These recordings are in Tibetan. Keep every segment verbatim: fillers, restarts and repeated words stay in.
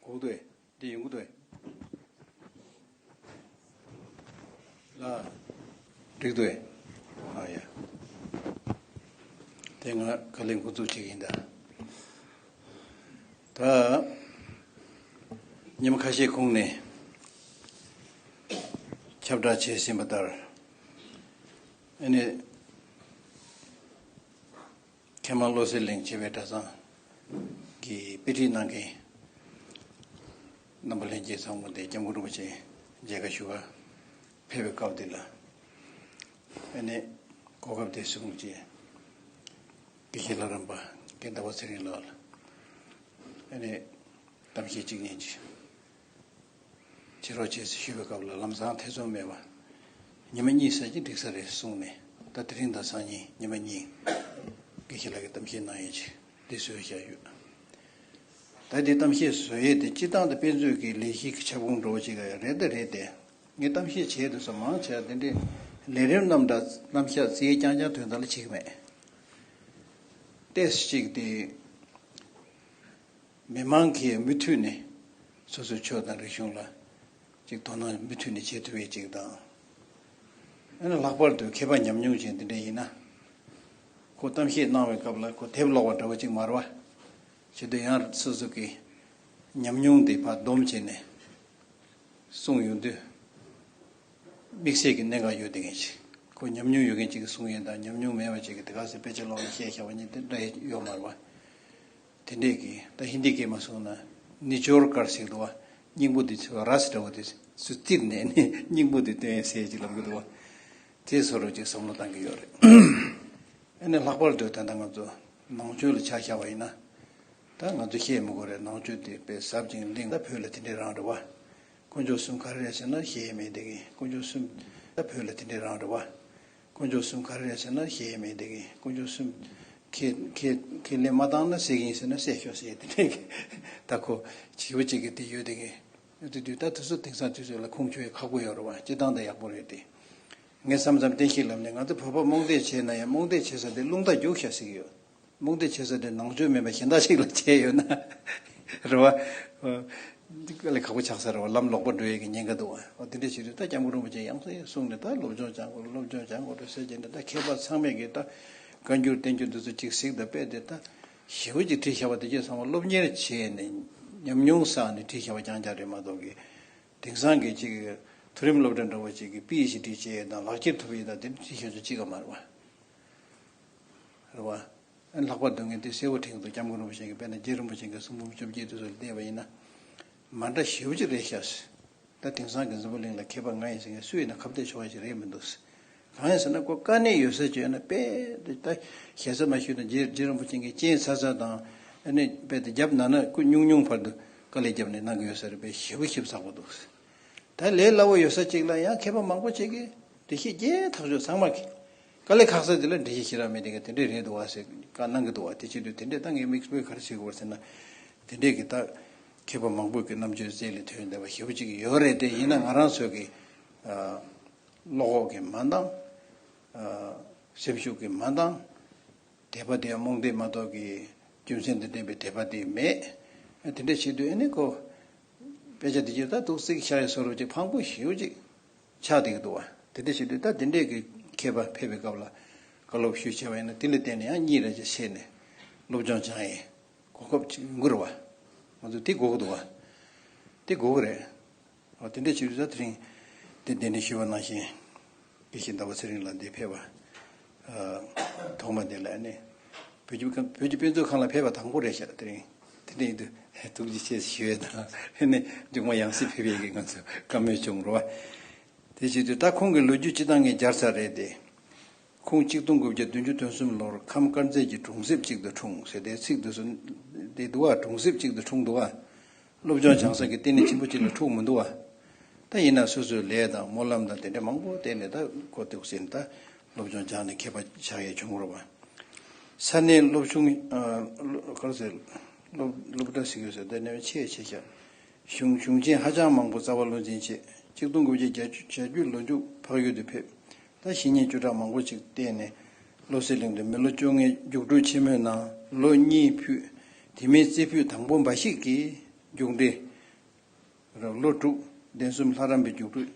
འོག་ཏུ་འདི་ཡོང་གི་འདུག་ལ། འགྲིག་འདུག་ཨ་ཡ། དེ་ང་ག་ལེ་འགོ་འཛུགས་བྱེད་ཀྱི་ཡིན་ད། ད་ཉི་མ་ཁ་ཤས་གོང་ནས་ཁྱབ་བསྒྲགས་བྱས་ཟིན་པ་ལྟར། ཨ་ནི། མཁན་མ་བློ་གསལ་གླིང་བྱེས་པའི་གྲྭ་ཚང་གི་དཔེ་ཁྲིད་གནང་མཁན་རྣམ་པ་ལྷན་རྒྱས་ཚང་མ་དེ་སྐྱབས་མགོན་རིན་པོ་ཆེ་མཇལ་ཁ་ཞུ་བར་ཕེབས་པའི་སྐབས་དེ་ལ། ཨ་ནི་གོ་སྐབས་དེ་བཟུང་རྗེས་དགེ་བཤེས་ལྷ་རམས་པ་རྒན་ཟླ་བ་ཚེ་རིང་ལགས་ལ་ཨ་ནི་གཏམ་བཤད་གཅིག་གཉིས་ཀྱིས། བྱེད་རོགས་བྱེད་ཟེར་ཞུས་པའི་སྐབས་ལ་ལམ་སང་ཐེ་ཚོམ་མེད་པ། ཉི་མ་གཉིས་ཟེར་གྱི་འགྲིག་ས་རེད་གསུངས་ནས། ད་དེ་རིང་དང་སང་ཉིན་ཉི་མ་གཉིས་དགེ་བཤེས་ལགས་ཀྱིས་གཏམ་བཤད་གནང་ཡས་ཅིག་འདི་བཟོས་བཞག་ཡོད། ད་འདི་གཏམ་བཤད་བཟོ་ཡས་དེ་སྤྱི་བཏང་དུ་དཔེ་མཛོད་ཀྱི་ལས་གཞི་གི་ཁྱབ་ཁོངས་འགྲོ་བ་ཅིག་རེད་ད་རེད་དེ། ངས་གཏམ་བཤད་བྱས་དུས་སུ་མང་ཆེ་བ་དེ་འདྲའི་ལས་རིམ་རྣམ་གྲངས་རྣམ་གཞག་རྩིས་རྐྱང་རྐྱང་དོན་དག་ལ་བྱེད་ཀྱི་མེད། ཏོག་ཙམ་ཅིག་དེ། མི་མང་གིས་མུ་མཐུད་ནས་སོ་སོའི་ཆོས་དང་རིག་གཞུང་ལ་ཅིག་དོ་སྣང་མུ་མཐུད་ནས་བྱེད་ཐུབ་པའི་ཅིག་དང་། ཨ་ནི་ལྷག་པར་དུ་མཁས་པ་ཉམས་མྱོང་ཅན་འདི་འདྲ་ཡིན་ན། ཁོ་གཏམ་བཤད་གནང་བའི་སྐབས་ལ་ཁོ་དེབ་ཀློག་པ་འདྲ་བོ་ཅིག་མ་རེད་བ། བྱེད་དུས་ཡང་སོ་སོ་གི་ཉམས་མྱོང་དེ་ཕར་སྡོམ་བྱས་ནས་གསུངས་ཡོང་དུས། དམིགས་བསལ་གྱི་གནད་འགག་ཡོད་དེ་ངེས་ཅིག་ཁོ་ཉམས་མྱོང་ཡོད་མཁན་ཅིག་གིས་གསུངས་ཡིན་དང་ཉམས་མྱོང་མེད་པ་ཅིག་གིས་དེ་ག་ཚོད་དཔེ་ཆ་ཀློག་ནས་བཤད་བཞག་པ་གཉིས་དེ་འདྲ་ཡོད་མ་རེད་བ། དེ་འདྲས་ཀྱི་ད་ཧིན་དི་སྐད་མ་སོང་ན་ནི་ཅོར་ཀར་ཟེར་འདུག་བ། སྙིང་པོ་དེ་ཚོ་ར་སི་འདྲ་བོ་དེ་ཚོ་བཙིར་ནས་ནི་སྙིང་པོ་དེ་བཏོན་ཡས་ཟེར་གྱི་ལབ་གི་འདུག་བ། དེ་བཟོ་འདྲ་ཅིག་བསམ་བློ་བཏང་གི་ཡོད་རེད། ཨ་ནི་ལྷག་པར་དུ་ད་ལྟ་ང་ཚོ་ནང་ཆོས་ལ་ཆ་བཞག་པ་ཡིན་ན། ད་ང་ཚོ་བཤད་མི་དགོས་རེད། ནང་ཆོས་དེ་དཔེ་ཟབ་ཅིང་བརླིང་། ད་བོད་ལ་དེ་འདྲས་རང་རེད་བ། དཀོན་མཆོག་གསུམ་ག་རེ་རེད་ཟེར་ན་གཞལ་ཡས་མེད་དེ་གི་དཀོན་མཆོག་གསུམ། ད་བོད་ལ་དེ་འདྲས་རང་རེད་བ། དཀོན་མཆོག་གསུམ་ག་རེ་རེད་ཟེར་ན་གཞལ་ཡས་མེད་དེ་གི་དཀོན་མཆོག་གསུམ། ཁས་ཁས་ཁས་ལེན་མ་བཏང་ན་བསད་ཀྱི་ཡིན་ཟེར་ན་བསད་ཤོག་ཟེར་དེ་འདྲས་གི་ད་ཁོ་བྱིས་པ་གཅིག་གི་དེ་ཡོད་དེ་གི་དེ་དུས་ད་དུས་ཚོད་དེང་སང་དུས་ཚོད་ལ་ཁུངས་འཁྱོལ་ཡ་ཁག་པོ་ཡོད་རེད་བ། སྤྱིར་བཏང་ད་ཡག་པོ་རེད་དེ། ངས་མཚམས་མཚམས་བསྟན་བཤིག་ལབ་ནས་ང་ཚོ་བོད་པ་རྨོངས་དད་བྱས་ན་ཡང་རྨོངས་དད་བྱེད་ས་དེ་རླུང་རྟ་རྒྱུག་ཤག་ཟེར་གི་ཡོད། རྨོངས་དད་བྱེད་ས་དེ་ནང་ཆོས་མིན་པ་གཞན་དག་ཞིག་ལ་བྱས་ཡོད་ན། རེད་བ། འདི་དཀའ་ལས་ཁག་པོ་ཆགས་ས་རེད་བ། ལམ་ལོག་པ་འགྲོ་ཡས་ཀྱི་ཉེན་ཁ་འདུག་བ། འོ་དེ་འདྲ་བྱེད་དུས་ད་སྐྱབས་མགོན་རིན་པོ་ཆེ་ཡང་སེ་གསུངས་ནས་ད་སློབ་སྦྱོང་སྦྱང་དགོས་སློབ་སྦྱོང་སྦྱང་དགོས་འགྲོ་ཟེར་གྱིན་འདི་ད་མཁས་པ་ཚང་མས་ཀྱི་ད་བཀའ་འགྱུར་བསྟན་འགྱུར་འདི་ཚོ་གཅིག་གཟིགས་དང་དཔེ་དེ་ད་ཞེ་པོ་ཅིག་བྲིས་བཞག་པ་དེ་ཚོ་ཚང་མ་སློབ་གཉེར་བྱས་ནས་ཉམས་མྱོང་བསགས་ནས་བྲིས་བཞག་པ་རྐྱང་རྐྱང་རེད་མ་གཏོགས་ཀྱི། དེང་སང་གི་ཅིག་མཐོ་རིམ་སློབ་གྲྭ་འདྲ་བོ་ཅིག་གི་པི་ཨེཆ་ཌི་བྱས་དང་ལག་ཁྱེར་ཐོབ་ཡས་དང་དེ་འདྲ་བྱེད་ཤེས་ཚོད་ཅིག་ག་མ་རེད་བ། རེད་བ། ཨ་ནི་ལྷག་པར་དུ་ངས་དེ་གསལ་པོ་དྲན་གྱི་འདུག་སྐྱབས་མགོན་རིན་པོ་ཆེ་གིས་དཔེར་ན་རྗེ་རིན་པོ་ཆེ་གི་གསུང་འབུམ་བཅོ་བརྒྱད་དེ་ཚོ་ལ་བལྟས་པ་ཡིན་ན། མ་འདྲ་ཞེ་པོ་ཅིག་རེད་ཤག་ད་དེང་སང་གི་འཛམ་བུ་གླིང་ལ་མཁས་པ་ང་ཡིན་ཟེར་མཁན་སུ་ཡིན་ན་ཁ་གཏད་གཅོག་ཡ་ཞིག་རེད་མི་འདུག་གང་ཡིན་ཟེར་ན་ཁོ་དཀའ་གནད་ཡོད་ས་ཅིག་ཡོད་ན་དཔེ་དེ་ད་ཞེ་ས་མ་ཞུས་དང་རྗེ་རྗེ་རིན་པོ་ཆེ་གིས་སྤྱན་ཚ་ཚ་དང་ཨ་ནི་དཔེ་དེ་རྒྱབ་ན་ན་སྐུ་ཉུང་ཉུང་བར་དུ་དཀའ་ལས་བརྒྱབ་ནས་གནང་གི་ཡོད་ས་རེད། དཔེ་ཞེ་པོ་ཞིབ་ཚགས་པོ་འདུག་ད་ལས་སླ་བོ་ཡོད་ས་གཅིག་ལ་ཡང་མཁས་པ་མང་པོ་ཅིག་གིས་འགྲེལ་བཤད་རྒྱས་ཐག་ཆོད་ཚང་མ་གི། དཀའ་ལས་ཁག་ས་དེ་ལ་འགྲེལ་བཤད་ཤེས་རབ་མེད་དེ་ག་དེ་འདྲས་རེད་འདུག་བ་ཟེར་བཀའ་གནང་གི་འདུག་བ། དེ་བྱེད་དུས་དེ་འདྲས་ད་ངས་དམིགས་བསལ་ག་རེ་བྱེད་དགོས་ཟེར་ན། དེ་འདྲས་ཀྱི་ད་མཁས་པ་མང་པོ་གི་རྣམ་དཔྱོད་རྩལ་ལས་ཐོན་བསྡད་པ་ཞེ་པོ་ཅིག་ཡོད་རེད་དེ། ཡིན་ན་ང་རང་ཚོ་གི་ཨ་བློ་ཁོག་གིས་མ་འདང་། ཨ་སེམས་ཤུགས་ཀྱིས་མ་འདང་། དད་པ་དེ་རྨོངས་དད་མ་གཏོགས་ཀྱི་རྒྱུ་མཚན་དང་ལྡན་པའི་དད་པ་དེ་མེད། དེ་འདྲ་བྱེད་དུས་ཨ་ནི་ཁོ་དཔེ་ཆ་དེ་ཚོ་ད་འདུག་སེ་ཤར་ཡ་བཟོ་འདྲ་ཅིག་ཕངས་པོ་ཞེ་པོ་ཅིག་ཆགས་བསྡད་ཀྱི་འདུག་བ། དེ་འདྲ་བྱེད་དུས་ད་དེ་འདྲས་ཀྱི་མཁས་པ་ཕེབས་པའི་སྐབས་ལ་བཀའ་སློབ་ཞུ་བྱས་པ་ཡིན་ན་དེ་ལ་བརྟེན་ནས་ཡང་གཉིས་རེ་ཅིག་བྱས་ནས་སློབ་སྦྱོང་སྦྱང་ཡས་གོ་སྐབས་ཅིག་ཡོང་གི་རེད་བ། ང་ཚོ་དེ་དགོས་ཀྱི་འདུག་བ། དེ་དགོས་ཀྱི་རེད། འོ་དེ་འདྲ་བྱེད་དུས་ད་དེ་རིང་དེ་གདན་འདྲེན་ཞུས་པ་ནང་བཞིན་དགེ་བཤེས་ཟླ་བ་ཚེ་རིང་ལགས་འདིར་ཕེབས་པ། ཨ་ཐོག་མ་དེ་ལ་ནི་བོད་ཀྱི་བོད་ཀྱི་དཔེ་མཛོད་ཁང་ལ་ཕེབས་པ་དང་པོ་རེད་ཤག་དེ་རིང་དེ་འདྲ་ཡིན་དུས་ཐུགས་རྗེ་ཆེ་ཞུ་ཡས་དང་ནི་མཇུག་མ་ཡང་སེ་ཕེབས་ཡས་ཀྱི་ང་ཚོ་བཀའ་མོལ་བྱུང་རོགས། དེ་བྱེད་དུས་ད་ཁོང་གི་ལོ་རྒྱུས་སྤྱི་བཏང་ངས་སྦྱར་ཚར་རེད་དེ། ཁོང་གཅིག་སྟོང་དགུ་བརྒྱ་བདུན་ཅུ་དོན་གསུམ་ལོར་ཁམས་དཀར་མཛེས་ཀྱི་གྲོང་གསེབ་ཅིག་ཏུ་འཁྲུངས་ཟེར་དེ་ཚིག་དེ་ཚོ་དེ་འདུག་བ། གྲོང་གསེབ་ཅིག་ཏུ་འཁྲུངས་འདུག་བ། སློབ་སྦྱོང་སྦྱང་ས་གི་ལྟེ་གནས་ཆེན་པོ་ཅིག་ལ་འཁྲུངས་མི་འདུག་བ། ད་ཡིན་ན་སོ་སོའི་ལས་དང་སྨོན་ལམ་དང་དེ་འདྲ་མང་པོ་བསྟེན་ནས་ད་ཁོ་ཏོག་ཙམ་ད་སློབ་སྦྱོང་སྦྱངས་ནས་མཁས་པ་ཆགས་ཡས་བྱུང་རོགས་པ། ས་གནས་སློབ་ཆུང་ཨ་སློ་ག་རེ་ཟེར་སློབ་སློབ་གྲྭ་ཟེར་གྱི་ཡོད་ས་དེ་ནས་ཆེས་ཆེ་ཤག་གཞུང་གཞུང་ཆེན་ཧ་ཅང་མང་པོ་རྩ་བ་བློ་འཛིན་བྱས། གཅིག་སྟོང་དགུ་བརྒྱ་བརྒྱད་ཅུ་ལོ་མཇུག་འཕགས་ཡུལ་དུ་ཕེབས། ད་བཤེས་གཉེན་བཅུ་ཕྲག་མང་པོ་ཅིག་བསྟེན་ནས་བློ་གསལ་གླིང་དུ་མི་ལོ་བཅོ་ལྔའི་རྒྱུགས་སྤྲོད་ཆེན་མོའི་ནང་ལོ་གཉིས་ཕུད། དེ་མིན་རྩེ་ཕུད་དང་པོ་འབའ་ཞིག་གིས་རྒྱུགས་འབྲས་ རབ་ལོ་དྲུག་གདན་གསུམ་ལྷ་རམས་པའི་རྒྱུགས་སྤྲོད་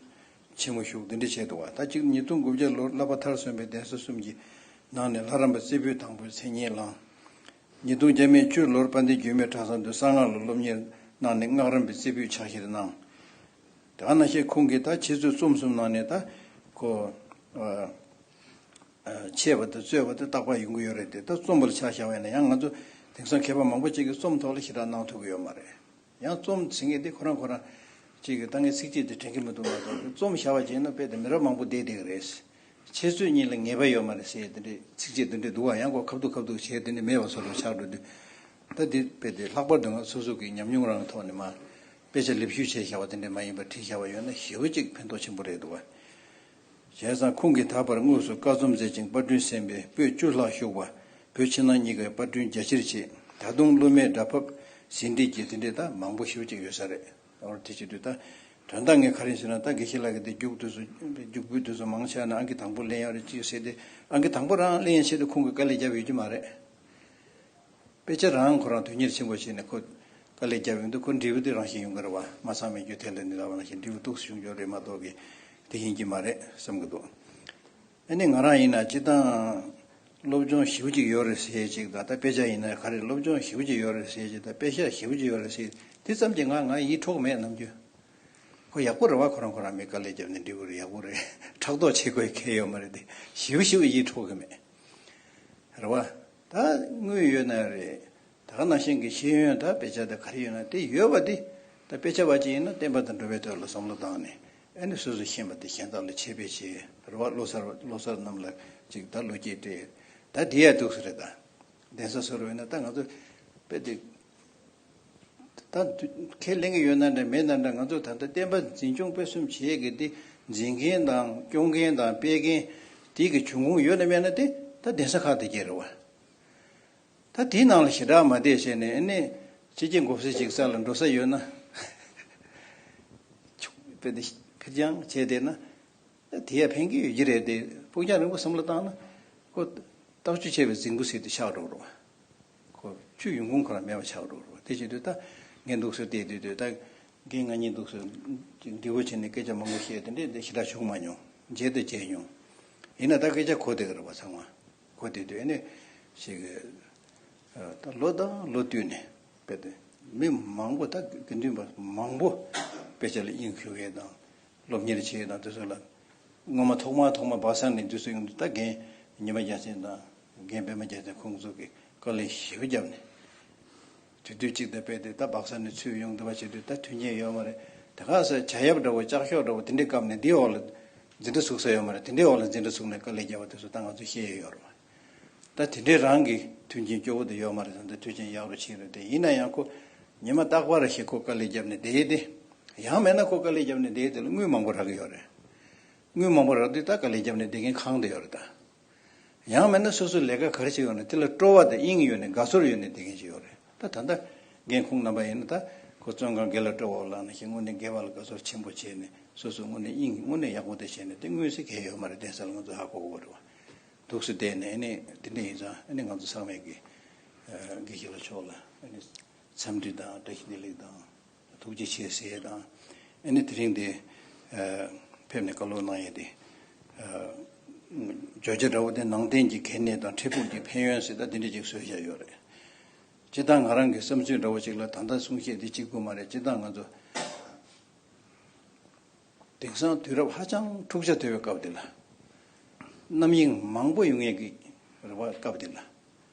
ཆེན་མོ་བཞུགས། འདི་འདྲ་བྱས་འདུག་བ། ད་གཅིག་ཉིས་སྟོང་དགུ་བརྒྱ་ལོར་བསླབ་པ་མཐར་སོན་པའི་གདན་ས་གསུམ་གྱི་ནང་ནས་ལྷ་རམས་པ་རྩེ་ཕུད་དང་པོའི་མཚན་སྙན་བླངས། ཉིས་སྟོང་བརྒྱ་མེད་བཅུ་ལོར་དཔལ་ལྡན་འགྱུར་མེད་གྲྭ་ཚང་དུ་གསང་སྔགས་ལ་སློབ་གཉེར་གནང་ནས་སྔགས་རམས་པའི་རྩེ་ཕུད་ཕྱག་བཞེས་གནང་། དེ་ག་ནང་བཞིན་ཁོང་གིས་ད་འཆད་རྩོད་རྩོམ་གསུམ་ནང་ནས་ད་ཁོ་ཨ་ཨ་འཆད་པ་དང་རྩོད་པ་དེ་རྟག་པར་ཡོང་གི་ཡོད་རེད་དེ། ད་རྩོམ་པ་ལ་ཆ་བཞག་པ་ཡིན་ན་ཡང་ང་ཚོ་དེང་སང་མཁས་པ་མང་པོ་ཅིག་གིས་རྩོམ་ཐོག་ལ་ཞེ་དྲག་གནང་ཐུབ་ཀྱི་ཡོད་མ་རེད། ཡང་རྩོམ་ཟེར་མཁན་དེ་ཁོ་རང་ཁོ་རང་ཅིག་གིས་ད་ངས་ཚིགས་བཅད་དེ་དྲན་གྱི་མི་འདུག་མ་གཏོགས། རྩོམ་བཞག་པ་བྱས་ན་དཔེ་དེ་མི་རབས་མང་པོ་བསྡད་བསྡད་ཀྱི་རེད། འཆད་རྩོད་གཉིས་ལ་ངེས་པ་ཡོད་མ་རེད་ཟེར་དེ་འདྲའི་ཚིགས་བཅད་དེ་འདྲ་འདུག་བ། ཡང་ཁོ་ཁ་ཐུག་ཁ་ཐུག་བྱས་དེ་འདྲ་མེད་པ་བཟོ་འདྲ་ཆགས་འགྲོ་དུས། ད་འདི་དཔེ་དེ་ལྷག་པར་དུ་ང་སོ་སོ་གི་ཉམས་མྱོང་རང་གི་ཐོག་ནས་མ་དཔེ་ཆ་ལེབ་བཤུས་བྱས་བཞག་པ་དེ་འདྲ་མ་ཡིན་པར་བྲིས་བཞག་པ་ཡོད་ན་ཞེ་པོ་ཅིག་ཕན་ཐོགས་ཆེན་པོ་རེད་འདུག་བ། བྱས་ཙང་ཁོང་གིས་ད་བར་དངོས་སུ་བཀའ་རྩོམ་མཛད་ཅིང་དཔར་སྐྲུན་གསན་པའི་པོད་བཅུ་ལྷག་བཞུགས་པ། བོད་ཕྱི་ནང་གཉིས་ཀའི་པར་སྐྲུན་རྒྱ་ཆེར་བྱས། ད་དུང་སློབ་མའི་སྒྲ་ཕབ་ཟིན་བྲིས་ཀྱི་དེ་འདྲས་ད་མང་པོ་ཞེ་པོ་ཅིག་ཡོད་ས་རེད། ཨོ་དེ་བྱེད་དུས་ད་དོན་དག་ངས་ག་རེ་ཟེར་ན། ད་དགེ་བཤེས་ལགས་ཀྱིས་དེ་རྒྱུགས་དུས་སུ་རྒྱུགས་འབུལ་དུས་སུ་མང་ཆེ་བ་ནས་ཨང་ཀི་དང་པོ་ལེན་ཡག་རེད་ཅེས་ཟེར་ཏེ། ཨང་ཀི་དང་པོ་རང་ལེན་ཡག་ཆེད་དུ་ཁོང་གིས་དཀའ་ལས་བརྒྱབ་ཡོད་ཀྱི་མ་རེད། དཔེ་ཆ་རང་ཁོ་རང་དོན་གཉེར་ཆེན་པོ་བྱས་ནས་ཁོ་དཀའ་ལས་བརྒྱབ་ཡོང་དུས་ཁོ་འབྲས་བུ་དེ་རང་བཞིན་ཡོང་གི་རེད་བ། མ་ཚང་མེད་རྒྱུ་དེ་ལ་ནི་ལབ་པ་ནང་བཞིན་འབྲས་བུ་ཏོག་ཙམ་བྱུང་རྒྱུ་རེད་མ་གཏོགས་གི་དེ་ཡིན་གྱི་མ་རེད་བསམ་གྱི་འདུག། ཨ་ནི་ང་རང་ཡིན་ན་སྤྱིར་བཏང་སློབ་སྦྱོང་ཞེ་པོ་ཅིག་ཡོད་རེད་ཟེར་ཅིག་དང་། ད་དཔེ་ཆ་ཡིན་ན་ག་རེ་སློབ་སྦྱོང་ཞེ་པོ་ཅིག་ཡོད་རེད་ཟེར་ཅིག་དང་། དཔེ་ཆ་ཞེ་པོ་ཅིག་ཡོད་རེད་ཟེར་དེ་ཙམ་གྱིས་ང་ང་ཡིད་འཕྲོག་མེད་ནམ་རྒྱུན། ཁོ་ཡག་པོ་རེད་བ། ཁོ་རང་ཁོ་རང་མི་དཀའ་ལས་བརྒྱབ་ནས་འབྲས་བུ་རེ་ཡག་པོ་རེད། ཕྲག་དོག་བྱེད་དགོས་གལ་ཡོད་མ་རེད་དེ། ཞེ་པོ་ཞེ་པོ་ཡིད་འཕྲོག་གི་མེད། རེད་བ། ད་དངུལ་ཡོད་ན་རེད། ད་ག་ནང་བཞིན་གྱི་ཤེས་ཡོན་དང་དཔེ་ཆ་དང་ག་རེ་ཡོད་ན་དེ་ཡོད་པ་དེ། ད་དཔེ་ཆ་བ་ཅིག་ཡིན་ན་བསྟན་པ་དང་འགྲོ་བའི་དོན་ལ་བསམ་བློ་བཏང་ནས། ཨ་ནི་སོ་སོས་ཤེས་པ་དེ་གཞན་དག་ལ་འཆད་སྤེལ་བྱེད། རེད་བ། བློ་གསར་བློ་གསར་རྣམས་ལ་ཅིག་ད་བློ་སྐྱེད་སྤྲད། ད་དེ་ཡ་འདུག་སེ་རེད། ད་གདན་ས་བཟོ་རུ་ཡོད་ན་ད་ང་ཚོ་དཔེ་དེ། ད་ཁས་ལེན་གྱི་ཡོད་ན་འདྲ་མེད་ན་འདྲ། ང་ཚོ་ད་ལྟ་བསྟན་པ་འཛིན་སྐྱོང་སྤེལ་གསུམ་བྱེད་ཀྱི་དེ་འཛིན་མཁན་དང་སྐྱོང་མཁན་དང་སྤེལ་མཁན་དེ་གི་འབྱུང་ཁུངས་ཡོད་ན་མེད་ན་དེ་ད་གདན་ས་ཁག་དེ་གྱད་རེད་བ། ད་དེའི་ནང་ལ་ཞེ་དྲག་མ་བསྡད་བྱས་ནས་ཨ་ནི་ཕྱི་རྒྱལ་མགོ་སེར་ཅིག་ས་ལ་འགྲོ་ས་ཡོད་ན་ཕེ་དེ་ཕེ་རྐྱང་བྱས་བསྡད་ན། དེ་ཡང་ཕན་གྱི་ཡོད་ཀྱི་རེད་དེ། ཕུགས་རྒྱང་རིང་པོ་བསམ་བློ་བཏང་ན་ཁོ་ལྟག་ཆུ་ཆད་པའི་རྫིང་བུ་ཟེར་དུ་ཆགས་འགྲོ་རོགས། ཁོ་ཆུ་ཡོང་ཁུངས་ཁོ་རང་མེད་པ་ཆགས་འགྲོ་རོགས། དེ་བྱེད་དུས་ད་འགན་འདུག་སེ་བལྟས་དུས་དུས་ད་འགན་ང་གཉིས་འདུག་སེ་འདྲི་བོ་བྱས་ནས་སྐད་ཆ་མང་པོ་བཤད་དེ་འདྲས་དེ་ཞེ་དྲག་བྱུང་མ་མྱོང་། མཇལ་དུ་མཇལ་མྱོང་། ཡིན་ན་ད་སྐད་ཆ་གོ་བསྡད་ཀྱི་རེད་པ་ཚང་མ། གོ་བསྡད་དུས་ཨ་ནི་ཞིག་ད་ལོ་དང་ལོ་བསྟུད་ནས་དཔེ་དེ་མི་མང་པོ་ད་དགེ་འདུན་པ་མང་པོ་དཔེ་ཆ་ལ་དབྱིངས་ཞུགས་ཡས་དང་། སློབ་གཉེར་བྱེད་དང་དེ་ཚོ་ལ། སྔོན་མ་ཐོག་མ་ཐོག་མ་སྦག་ས་ནས་འདུས་སུ་ཡོང་དུས་ད་རྒན་ཉི་མ་རྒྱལ་མཚན་དང་རྒན་པད་མ་རྒྱལ་མཚན་ཁོང་ཚོ་གིས་དཀའ་ལས་ཞེ་པོ་བརྒྱབ་ནས། དེ་དུས་གཅིག་ད་དཔེ་དེ་ད་སྦག་ས་ནས་ཚུར་ཡོང་དུས་པ་བྱེད་དུས་ད་མཐུན་རྐྱེན་ཡོད་མ་རེད། དེ་ག་ས་བྱ་ཡབ་འདྲ་བོ་ལྕགས་ཤོག་འདྲ་བོ་དེ་འདྲའི་བཀབ་ནས་འདིའི་འོག་ལ་འཛིན་གྲྭ་ཚུགས་ས་ཡོད་མ་རེད། དེ་འདྲའི་འོག་ལ་འཛིན་གྲྭ་ཚུགས་ནས་དཀའ་ལས་བརྒྱབ་པ་དེ་ཚོ་ད་ང་ཚོ་ཤེས་ཡོད་ཡོད་རེད་པ། ད་དེ་འདྲའི་རང་གི་མཐུན་རྐྱེན་སྐྱོ་བོ་དེ་ཡོད་མ་རེད། ད་ལྟ་མཐུན་རྐྱེན་ཡག་རུ་ཕྱིན་རེད་དེ། ཡིན་ན་ཡང་ཁོ་ཉི་མ་རྟག་པར་ཞིག་ཁོ་དཀའ་ལས་བརྒྱབ་ནས་བསྡད་དེ། ཡང་མིན་ན་ཁོ་དཀའ་ལས་བརྒྱབ་ནས་བསྡད་དེ་ལ་དངུལ་མང་པོ་རག་གི་ཡོད་རེད། དངུལ་མང་པོ་རག་དུས་ད་དཀའ་ལས་བརྒྱབ་ནས་བསྡད་མཁན་གང་དུ་ཡོད་རེད་ད། ཡང་མིན་ན་སོ་སོ་ལས་ཀ་ག་རེ་བྱེད་ཡོད་ན་དེ་ལ་སྤྲོ་བ་དང་དབྱིངས་ཡོད་ནས་དགའ་ཚོར་ཡོད་ནས་བསྡད་མཁན་ཞིག་ཡོད་རེད། ད་ད་ལྟ་རྒན་ཁོང་རྣམ་པ་ཡིན་ན་ད་ཁོ་བཙོན་ཁང་སྒེར་ལ་སྤྲོ་བ་ལངས་ནས་ཞིག་དངོས་གནས་དགེ་བ་ལ་དགའ་ཚོར་ཆེན་པོ་བྱས་ནས་སོ་སོ་དངོས་གནས་དབྱིངས་དངོས་གནས་ཡག་པོ་དེ་བྱས་ནས་དེ་དངོས་སུ་གལ་ཡོད་མ་རེད། གདན་ས་ལ་ང་ཚོ་ཧ་གོ་གི་རེད་བ། འདུག་སེ་བསྡད་ནས་ཨ་ནི་དེ་འདྲ་ཡིན་ཙང་ཨ་ནི་ང་ཚོ་ཚང་མས་ཀྱི་དགེ་བཤེས་ལགས་མཆོག་ལ་ཨ་ནི་འཚམས་འདྲི་དང་བཀྲ་ཤིས་བདེ་ལེགས་དང་ཐུགས་རྗེ་ཆེ་ཟེར་ཡས་དང་། ཨ་ནི་དེ་རིང་འདི་ཕེབས་ནས་བཀའ་སློབ་གནང་ཡས་དེ་བརྗོད་བྱ་འདྲ་བོ་དེ་ནང་བསྟན་གྱི་གལ་གནད་དང་འཕྲལ་ཕུགས་ཀྱི་ཕན་ཡོན་ཟེར་ད་དེ་འདྲ་ཅིག་བཟོས་བཞག་ཡོད་རེད། སྤྱིར་བཏང་ང་རང་གི་བསམ་ཚུལ་འདྲ་བོ་ཅིག་ལ་ད་ལྟ་གསུང་བཤད་འདི་གཅིག་པུ་མ་རེད། སྤྱིར་བཏང་ང་ཚོ་དེང་སང་དུས་རབས་ཧ་ཅང་འཁྲུག་ཆ་དོད་པའི་སྐབས་འདི་ལ། རྣམ་གཡེང་མང་པོ་ཡོང་ཡས་ཀྱི་རེ་བ་སྐབས་འདི་ལ།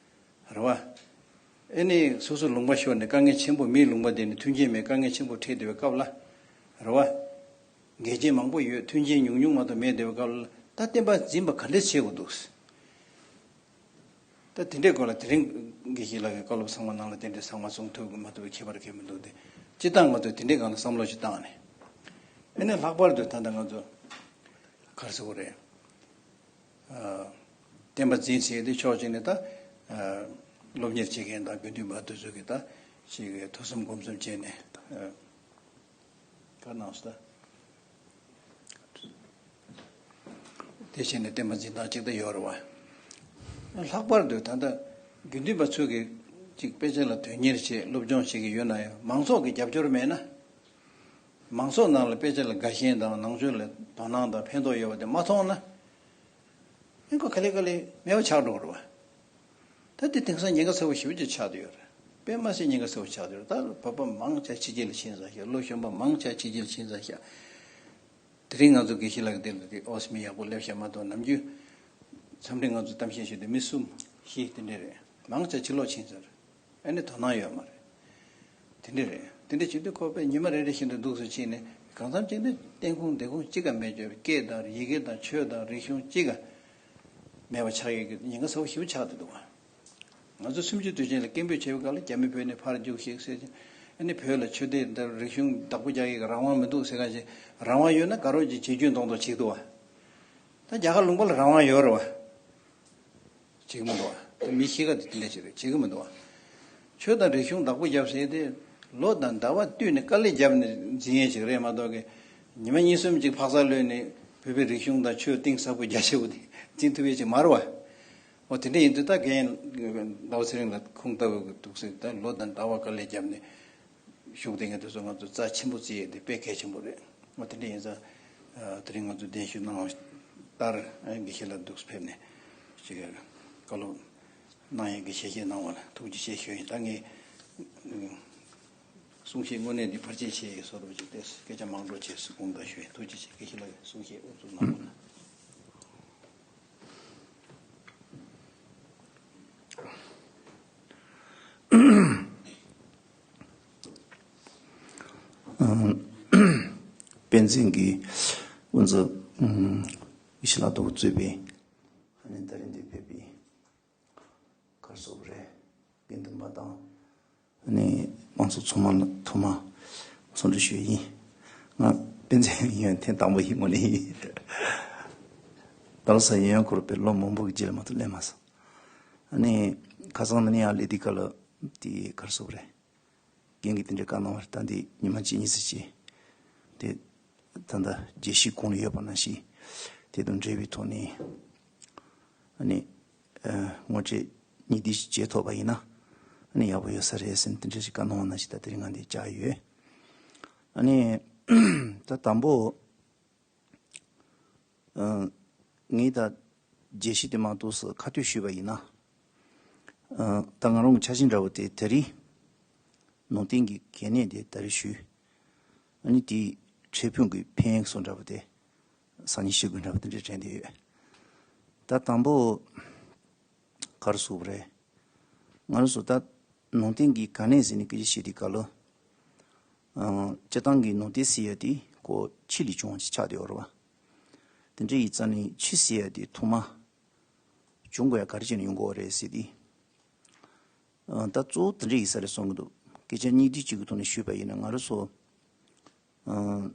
རེ་བ། ཨེ་ནི་སོ་སོ་ལུང་པ་ཤོར་ནས་དཀའ་ངལ་ཆེན་པོ། མིའི་ལུང་པ་འདི་ནི་མཐུན་རྐྱེན་མེད་དཀའ་ངལ་ཆེན་པོ་འཕྲད་བསྡད་པའི་སྐབས་ལ། རེ་བ། འགལ་རྐྱེན་མང་པོ་ཡོད། མཐུན་རྐྱེན་ཉུང་ཉུང་མ་གཏོགས་མེད་བསྡད་པའི་སྐབས་ལ་ད་བསྟན་པ་འཛིན་པ་ག་འདྲས་བྱེད་དགོས་འདུག། ད་དེ་འདྲའི་སྐོར་ལ་དེ་རིང་དགེ་བཤེས་ལགས་ཀྱི་བཀའ་སློབ་ཚང་མ་ནང་ལ་དེ་འདྲའི་ཚང་མ་གསུང་ཐུབ་ཀྱི་མ་ཐུབ་ཀྱི་ཁྱད་པར་གང་ཡང་མི་འདུག་སྟེ། སྤྱིར་བཏང་ང་ཚོས་དེ་འདྲའི་སྒང་ལ་བསམ་བློ་ཞིག་བཏང་ནས། ཨ་ནི་ལྷག་པར་དུ་ད་ལྟ་ང་ཚོ་ག་རེ་ཟེར་དགོས་རེད། ཨ། བསྟན་པ་འཛིན་ཟེར་དེ་ཕྱོགས་གཅིག་ནས་ད་ཨ་སློབ་གཉེར་བྱེད་མཁན་དང་དགེ་འདུན་པ་དེ་ཚོ་གིས་ད་ཅིག་ཐོས་བསམ་སྒོམ་གསུམ་བྱས་ནས། ཨ། ག་གནང་སོང་ད། དེ་བྱས་ནས་བསྟན་པ་འཛིན་སྟངས་གཅིག་ད་ཡོད་རེད་བ། ལྷག་པར་དུ་ད་ལྟ་དགེ་འདུན་པ་ཚོ་གིས་ཅིག་དཔེ་ཆ་ལ་དོན་གཉེར་བྱེད་སློབ་སྦྱོང་བྱེད་ཀྱི་ཡོད་ན་ཡང་མང་ཚོགས་ཀྱི་རྒྱབ་སྐྱོར་མེད་ན། མང་ཚོགས་ནང་ལ་དཔེ་ཆ་ལ་དགའ་ཞེན་དང་ནང་ཆོས་ལ་དོ་སྣང་དང་ཕན་ཐོགས་ཡོད་པ་དེ་མ་མཐོང་ན། ཨེ་ཁོ་ག་ལེ་ག་ལེ་མེད་པ་ཆགས་འགྲོ་གི་རེད་བ། ད་དེ་དེང་སང་ཉེན་ཁ་ཚ་པོ་ཞེ་པོ་ཅིག་ཆགས་བསྡད་ཡོད་རེད། དཔེ་མ་སྲིད་ཉེན་ཁ་ཚ་པོ་ཆགས་བསྡད་ཡོད་རེད། ད་བོད་པ་མང་ཆེ་ཕྱི་རྒྱལ་ལ་ཕྱིན་ཚར་ཤག་ལོ་གཞོན་པ་མང་ཆེ་ཕྱི་རྒྱལ་ལ་ཕྱིན་ཚར་ཤག་དེ་རིང་ང་ཚོ་དགེ་བཤེས་ལགས་དེ་ལ་དེ་ཨོ་སི་མི་ཡག་པོ་སླེབས་ཤག་མ་གཏོགས་ནམ་རྒྱུན་འཚམས་འདྲི་ང་ཚོ་གཏམ་བཤད་བྱེད་དུས་མི་གསུམ་བཞི་དེ་འདྲས་རེད། མང་ཆེ་ཕྱིར་ལོག་ཕྱིན་ཚར། ཨ་ནི་དོ་སྣང་ཡོད་མ་རེད། དེ་འདྲས་རེད། དེ་འདྲས་བྱེད་དུས་ཁོ་པས་ཉི་མ་རེ་རེ་བཞིན་དུ་འདུག་སེ་ཕྱིན་ནས་གང་འཚམ་ཅིག་ནི་བསྟན་ཁུངས་སྡེ་ཁུངས་གཅིག་ཀ་མེད་བཅོས་པའི་སྐད་དང་ཡི་གེ་དང་ཆོས་དང་རིག་གཞུང་གཅིག་ཀ་མེད་པ་ཆགས་ཡོད་ཀྱི་ཉེན་ཁ་ཚ་པོ་ཞེ་པོ་ཆགས་བསྡད་འདུག་བ། ང་ཚོ་སུམ་ཅུ་དུས་ཆེན་ལ་སྐད་འབོད་བྱས་པའི་སྐབས་ལ་རྒྱ་མི་བོད་ནས་ཕར་རྒྱུགས་ཤིག་ཟེར་ཅིང་། ཨ་ནི་བོད་ལ་ཆོས་དད་དང་རིག་གཞུང་བདག་པོ་རྒྱག་ཡག་གི་རང་དབང་མི་འདུག་ཟེར་ག་ཅིག་རང་དབང་ཡོད་ན་དགའ་རོགས་ཀྱིས་བྱེད་རྒྱུན་གཏོང་གཏོང་བྱེད་འདུག་བ། ད་རྒྱ་གར་ལུང་པ་ལ་རང་དབང་ཡོད་རེད་བ། བྱེད་ཀྱི་མི་འདུག་བ། ད་མི་ཤི་ཁ་དེ་དེ་འདྲ་ཞིག་རེད། བྱེད་ཀྱི་མི་འདུག་བ། ཆོས་དང་རིག་གཞུང་བདག་པོ་རྒྱབ་ཟེར་ཏེ། ལོ་དང་ཟླ་བ་བསྟུད་ནས་དཀའ་ལས་བརྒྱབ་ནས་འཛིན་ཡས་ཞིག་རེད་མ་གཏོགས་ཀྱི། ཉི་མ་གཉིས་གསུམ་ཅིག་ཕག་ཚག་གློད་ནས་བོད་པའི་རིག་གཞུང་དང་ཆོས་གཏིང་ཟབ་པོ་རྒྱ་ཆེ་བོ་དེ་འཛིན་ཐུབ་ཡས་ཅིག་མ་རེད་བ། འོ་དེ་འདྲ་ཡིན་དུས་ད་རྒན་ཟླ་བ་ཚེ་རིང་ལགས་ཁུངས་ལྟ་བུ་གི་འདུག་ཟེར། ད་ལོ་དང་ཟླ་བ་དཀའ་ལས་བརྒྱབ་ནས་བཞུགས་བསྡད་མཁན་དེ་ཚོ་ང་ཚོ་རྩ་ཆེན་པོ་བརྩི་ཡས་དེ་དཔེ་གལ་ཆེན་པོ་རེད། འོ་དེ་འདྲ་ཡིན་ཙང་། དེ་རིང་ང་ཚོ་གདན་ཞུ་གནང་བ་ལྟར་དགེ་བཤེས་ལགས་འདུག་ཕེབས་ནས་ཅིག་བཀའ་སློབ་གནང་ཡས་ཀྱི་ཞལ་བཞེས་གནང་བ་ལ་ཐུགས་རྗེ་ཆེ་ཞུ་ཡིན། ད་ངས་གསུང་བཤད་དངོས་གནས་འདི་ཕར་ཆེར་བྱས་ཡོད་བཟོ་འདྲ་ཅིག་སྟེ། སྐད་ཆ་མང་འགྲོ་བྱས་སུ་དགོངས་དག་ཞུ་ཡིན། ཐུགས་རྗེ་ཆེ། དགེ་བཤེས་ལགས་ཀྱིས་གསུང་བཤད་དབུ་འཛུགས་གནང་བ་ལ། ཨམ། པཎ་ཆེན་གྱི་དབུ་འཛུགས། ཨམ། ཡེ་ཤེས་ལྷ་ཐོ་གཙོས་པའི་ཨ་ནི་ད་རིང་འདིར་ཕེབས་པའི་གར་སོགས་རེད། དགེ་འདུན་པ་དང་ཨ་ནི་དམངས་གཙོ་ཚང་མ་ལ་ཐོག་མར་འཚམས་འདྲི་ཞུ་ཡས་ཡིན། ང་པཎ་ཆེན་ཡོང་ཐེངས་དང་པོ་ཡིན། དངོས་གནས་ཡིན། ད་ལོ་ས་ཡོང་ཡོང་ཁོ་རང་དཔེ་ལོ་མང་པོ་གི་རྗེས་ལ་མ་གཏོགས་སླེབས་མ་སོང་། ཨ་ནི་ཁ་སང་ན་ནིང་ཡར་སླེབས་དུས་སྐབས་ལ་དེ་གར་སོགས་རེད། རྒན་གྱིས་དེ་འདྲའི་བཀའ་གནང་བ་རེད། ད་འདི་ཉི་མ་གཅིག་གཉིས་ཙམ་བྱས། དེ་ད་ལྟ་རྒྱལ་སྤྱིའི་གོང་ལ་ཡོད་པ་ནང་བཞིན་དེ་དང་འབྲེལ་བའི་ཐོག་ནས་ཨ་ནི་ཨ་ངོ་སྤྲོད་སྙིང་བསྡུས་ཤིག་བྱེད་ཐུབ་པ་ཡིན་ན་ཨ་ནི་ཡག་པོ་ཡོད་ས་རེད་ཟེར་ནས་དེ་འདྲ་ཞིག་བཀའ་གནང་བ་ནང་བཞིན་ད་དེ་རིང་ང་འདིར་བཅར་ཡོད། ཨ་ནི་ད་དང་པོ། ཨ། ངས་ད་རྒྱས་བཤད་དེ་མ་གཏོགས་སུ་ཁ་གཏད་ཞུས་པ་ཡིན་ན། ཨ། ད་ང་རང་གི་འཆར་གཞི་འདྲ་བོ་དེ་ད་རེས་ནང་བསྟན་གྱི་གལ་གནད་དེ་ད་རེས་ཞུས། ཨ་ནི་དེའི་འཕྲལ་ཕུགས་ཀྱི་ཕན་ཡོན་སོགས་འདྲ་བོ་དེ་སང་ཉིན་ཞུ་དགོས་འདྲ་བོ་དེ་འདྲ་དྲན་བསྡད་ཡོད། ད་དང་པོ། ག་རེ་ཟེར་དགོས་རེད། ང་རང་ཚོ་ད་ནང་བསྟན་གྱི་གལ་གནད་ཟེར་ནས་སྐད་ཆ་བཤད་དུས་སྐབས་ལ། ཨང་། སྤྱིར་བཏང་གི་ནང་བསྟན་ཟེར་ཡ་དེ་ཁོ་ཕྱི་ལས་བྱུང་བ་ཞིག་ཆགས་བསྡད་ཡོད་རེད་བ། དེ་འདྲ་ཡིན་ཙང་ནི་ཕྱི་ཟེར་ཡ་དེ་ཐོག་མ་བྱུང་དགོས་ཡ་ག་རེ་བྱས་ནས་ཡོང་དགོས་རེད་ཟེར་དུས། ཨང་། ད་གཙོ་བོ་དེ་འདྲ་ཡིན་ས་རེད་བསམ་གྱི་འདུག་སྐད་ཆ་སྙིང་བསྡུས་གཅིག་གི་ཐོག་ནས་ཞུས་པ་ཡིན་ན་ང་རང་ཚོ། ཨང་།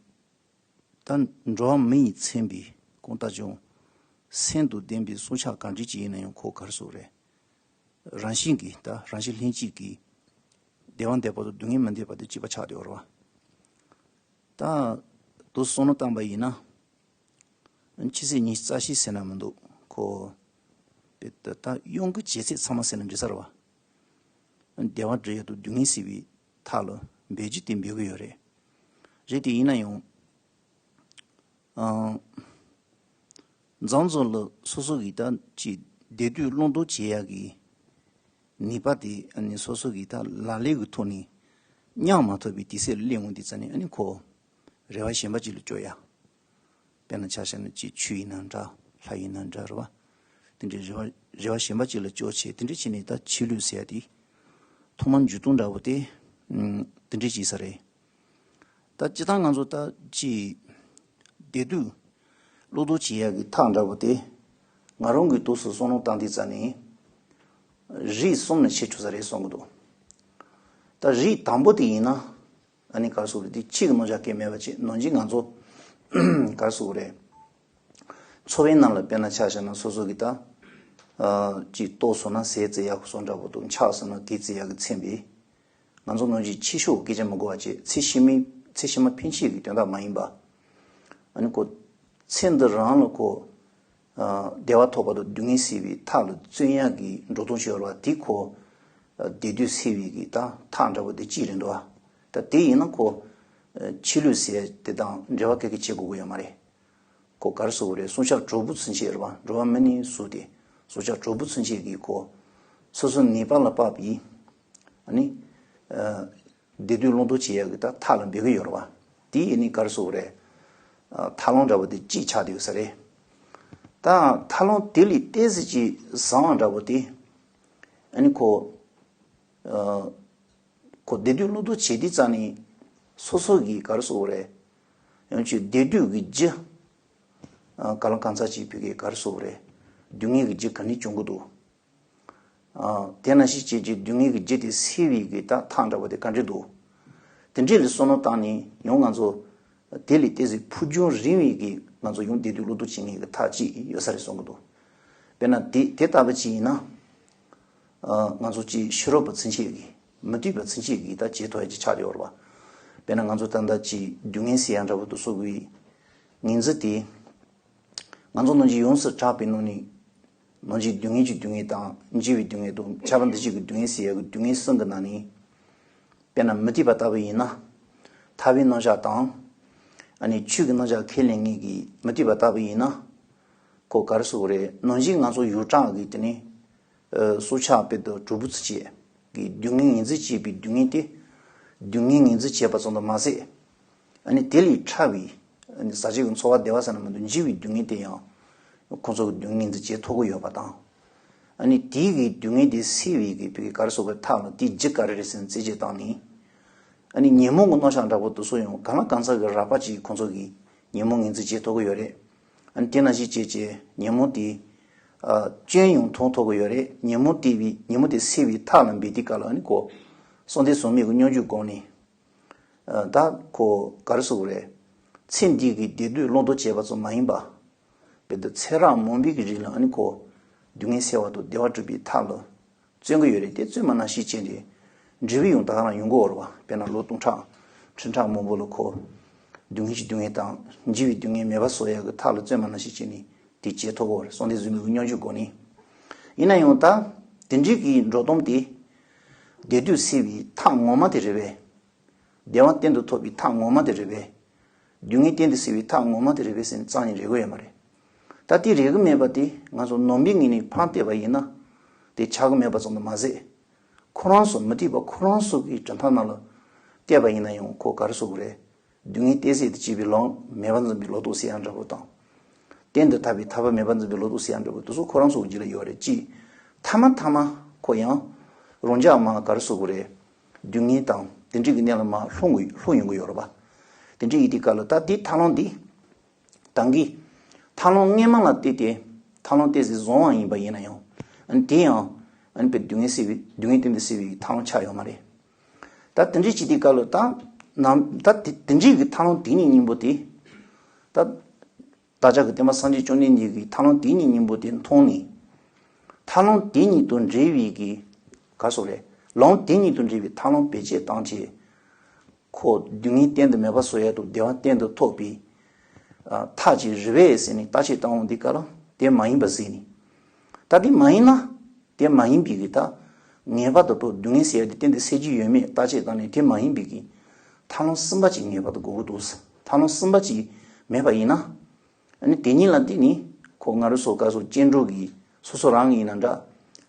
ད་འགྲོ་བ་མི་ཡིས་མཚན་པའི་གང་ལྟར་ཀྱང་སེམས་དང་ལྡན་པའི་སྲོག་ཆགས་གང་འདྲ་ཅིག་ཡིན་ན་ཡང་ཁོ་ག་རེ་ཟེར་དགོས་རེད། རང་བཞིན་གྱིས་ད་རང་བཞིན་ལྷན་སྐྱེས་ཀྱིས་བདེ་བ་འདོད་པ་དང་སྡུག་བསྔལ་མི་འདོད་པ་དེ་གཅིག་པ་ཆགས་བསྡད་ཡོད་རེད་བ། ད་དུ་བསམ་བློ་བཏང་པ་ཡིན་ན། ཕྱི་གསལ་ནང་གསལ་ཟེར་ན་མི་འདུག་ཁོ། དཔེ་ད་ད་གཡང་གི་བྱེད་ཚད་ཚང་མ་ཟེར་ན་འགྲིག་ས་རེད་བ། བདེ་བ་སྒྲུབ་ཡ་དང་སྡུག་བསྔལ་སེལ་བའི་ཐབས་ལ་འབད་རྒྱུ་དེ་འབད་གི་ཡོད་རེད། རེད་དེ་ཡིན་ན་ཡང་། ཨང་། མཚམས་མཚམས་ལ་སོ་སོ་གི་ད་ཅིག་བདེ་སྡུག་བླང་དོར་བྱེད་ཡག་གི་ནུས་པ་དེ་ཨ་ནི་སོ་སོ་གི་ད་ལག་ལེན་གྱི་ཐོག་ནས་མྱངས་མ་ཐུབ་པའི་དུས་ཚོད་ལ་སླེབས་འོང་དུས་ཙ་ནས་ཨ་ནི་ཁོ་རེ་བ་གཞན་པ་ཅིག་ལ་སྐྱོར་ཡ། དཔེར་ན་ཆ་བཞག་ན་ཅིག་ཆོས་ཡིན་ན་འདྲ། ལྷ་ཡིན་ན་འདྲ་རེད་བ། དེ་འདྲའི་རེ་བ་རེ་བ་གཞན་པ་ཅིག་ལ་སྐྱོར་བྱས་དེ་འདྲ་བྱས་ནས་ད་ཆོས་ལུགས་ཟེར་ཡ་དེ་ཐོག་མར་འཇུག་སྟངས་འདྲ་བོ་དེ་ཨ་དེ་འདྲ་ཅིག་ཡིན་ས་རེད། ད་སྤྱིར་བཏང་ང་ཚོ་ད་ཅིག་བདེ་སྡུག་བླང་དོར་བྱེད་ཡག་གི་ཐབས་འདྲ་བོ་དེ་ང་རང་གི་ཐོག་སུ་བསམ་བློ་བཏང་དུས་ཙ་ནས་རིགས་གསུམ་ནས་ཕྱེ་ཆོག་ས་རེད་བསམ་གྱི་འདུག་ད་རིགས་དང་པོ་དེ་ཡིན་ན་ཨ་ནི་ག་རེ་ཟེར་དགོས་རེད། དེ་ཕྱི་གི་རྣམ་གཞག་གང་ཡང་མེད་པ་བྱས། ནང་བཞིན་ང་ཚོ་ག་རེ་ཟེར་དགོས་རེད། འཚོ་བའི་ནང་ལ་དཔེར་ན་ཆ་བཞག་ན་སོ་སོ་གི་ད་ཨ་ཅིག་ལྟོགས་སོང་ན་ཟས་བཙལ་ཡག་གི་བཟོ་འདྲ་བོ་དང་། འཁྱག་སོང་ན་གོས་བཙལ་ཡག་གི་མཚན་པའི། ང་ཚོ་ནང་བཞིན་ཕྱི་ཕྱོགས་སྐད་ཆ་མི་གོ་བ་བྱས། ཚེ་ཕྱི་མའི་ཚེ་ཕྱི་མ་ཕན་ཆད་ཀྱི་དོན་དག་མ་ཡིན་པ། ཨ་ནི་ཁོ་ཚེ་འདི་རང་ལ་ཁོ་ཨ་བདེ་བ་ཐོབ་པ་དང་སྡུག་བསྔལ་སེལ་བའི་ཐབས་ལ་བརྩོན་ཡག་གི་འགྲོ་སྟངས་ཤིག་ཡོད་རེད་བ། དེ་ཁོ་ཨ་བདེ་སྡུག་སེལ་བའི་གི་ད་ཐབས་འདྲ་བོ་དེ་གཅིག་རེད་འདུག་བ། ད་དེ་ཡིན་ན་ཁོ་ ཆེད་ལུས་ཟེར་དེ་དང་འབྲེལ་བ་ག་གེ་བྱེད་དགོས་ཀྱི་ཡོད་མ་རེད། ཁོ་ག་རེ་ཟེར་དགོས་རེད། སྲོག་ཆགས་གྲོག་སྦུར་ཚུན་ཆད་རེད་བ། འགྲོ་བ་མི་ནས་བཟུང་སྟེ་སྲོག་ཆགས་གྲོག་སྦུར་ཚུན་ཆད་ཀྱིས་ཁོ་སོ་སོའི་ནད་པ་ལ་དཔག་པའི་ཨ་ནི་བདེ་སྡུག་བླང་དོར་བྱེད་ཡག་གི་ད་ཐབས་ལ་འབད་ཀྱི་ཡོད་རེད་བ། དེ་ཡིན་ནི་ག་རེ་ཟེར་དགོས་རེད། ཐབས་ལམ་འདྲ་བོ་དེ་གཅིག་ཆགས་བསྡད་ཡོད་ས་རེད། ད་ཐབས་ལམ་དེ་ལས་ཏོག་ཙམ་ཅིག་བཟང་བ་འདྲ་བོ་དེ་ཨ་ནི་ཁོ་ཁོ་བདེ་སྡུག་བླང་དོར་བྱེད་དུས་ཙང་ནས་སོ་སོ་གིས་ག་རེ་ཟེར་དགོས་རེད། ཡང་ཅིག་བདེ་སྡུག་གི་རྒྱུ་གང་ལ་གང་འཚམ་ཅིག་ཕ་གིའི་ག་རེ་ཟེར་དགོས་རེད། སྡུག་བསྔལ་གྱི་རྒྱུ་ག་ནས་འབྱུང་གི་འདུག་དེ་ནང་བཞིན་བྱས་ཀྱི་སྡུག་བསྔལ་གྱི་རྒྱུ་དེ་སེལ་བའི་གི་ད་ཐབས་འདྲ་བོ་དེ་ག་འདྲ་འདུག་དེ་འདྲས་ལ་བསམ་བློ་བཏང་ནས་ཡང་ང་ཚོ་དེ་ལས་ཏོག་ཙམ་ཕུགས་རྒྱང་རིང་བའི་གི་ང་ཚོ་ཡང་བདེ་སྡུག་བླང་དོར་བྱེད་མཁན་གྱི་ཐབས་ཅིག་ཡོད་ས་རེད་བསམ་གྱི་འདུག་དཔེར་ན་དེ་དེ་ལྟ་བུ་ཅིག་ཡིན་ན། ང་ཚོ་ཅིག་ཕྱི་རོལ་པ་ཚུན་ཆད་ཀྱིས་མུ་སྟེགས་པ་ཚུན་ཆད་ཀྱིས་ད་བྱེད་ཐུབ་ཡ་ཅིག་ཆགས་ཡོད་རེད་བ། དཔེར་ན་ང་ཚོ་ད་ལྟ་ཅིག་སྡུག་བསྔལ་ཟེར་ཡ་འདྲ་བོ་དེ་ཚོ་གི་ངོས་འཛིན་དེ། ང་ཚོ་ནང་བཞིན་ཡོངས་སུ་གྲགས་པའི་ནང་ནས་ནང་བཞིན་སྡུག་བསྔལ་གྱི་སྡུག་བསྔལ་དང་འཇིགས་པའི་སྡུག་བསྔལ་དང་ཁྱབ་པ་འདི་ཕྱི་གི་སྡུག་བསྔལ་ཟེར་ཡ་གི་སྡུག་བསྔལ་གསུམ་གྱི་ནང་ནས། དཔེར་ན་མུ་སྟེགས་པ་ལྟ་བུ་ཡིན་ན། ཐར་པའི་རྣམ་གཞག་དང་། ཨ་ནི་ཆོས་ཀྱི་རྣམ་གཞག་ཁས་ལེན་མཁན་གྱི་མུ་སྟེགས་པ་ལྟ་བུ་ཡིན་ན། ཁོ་ག་རེ་ཟེར་དགོས་རེད། ནང་བཞིན་ང་ཚོ་ཡོངས་གྲགས་ཀྱི་དེ་ནི། སྲོག་ཆགས་དཔེར་དུ་གྲོག་སྦུར་ཚུན་ཆད་ཀྱི་སྡུག་བསྔལ་ངོས་འཛིན་བྱས་པའི་སྡུག་བསྔལ་དེ། སྡུག་བསྔལ་ངོས་འཛིན་བྱས་པ་ཙམ་དུ་མ་ཟད། ཨ་ནི་དེ་ལས་ཕྲ་བའི་ཨ་ནི་ཟག་བཅས་ཀྱི་འཚོ་བ་བདེ་བ་ཟེར་ན་མི་འདུག་འཇིགས་པའི་སྡུག་བསྔལ་དེ་ཡང་ཁོང་ཚོ་གི་སྡུག་བསྔལ་ངོས་འཛིན་བྱེད་ཐུབ་ཀྱི་ཡོད་པ་དང་། ཨ་ནི་དེའི་གི་སྡུག་བསྔལ་དེ་སེལ་བའི་གི་བོད་ཀྱི་ག་རེ་ཟེར་དགོས་རེད། ཐབས་ལ་དེའི་རྒྱུ་ག་རེ་རེད་ཟེར་ནས་རྩད་གཅོད་བཏང་ནས། ཨ་ནི་ཉོན་མོངས་ཀྱི་རྣམ་གཞག་འདྲ་པོ་དེ་ཚོ་ཡང་གང་ལ་གང་འཚམ་གྱི་རགས་པ་ཅིག་ཁོང་ཚོ་གིས་ཉོན་མོངས་ངོས་འཛིན་བྱེད་ཐུབ་ཀྱི་ཡོད་རེད། ཨ་ནི་དེ་ནང་བཞིན་བྱས་བྱས་ཉོན་མོངས་དེ་ཨ་སྐྱོན་ཡང་མཐོང་ཐུབ་ཀྱི་ཡོད་རེད། ཉོན་མོངས་དེ་བའི་ཉོན་མོངས་དེ་སེལ་བའི་ཐབས་ལ་འབད་དུས་སྐབས་ལ་ཨ་ནི་ཁོ་གསང་བདེ་ཟབ་མོའི་གི་སྙོམས་འཇུག་སྒོམ་ནས། ཨ་ད་ཁོ་ག་རེ་ཟེར་དགོས་རེད། ཚེ་འདི་གི་བདེ་སྡུག་བླང་དོར་བྱས་པ་ཙམ་མ་ཡིན་པ། བོད་དུ་ཚེ་རབས་མང་པོའི་གི་རིང་ལ་ཨ་ནི་ཁོ་སྡུག་བསྔལ་སེལ་བ་དང་བདེ་བ་སྒྲུབ་པའི་ཐབས་ལ་བརྩོན་གྱི་ཡོད་རེད། དེ་བརྩོན་པ་ནང་བཞིན་བྱས་ཏེ་འབྲས་བུ་ཡང་ད་ག་རང་ཡོང་གི་ཡོད་རེད་བ། དཔེར་ན་ལོ་སྟོང་ཕྲག་ཁྲི་ཕྲག་མང་པོ་ལ་ཁོ་སྡུག་བསྔལ་གྱི་སྡུག་བསྔལ་དང་འཇིགས་པའི་སྡུག་བསྔལ་མེད་པ་བཟོ་ཡག་གི་ཐབས་ལ་བརྩོན་པ་ནང་བཞིན་བྱས་ནས་དེ་བྱེད་ཐུབ་ཀྱི་ཡོད་རེད། གསང་བདེ་ཟབ་མོའི་གི་སྙོམས་འཇུག་སྒོམ་ནས། ཡིན་ན་ཡང་ད་དེ་འདྲའི་གི་འགྲོ་སྟངས་དེ་བདེ་སྡུག་སེལ་བའི་ཐབས་ངོ་མ་དེ་རེད་པས། བདེ་བ་གཏན་དུ་ཐོབ་པའི་ཐབས་ངོ་མ་དེ་རེད་པས། སྡུག་བསྔལ་གཏན་དུ་སེལ་བའི་ཐབས་ངོ་མ་དེ་རེད་པས་ཟེར་ནས་རྩ་ནས་རེག་གི་ཡོད་མ་རེད། ད་དེ་རེག་གི་མེད་པ་དེ་ང་ཚོ་ནང་པའི་ངོས་ནས་ཕར་བལྟས་པ་ཡིན་ན། དེ་ཆགས་ཀྱི་མེད་པ་ཙམ་དུ་མ་ཟད། ཁོ་རང་ཚོ་མུ་སྟེགས་པ་ཁོ་རང་ཚོ་གི་གྲུབ་མཐའ་ནང་ལ་བལྟས་པ་ཡིན་ན་ཡང་ཁོ་ག་རེ་ཟེར་དགོས་རེད། སྡུག་བསྔལ་གཏན་ཟད་དུ་བྱེད་པའི་ལམ་མེད་པར་འཛིན་པའི་ལོག་རྟོག་ཟེར་ཡག་འདྲ་པོ་དང་། གཏན་དུ་ཐར་པའི་ཐར་པ་མེད་པར་འཛིན་པའི་ལོག་རྟོག་ཟེར་ཡག་འདྲ་པོ་དེ་ཚོ་ཁོ་རང་ཚོ་གི་རྒྱུད་ལ་ཡོད་རེད་ཅེས། ཐ་མ་ཐ་མ་ཁོ་ཡང་རང་ཅག་མ་ག་རེ་ཟེར་དགོས་རེད། སྡུག་བསྔལ་དང་དེ་འདྲའི་གི་གནས་ལ་མར་ལྷུང་དགོས་ལྷུང་ཡོང་གི་ཡོད་རེད་པ། དེ་འདྲའི་ཡིན་དུས་སྐབས་ལ་ད་དེའི་ཐབས་ལམ་འདི། ད་གིན་ཐབས་ལམ་སྔོན་མ་ལ་བལྟས་ཏེ་ཐབས་ལམ་ཏོག་ཙམ་བཟང་བ་ཡིན་པ་ཡིན་ན་ཡང་། ཨ་ནི་དེ་ཡང་ཨ་ནི་དཔེ་སྡུག་བསྔལ་སེལ་བའི་སྡུག་བསྔལ་གཏན་དུ་སེལ་བའི་ཐབས་ལམ་ཆགས་ཡོད་མ་རེད། ད་དེ་འདྲའི་བྱེད་དུས་སྐབས་ལ་ད་ནམ་ད་དེ་དེ་འདྲའི་གི་ཐབས་ལམ་དེ་ཉིད་སྙིང་པོ་དེ། ད་བདག་ཅག་གི་བསྟན་པ་སངས་རྒྱས་བཅོམ་ལྡན་འདས་ཀྱི་ཐབས་ལམ་དེ་ཉིད་སྙིང་པོ་དེ་མཐོང་ནས། ཐབས་ལམ་དེ་ཉིད་དང་འབྲེལ་བའི་གི་ག་རེ་ཟེར་དགོས་རེད། ལམ་དེ་ཉིད་དང་འབྲེལ་བའི་ཐབས་ལམ་བེད་སྤྱད་བཏང་བྱས། ཁོ་སྡུག་བསྔལ་གཏན་དུ་མེད་པ་བཟོ་ཡག་དང་བདེ་བ་གཏན་དུ་ཐོབ་པའི་ཨ་ཐབས་ཅིག་རེད་པས་ཟེར་ནས་བརྟག་དཔྱད་བཏང་འོང་དུས་སྐབས་ལ་དེ་མ་ཡིན་པ་གཟིགས་ནས། ད་དེ་མ་ཡིན་ན། དེ་མ་ཡིན་པའི་གི་ད་ངེས་པར་དུ་སྡུག་བསྔལ་ཟེར་ཡག་དེ་གཏན་དུ་སེལ་རྒྱུ་ཡོད་མེད་བརྟག་དཔྱད་བཏང་ནས། དེ་མ་ཡིན་པའི་གི་ཐབས་ལམ་གསུམ་པ་ཅིག་ངེས་པར་དུ་དགོས་ཀྱི་འདུག་ཐབས་ལམ་གསུམ་པ་ཅིག་མེད་པ་ཡིན་ན། ཨ་ནི་དེ་ཉིད་ལ་བརྟེན་ནས་ཁོ་ང་རང་ཚོ་ག་རེ་ཟེར། སྐྱེ་འགྲོ་གི་སོ་སོ་རང་ཡིན་ན་འདྲ།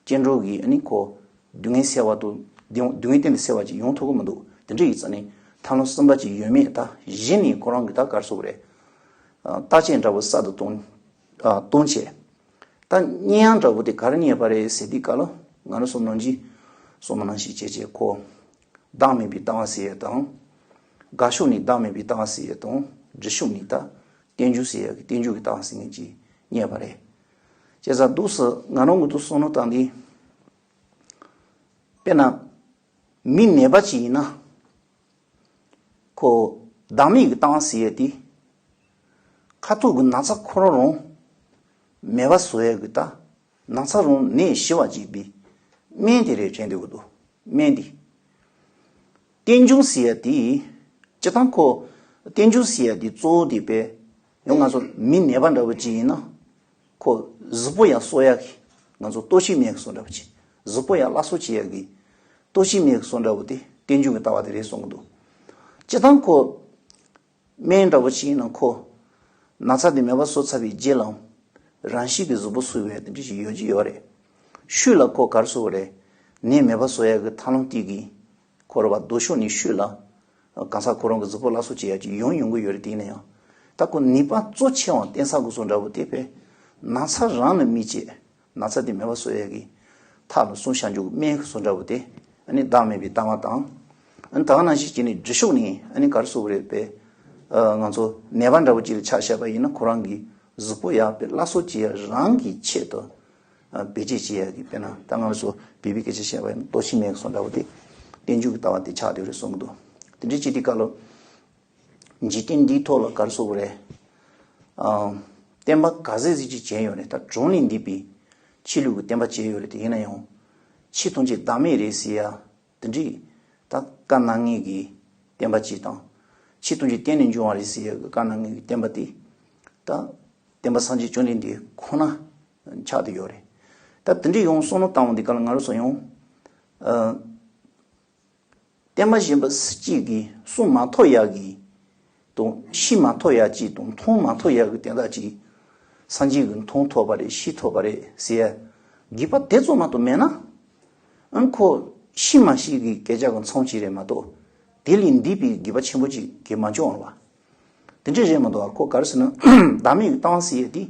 སྐྱེ་འགྲོ་གི་ཨ་ནི་ཁོ་སྡུག་བསྔལ་སེལ་བ་དང་སྡུག་སྡུག་བསྔལ་གཏན་དུ་སེལ་བ་ཅིག་ཡོང་ཐུབ་ཀྱི་མི་འདུག་དེ་འདྲ་ཡིན་ཙང་ནས་ཐབས་ལམ་གསུམ་པ་ཅིག་ཡོད་མེད་ད་གཞི་ནས་ཁོ་རང་གི་ད་ག་རེ་ཟེར་དགོས་རེད། ཨ་བརྟག་དཔྱད་འདྲ་བོ་གསར་དུ་གཏོང་ཨ་གཏོང་བྱས། ད་བརྙན་ཡང་འདྲ་བོ་དེ་ག་རེ་རྙེད་པ་རེད་ཟེར་དུས་སྐབས་ལ། ང་རང་ཚོ་ནང་བཞིན་སོ་མ་ནང་བཞིན་བྱས་བྱས་ཁོ། བདག་མེད་པའི་ལྟ་བ་ཟེར་ཡག་དང་། དགག་ཕྱོགས་ནས་བདག་མེད་པའི་ལྟ་བ་ཟེར་ཡག་དང་། སྒྲུབ་ཕྱོགས་ནས་ད་རྟེན་འབྱུང་ཟེར་ཡག་གི་རྟེན་འབྱུང་གི་ལྟ་བ་ཟེར་མཁན་ཅིག་རྙེད་པ་རེད། བྱས་ཙང་འདུག་སེ་ང་རང་གི་འདུག་བསམ་བློ་བཏང་དུས། དཔེར་ན། མི་ནད་པ་ཅིག་ཡིན་ན། ཁོ་བདག་མེད་ཀྱི་ལྟ་བ་ཟེར་ཡག་དེ། ཁ་ཐུག་གི་ན་ཚ་ཁོ་རང་རང་མེད་པ་བཟོ་ཡག་གི་ད། ན་ཚ་རང་ནད་ཞི་བར་བྱེད་པའི་སྨན་དེ་རེད་དྲན་འདོད་ཀྱི་འདུག་སྨན་དེ། རྟེན་འབྱུང་ཟེར་ཡག་དེ། སྤྱིར་བཏང་ཁོ་རྟེན་འབྱུང་ཟེར་ཡག་དེ་གཙོ་བོ་དེ་དཔེ་ཡང་ང་ཚོ་མི་ནད་པ་འདྲ་བོ་ཅིག་ཡིན་ན། ཁོ་གཟུགས་པོ་ཡང་གསོ་ཡག་གི་ང་ཚོ་ལྟོ་ཆས་སྨན་གྱི་བཟོ་འདྲ་བོ་ཅིག་གཟུགས་པོ་ཡང་སླར་གསོ་བྱེད་ཡག་གི་ལྟོ་ཆས་སྨན་གྱི་བཟོ་འདྲ་བོ་དེ་རྟེན་འབྱུང་གི་ལྟ་བ་དེ་རེད་གསུང་གི་འདུག་སྤྱིར་བཏང་ཁོ་ སྨན་འདྲ་པོ་ཅིག་ཡིན་ན་ཁོ་ན་ཚ་དེ་མེད་པ་བཟོ་ཚར་བའི་རྗེས་ལ་རང་བཞིན་གྱིས་གཟུགས་པོ་བསུ་བའི་དེ་འདྲ་ཞིག་ཡོད་ཀྱི་ཡོད་རེད། ཤུལ་ལ་ཁོ་ག་རེ་བཟོ་བ་རེད། ནད་མེད་པ་བཟོ་ཡག་གི་ཐབས་ལམ་དེ་གིས་ཁོ་ར་བ་རྡོ་ཤོག་ནས་ཤུལ་ལ་གང་ཟག་ཁོ་རང་གི་གཟུགས་པོ་སླར་གསོ་བྱེད་ཡག་ཅིག་ཡོང་ཡོང་གི་ཡོད་རེད། དེ་ཡིན་ན་ཡང་ད་ཁོ་ནད་པ་གཙོ་ཆེ་བ་བསྟེན་ས་གི་བཟོ་འདྲ་པོ་དེ་བས་ན་ཚ་རང་ལ་མི་བྱེད། ན་ཚ་དེ་མེད་པ་བཟོ་ཡས་ཀྱི་ཐབས་ལ་སྲུང་བྱ་འཇུག་སྨན་གྱི་བཟོ་འདྲ་པོ་དེ་ཨ་ནི་བདག་མེད་པའི་ལྟ་བ་དང་། ཨ་ནི་ད་ག་ནང་བཞིན་བྱས་ནས་འབྲི་ཤོག་ནས་ཨ་ནི་ག་རེ་བཟོ་བ་རེད་པས། ཨ་ང་ཚོ་ནད་པ་འདྲ་པོ་ཅིག་ལ་ཆ་བཞག་པ་ཡིན་ན་ཁོ་རང་གི་གཟུགས་པོ་ཡག་པའི་སླར་གསོ་བྱེད་ཡ་རང་གི་ཆེད་དུ་ཨ་བེད་སྤྱད་བྱེད་ཡ་གི་དཔེར་ན་ད་ང་ཚོ་བོད་པའི་སྐད་ཆ་བཤད་པ་ཡིན་ན་ལྟོ་ཆས་སྨན་གྱི་བཟོ་འདྲ་པོ་དེ་བསྟན་འགྱུར་གྱི་ལྟ་བ་དེ་ཆགས་བསྡད་ཡོད་རེད་གསུང་གི་འདུག་དེ་འདྲའི་ཅིག་དེ་སྐབས་ལ། འཇིག་རྟེན་འདིའི་ཐོག་ལ་ག་རེ་ཟེར་དགོས་རེད། ཨ། བསྟན་པ་ག་ཚད་ཅིག་ཅིག་བྱས་ཡོད་རེད། ད་གྲོང་ནས་འདས་པའི་ཕྱི་ལུགས་ཀྱི་བསྟན་པ་བྱས་ཡོད་རེད། དེ་ཡིན་ན་ཡང་། ཕྱི་ཐམས་ཅད་བདག་མེད་རེད་ཟེར་ཡ། དེ་འདྲའི་ད་བཀའ་གནང་མཁན་གྱི་བསྟན་པ་ཅིག་དང་། ཕྱི་ཐམས་ཅད་བརྟེན་ནས་འབྱུང་བ་རེད་ཟེར་ཡ་གི་བཀའ་གནང་མཁན་གྱི་བསྟན་པ་དེ། ད་བསྟན་པ་སངས་རྒྱས་བཅོམ་ལྡན་འདས་ཁོ་ན་ཆགས་བསྡད་ཡོད་རེད། ད་དེ་འདྲའི་ཡང་བསམ་བློ་བཏང་བ་འདི་ག་ལ་ང་རང་ཚོ་ཡང་། ཨ། བསྟན་པ་གཞན་པ་སུ་གཅིག་གིས་གསུང་མ་ཐོས་ཡག་གི་དང་ཤེས་མ་ཐོས་ཡག་ཅིག་དང་མཐོང་མ་ཐོས་ཡག་གི་དོན་དག་ཅིག་སངས་རྒྱས་ཀྱིས་མཐོང་ཐོས་པ་རེད་ཤེས་ཐོས་པ་རེད་ཟེར་ཡ་དགོས་པ་དེ་ཙམ་མ་གཏོགས་མེད་ན། ཨང་ཁོ་ཤེས་མ་ཤེས་ཀྱི་སྐད་ཆ་གི་མཚམས་ཅིག་རེད་མ་གཏོགས་དེ་ལས་འདས་པའི་དགོས་པ་ཆེན་པོ་ཅིག་གི་མ་བྱུང་བ། དེ་འདྲ་རེད་མ་གཏོགས་ཁོ་ག་རེ་ཟེར་ན་བདག་མེད་ཀྱི་ལྟ་བ་ཟེར་ཡ་དེ་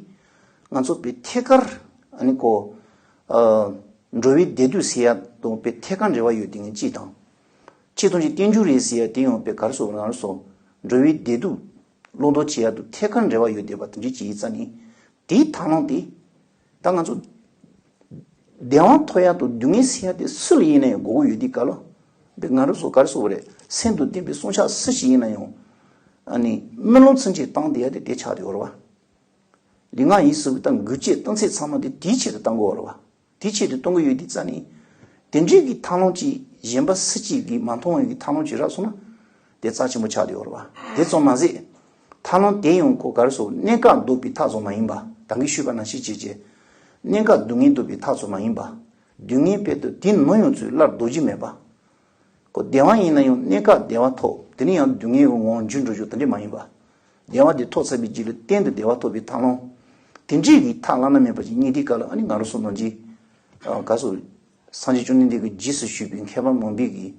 ང་ཚོ་བོད་ཐད་ཀར་ཨ་ནི་ཁོ་ཨ་འགྲོ་བའི་བདེ་སྡུག་ཟེར་ཡ་དང་བོད་ཐད་ཀར་འབྲེལ་བ་ཡོད་དེ་ངན་ཅིག་དང་། ཕྱི་ཐམས་ཅད་བརྟན་འགྱུར་རེད་ཟེར་ཡ་དེ་ཡང་བོད་ག་རེ་ཟེར་ང་རང་ཚོ་འགྲོ་བའི་བདེ་སྡུག་བླང་དོར་བྱེད་ཡ་དང་ཐད་ཀར་འབྲེལ་བ་ཡོད་བསྡད་པ་དེ་འདྲ་ཅིག་ཡིན་ཙང་ནི་དེའི་ཐབས་ལམ་དེ། ད་ང་ཚོ་བདེ་བ་ཐོབ་ཡ་དང་སྡུག་བསྔལ་སེལ་ཡ་དེ་སུ་ལ་ཡིན་ན་ཡང་དགོས་ཀྱི་ཡོད་དུས་ག་ལ། འདི་ང་རང་ཚོ་ག་རེ་ཟེར་དགོས་རེད། སེམས་དང་ལྡན་པའི་སྲུང་བྱ་སུ་ཞིག་ཡིན་ན་ཡང་། ཨ་ནི་སྨོན་ལམ་ཚུན་ཆད་བཏང་བསྡད་ཡ་དེ་དེ་ཆགས་བསྡད་ཡོད་རེད་བ། ལུས་ངག་ཡིད་གསུམ་གྱི་ད་འགུལ་སྐྱོད་གཏོང་ཚད་ཚང་མ་དེ་དེའི་ཆེད་དུ་གཏོང་དགོས་རེད་བ། དེའི་ཆེད་དུ་གཏོང་གི་ཡོད་དུས་ཙང་ནི། དེ་འདྲའི་གི་ཐབས་ལམ་ཅིག་གཞན་པ་སུ་གཅིག་གིས་མ་མཐོང་བའི་གི་ཐབས་ལམ་ཅིག་རག་སོང་ན། དེ་རྩ་ཆེན་པོ་ཆགས་བསྡད་ཡོད་རེད་བ། དེ་ཙམ་མ་ཟད། ཐབས་ལམ་དེ་ཡང་ཁོ་ག་རེ་ཟེར་གནད་འགག་ལྡོག་པའི་ཐབས་ཙམ་མ་ཡིན་པ་ད་གིན་ཞུས་པ་ནང་བཞིན་བྱས་བྱས། གནད་འགག་སྡུག་བསྔལ་ལྡོག་པའི་ཐབས་ཙམ་མ་ཡིན་པ། སྡུག་བསྔལ་དཔེ་དུ་དེ་ནམ་ཡང་ཚུར་སླར་ལྡོག་རྒྱུ་མེད་པ། ཁོ་བདེ་བ་ཡིན་ན་ཡང་གནད་འགག་བདེ་བ་ཐོབ་དེ་ནས་ཡང་སྡུག་བསྔལ་གྱི་ངང་འཇུག་འགྲོ་རྒྱུ་དེ་འདྲ་མ་ཡིན་པ། བདེ་བ་དེ་ཐོབ་ཚར་བའི་རྗེས་ལ་གཏན་དུ་བདེ་བ་ཐོབ་པའི་ཐབས་ལམ། དེ་འདྲའི་གི་ཐབས་བླ་ན་མེད་པ་ཅིག་རྙེད་དུས་སྐབས་ལ་ཨ་ནི་ང་རང་ཚོ་ནང་གི། ཨ་ག་ཟེར། སངས་རྒྱས་བཅོམ་ལྡན་འདས་ཀྱིས་རྗེས་སུ་ཞུས་པའི་མཁས་པ་མང་པོས་ཀྱིས།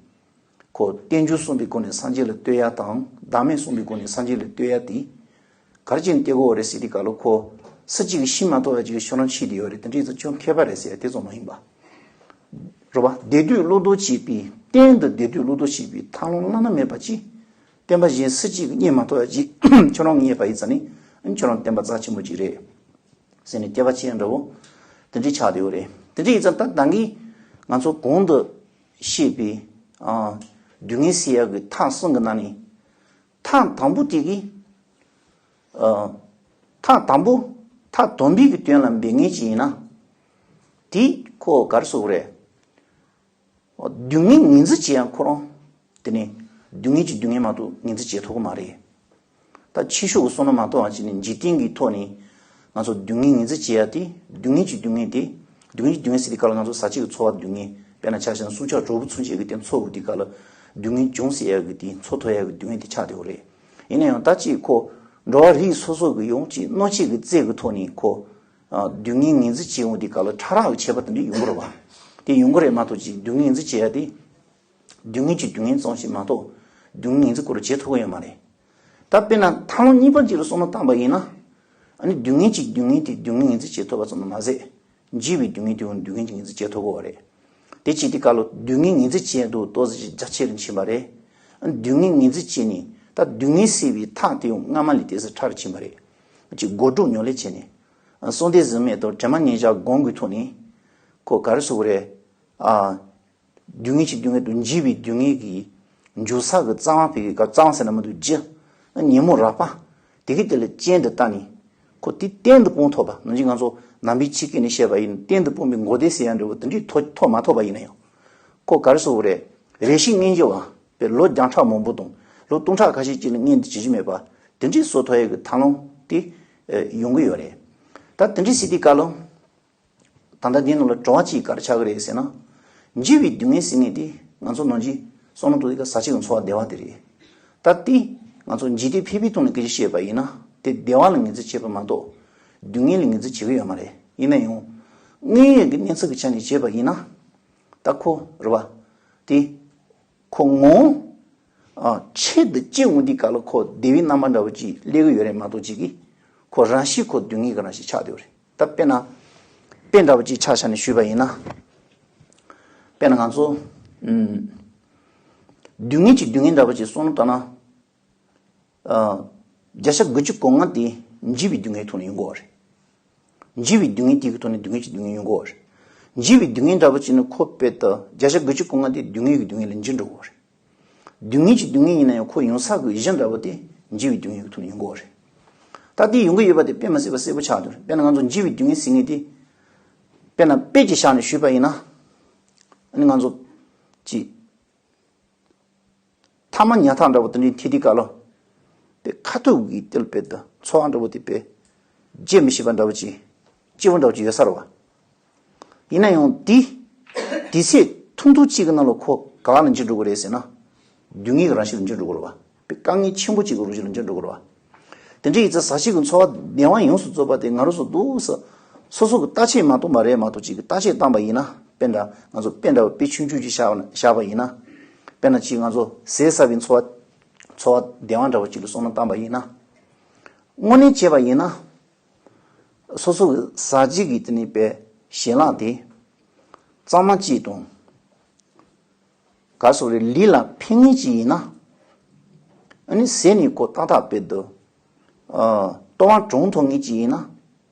ཁོ་རྟེན་འབྱུང་གསུངས་པའི་སྒོ་ནས་སངས་རྒྱས་ལ་བསྟོད་ཡ་དང་བདག་མེད་གསུངས་པའི་སྒོ་ནས་སངས་རྒྱས་ལ་བསྟོད་ཡ་དེ། ག་རེ་བྱས་ནས་བསྟོད་དགོས་རེད་ཟེར་དུས་སྐབས་ལ་ཁོ། སུ་གཅིག་གིས་ཤེས་མ་ཐུབ་པ་ཅིག་ཁྱོད་རང་ཤེས་བསྡད་ཡོད་རེད་དེ་འདྲ་ཡིན་ཙང་ཁྱོད་མཁས་པ་རེད་ཟེར་ཡ་དེ་ཙམ་མ་ཡིན་པ། རེད་བ། བདེ་སྡུག་བླང་དོར་བྱེད་པའི་གཏན་དུ་བདེ་སྡུག་བླང་དོར་བྱེད་པའི་ཐབས་ལམ་བླ་ན་མེད་པ་ཅིག་བསྟན་པ་གཞན་སུ་གཅིག་གིས་རྙེད་མ་ཐུབ་པ་ཅིག་ཁྱོད་རང་རྙེད་པ་ཡིན་ཙང་ནི་ཁྱོད་རང་བསྟན་པ་རྩ་ཆེན་པོ་ཅིག་རེད། ཟེར་ནས་སྐྱེ་བ་ཆེན་འདྲ་བོ། དེ་འདྲའི་ཆགས་བསྡད་ཡོད་རེད། དེ་འདྲ་ཡིན་ཙང་ད་ད་གིན་ང་ཚོ་གོང་དུ་བཤད་པའི་ཨ་སྡུག་བསྔལ་སེལ་ཡག་གི་ཐབས་གསུམ་གྱི་ནང་ནས་ཐབས་དང་པོ་དེ་གིས་ཨ་ཐབས་དང་པོ་ཐབས་དམ་པའི་གི་དོན་ལ་འབད་མཁན་ཅིག་ཡིན་ན། དེ་ཁོ་ག་རེ་ཟེར་དགོས་རེད། སྡུག་བསྔལ་ངོས་འཛིན་བྱེད་ཡང་ཁོ་རང་། དེ་ནི་སྡུག་བསྔལ་གྱི་སྡུག་བསྔལ་མ་གཏོགས་ངོས་འཛིན་བྱེད་ཐུབ་ཀྱི་མ་རེད། ད་ཕྱི་ཕྱོགས་ཀྱི་བསམ་བློ་མ་གཏོང་བ་བྱས་ནས་འཇིག་རྟེན་གྱི་ཐོག་ནས་ང་ཚོ་སྡུག་བསྔལ་ངོས་འཛིན་བྱེད་ཡ་དེ་སྡུག་བསྔལ་གྱི་སྡུག་བསྔལ་དེ། སྡུག་བསྔལ་གྱི་སྡུག་བསྔལ་ཟེར་དུས་སྐབས་ལ་ང་ཚོ་ཟ་བྱེད་ཀྱི་འཚོ་བ་སྡུག་བསྔལ་དཔེར་ན་ཆ་བཞག་ན་སྲུང་སྐྱོབ་གྲོགས་པོ་ཚུན་ཆད་ཀྱི་དེ་འཚོ་དགོས་དུས་སྐབས་ལ་སྡུག་བསྔལ་བྱུང་ཟེར་ཡ་གི་དེ་འཚོ་ཐུབ་ཡ་གི་སྡུག་བསྔལ་དེ་ཆགས་བསྡད་ཡོད་རེད། ཡིན་ན་ཡང་ད་ཅིག་ཁོ་འགྲོ་བ་རིགས་སོ་སོ་གི་ཡོངས་ཀྱི་སྣང་བྱེད་ཀྱི་རྩལ་གྱི་ཐོག་ནས་ཁོ། སྡུག་བསྔལ་ངོས་འཛིན་བྱེད་འོང་དུས་སྐབས་ལ་ཕྲ་རགས་ཀྱི་ཁྱད་པར་དེ་འདྲ་ཡོང་གི་རེད་བ། དེ་ཡོང་གི་རེད་མ་གཏོགས་ཅིག་སྡུག་བསྔལ་ངོས་འཛིན་བྱེད་ཡ་དེ། སྡུག་བསྔལ་གྱི་སྡུག་བསྔལ་ཙམ་ཞིག་མ་གཏོགས་སྡུག་བསྔལ་ངོས་འཛིན་སྐོར་བྱེད་ཐུབ་ཀྱི་ཡོད་མ་རེད། ད་དཔེར་ན་ཐབས་ལམ་གཉིས་པ་ཅིག་ལ་བསམ་བློ་བཏང་པ་ཡིན་ན། ཨ་ནི་སྡུག་བསྔལ་གྱི་སྡུག་བསྔལ་དེ་སྡུག་བསྔལ་ངོས་འཛིན་བྱེད་ཐུབ་པ་ཙམ་དུ་མ་ཟད། འཇིགས་པའི་སྡུག་བསྔལ་དེ་ཡང་སྡུག་བསྔལ་གྱི་ངོས་འཛིན་བྱེད་ཐུབ་ཀྱི་ཡོད་རེད། དེ་བྱེད་དུས་སྐབས་ལ་སྡུག་བསྔལ་ངོས་འཛིན་བྱེད་དུ་ཏོག་ཙམ་ཅིག་རྒྱ་ཆེ་རུ་ཕྱིན་པ་རེད། སྡུག་བསྔལ་ངོས་འཛིན་བྱས་ནས་ད་སྡུག་བསྔལ་སེལ་བའི་ཐབས་དེ་ཡང་སྔ་མ་ལས་ཏོག་ཙམ་ཕྲ་རུ་ཕྱིན་པ་རེད། ཅིག་སྒོར་སྒྲུབ་ཉམས་ལེན་བྱས་ནས། གསང་བདེ་གཟིགས་མེད་དང་དྲི་མ་མཉེན་བྱ་སྒོམ་གྱི་ཐོག་ནས། ཁོ་ག་རེ་ཟེར་དགོས་རེད། ཨ། སྡུག་བསྔལ་གྱི་སྡུག་བསྔལ་དང་འཇིགས་པའི་སྡུག་བསྔལ་གྱི་འཇུག་ས་གི་རྩ་བ་བོད་ཀྱི་སྐབས་རྩ་བ་ཟེར་ན་མི་འདུག་རྒྱུ། ཉོན་མོངས་རགས་པ། དེ་གི་དེ་ལ་གཅིན་དུ་བཏགས་ནས། ཁོ་དེ་གཏན་དུ་སྤོང་ཐུབ་པ་ནང་བཞིན་ང་ཚོ་ནང་པའི་ཆོས་སྐད་ནས་བཤད་པ་ཡིན་གཏན་དུ་སྤོང་བའི་མགོ་བདེ་ཟེར་ཡ་འདྲ་བོ་དེ་འདྲའི་ཐོབ་ཐོབ་མ་ཐུབ་པ་ཡིན་ན་ཡང་། ཁོ་ག་རེ་ཟེར་དགོས་རེད། རེ་ཞིག་སྔོན་གྱི་བ་པའི་ལོ་བརྒྱ་ཕྲག་མང་པོ་དང་ལོ་སྟོང་ཕྲག་ཁ་ཤས་ཅིག་ལ་སྔོན་དུ་བྱེད་རྒྱུ་མེད་པ་དེ་འདྲའི་བཟོ་ཐུབ་ཡ་གི་ཐབས་ལམ་དེ་ཡོང་གི་ཡོད་རེད། ད་དེ་འདྲའི་ཟེར་དུས་སྐབས་ལ། ད་ལྟ་འདི་ནང་ལ་དྲི་བ་གཅིག་ག་རེ་ཆགས་ཀྱི་རེད་ཟེར་ན། འཇིགས་པའི་སྡུག་བསྔལ་ཟེར་མཁན་དེ་ང་ཚོ་ནང་བཞིན་བསམ་བློ་གཏོང་དུས་སྐབས་ཟ་བྱེད་ཀྱི་འཚོ་བ་བདེ་བ་དེ་རེད། ད་དེ་ ང་ཚོ་འཇིག་རྟེན་ཕལ་པའི་ཐོག་ནས་སྐད་ཆ་བཤད་པ་ཡིན་ན་དེ་བདེ་བ་ལ་ངོས་འཛིན་བྱེད་པ་མ་གཏོགས་སྡུག་བསྔལ་ལ་ངོས་འཛིན་བྱེད་ཀྱི་ཡོད་མ་རེད། ཡིན་ན་ཡང་དངོས་ཡོད་ཀྱི་གནས་ཚུལ་གྱི་ཆ་ནས་བྱས་པ་ཡིན་ན་ད་ཁོ་རེད་བ། དེ་ཁོ་ངོ་ཨ་ཆེད་དུ་སྐྱེ་འོང་དུས་སྐབས་ལ་ཁོ་བདེ་བའི་རྣམ་པ་འདྲ་བོ་ཅིག་སླེབས་ཀྱི་ཡོད་རེད་མ་གཏོགས་ཅིག་གིས་ཁོ་རང་བཞིན་ཁོ་སྡུག་བསྔལ་གྱི་རང་བཞིན་ཆགས་བསྡད་ཡོད་རེད། ད་དཔེར་ན་དཔེ་འདྲ་བོ་ཅིག་ཆ་བཞག་ནས་ཞུས་པ་ཡིན་ན། དཔེར་ན་ང་ཚོ་ཨུམ། སྡུག་བསྔལ་གྱི་སྡུག་བསྔལ་འདྲ་བོ་ཅིག་བསམ་བློ་བཏང་ན། ཨ། བརྒྱ་ཆ་དགུ་བཅུ་གོ་ལྔ་དེ་འཇིགས་པའི་སྡུག་བསྔལ་ཐོག་ནས་ཡོང་གི་ཡོད་རེད། འཇིགས་པའི་སྡུག་བསྔལ་དེ་གི་ཐོག་ནས་སྡུག་བསྔལ་གྱི་སྡུག་བསྔལ་ཡོང་གི་ཡོད་རེད། འཇིགས་པའི་སྡུག་བསྔལ་འདྲ་བོ་ཅིག་ནི་ཁོ་དཔེ་ད་བརྒྱ་ཆ་དགུ་བཅུ་གོ་ལྔ་དེ་སྡུག་བསྔལ་གྱི་སྡུག་བསྔལ་ལ་འགྱུར་འགྲོ་གི་ཡོད་རེད། སྡུག་བསྔལ་གྱི་སྡུག་བསྔལ་ཡིན་ན་ཡང་ཁོ་ཡོང་ས་གི་གཞི་འདྲ་བོ་དེ་འཇིགས་པའི་སྡུག་བསྔལ་གྱི་ཐོག་ནས་ཡོང་གི་ཡོད་རེད། ད་དེ་ཡོང་གི་ཡོད་པ་དེ་དཔེ་མི་སྲིད་པ་གསལ་པོ་ཆགས་འདུག་དཔེར་ན་ང་ཚོ་འཇིགས་པའི་སྡུག་བསྔལ་ཟེར་མཁན་དེ་དཔེར་ན་དཔེ་ཅིག་བཞག་ནས་ཞུས་པ་ཡིན་ན། ཨ་ནི་ང་ཚོ་ཅིག་ཐ་མག་ཉལ་ཐ་འདྲ་བོ་དེ་འདྲའི་འཐེན་དུས་སྐབས་ལ། དེ་ཁ་ཐུག་གི་དེ་ལ་དཔེ་དང་ཚོར་བ་འདྲ་བོ་དེ་དཔེ་བརྗེད་མི་ཤེས་པ་འདྲ་བོ་ཅིག་སྐྱིད་པོ་འདྲ་བོ་ཅིག་ཡོད་ས་རེད་བ། ཡིན་ན་ཡང་དེ་དུས་ཚོད་ཐུང་ཐུང་གཅིག་གི་ནང་ལ་ཁོ་ག་བ་ལ་འགྱུར་འགྲོ་གི་རེད་ཟེར་ན། སྡུག་བསྔལ་གྱི་རང་བཞིན་ལ་འགྱུར་འགྲོ་གི་རེད་བ། དཔེ་དཀའ་ངལ་ཆེན་པོ་གཅིག་གི་རང་བཞིན་ལ་འགྱུར་འགྲོ་གི་རེད་བ། དེ་འདྲ་ཡིན་ཙང་ཟག་བཅས་ཀྱི་ཚོར་བ་བདེ་བ་ཡོངས་སུ་རྫོགས་པ་དེ་ང་རང་ཚོ་འདུག་ས། སོ་སོ་གི་བརྟག་དཔྱད་མ་གཏོང་པ་རེད་མ་གཏོགས་ཅིག་གི་བརྟག་དཔྱད་བཏང་པ་ཡིན་ན་དཔེ་འདྲ་ང་ཚོ་དཔེ་འདྲ་བ་དཔེ་ཆུང་ཆུང་ཅིག་བཞག་བཞག་པ་ཡིན་ན། དཔེར་ན་ཅིག་ང་ཚོ་ཟས་ཟ་བའི་ཚོར་བ་ཚོར་བ་བདེ་བ་འདྲ་བ་ཅིག་ལ་བསམ་བློ་བཏང་པ་ཡིན་ན། དངོས་གནས་བྱས་པ་ཡིན་ན། སོ་སོ་གི་ཟ་བྱེད་ཀྱི་དེ་ནི་དཔེ་ཞལ་ལག་དེ་གཙང་མ་གཅིག་དང་། ག་སོགས་རེ་ལུས་ལ་ཕན་ངེས་ཅིག་ཡིན་ན། ཨ་ནི་ཟས་ནི་ཁོ་ཏག་ཏག་དཔེ་འདུག་ཨ། ལྟོ་བ་གྲང་ཐོག་ངེས་ཅིག་ཡིན་ན།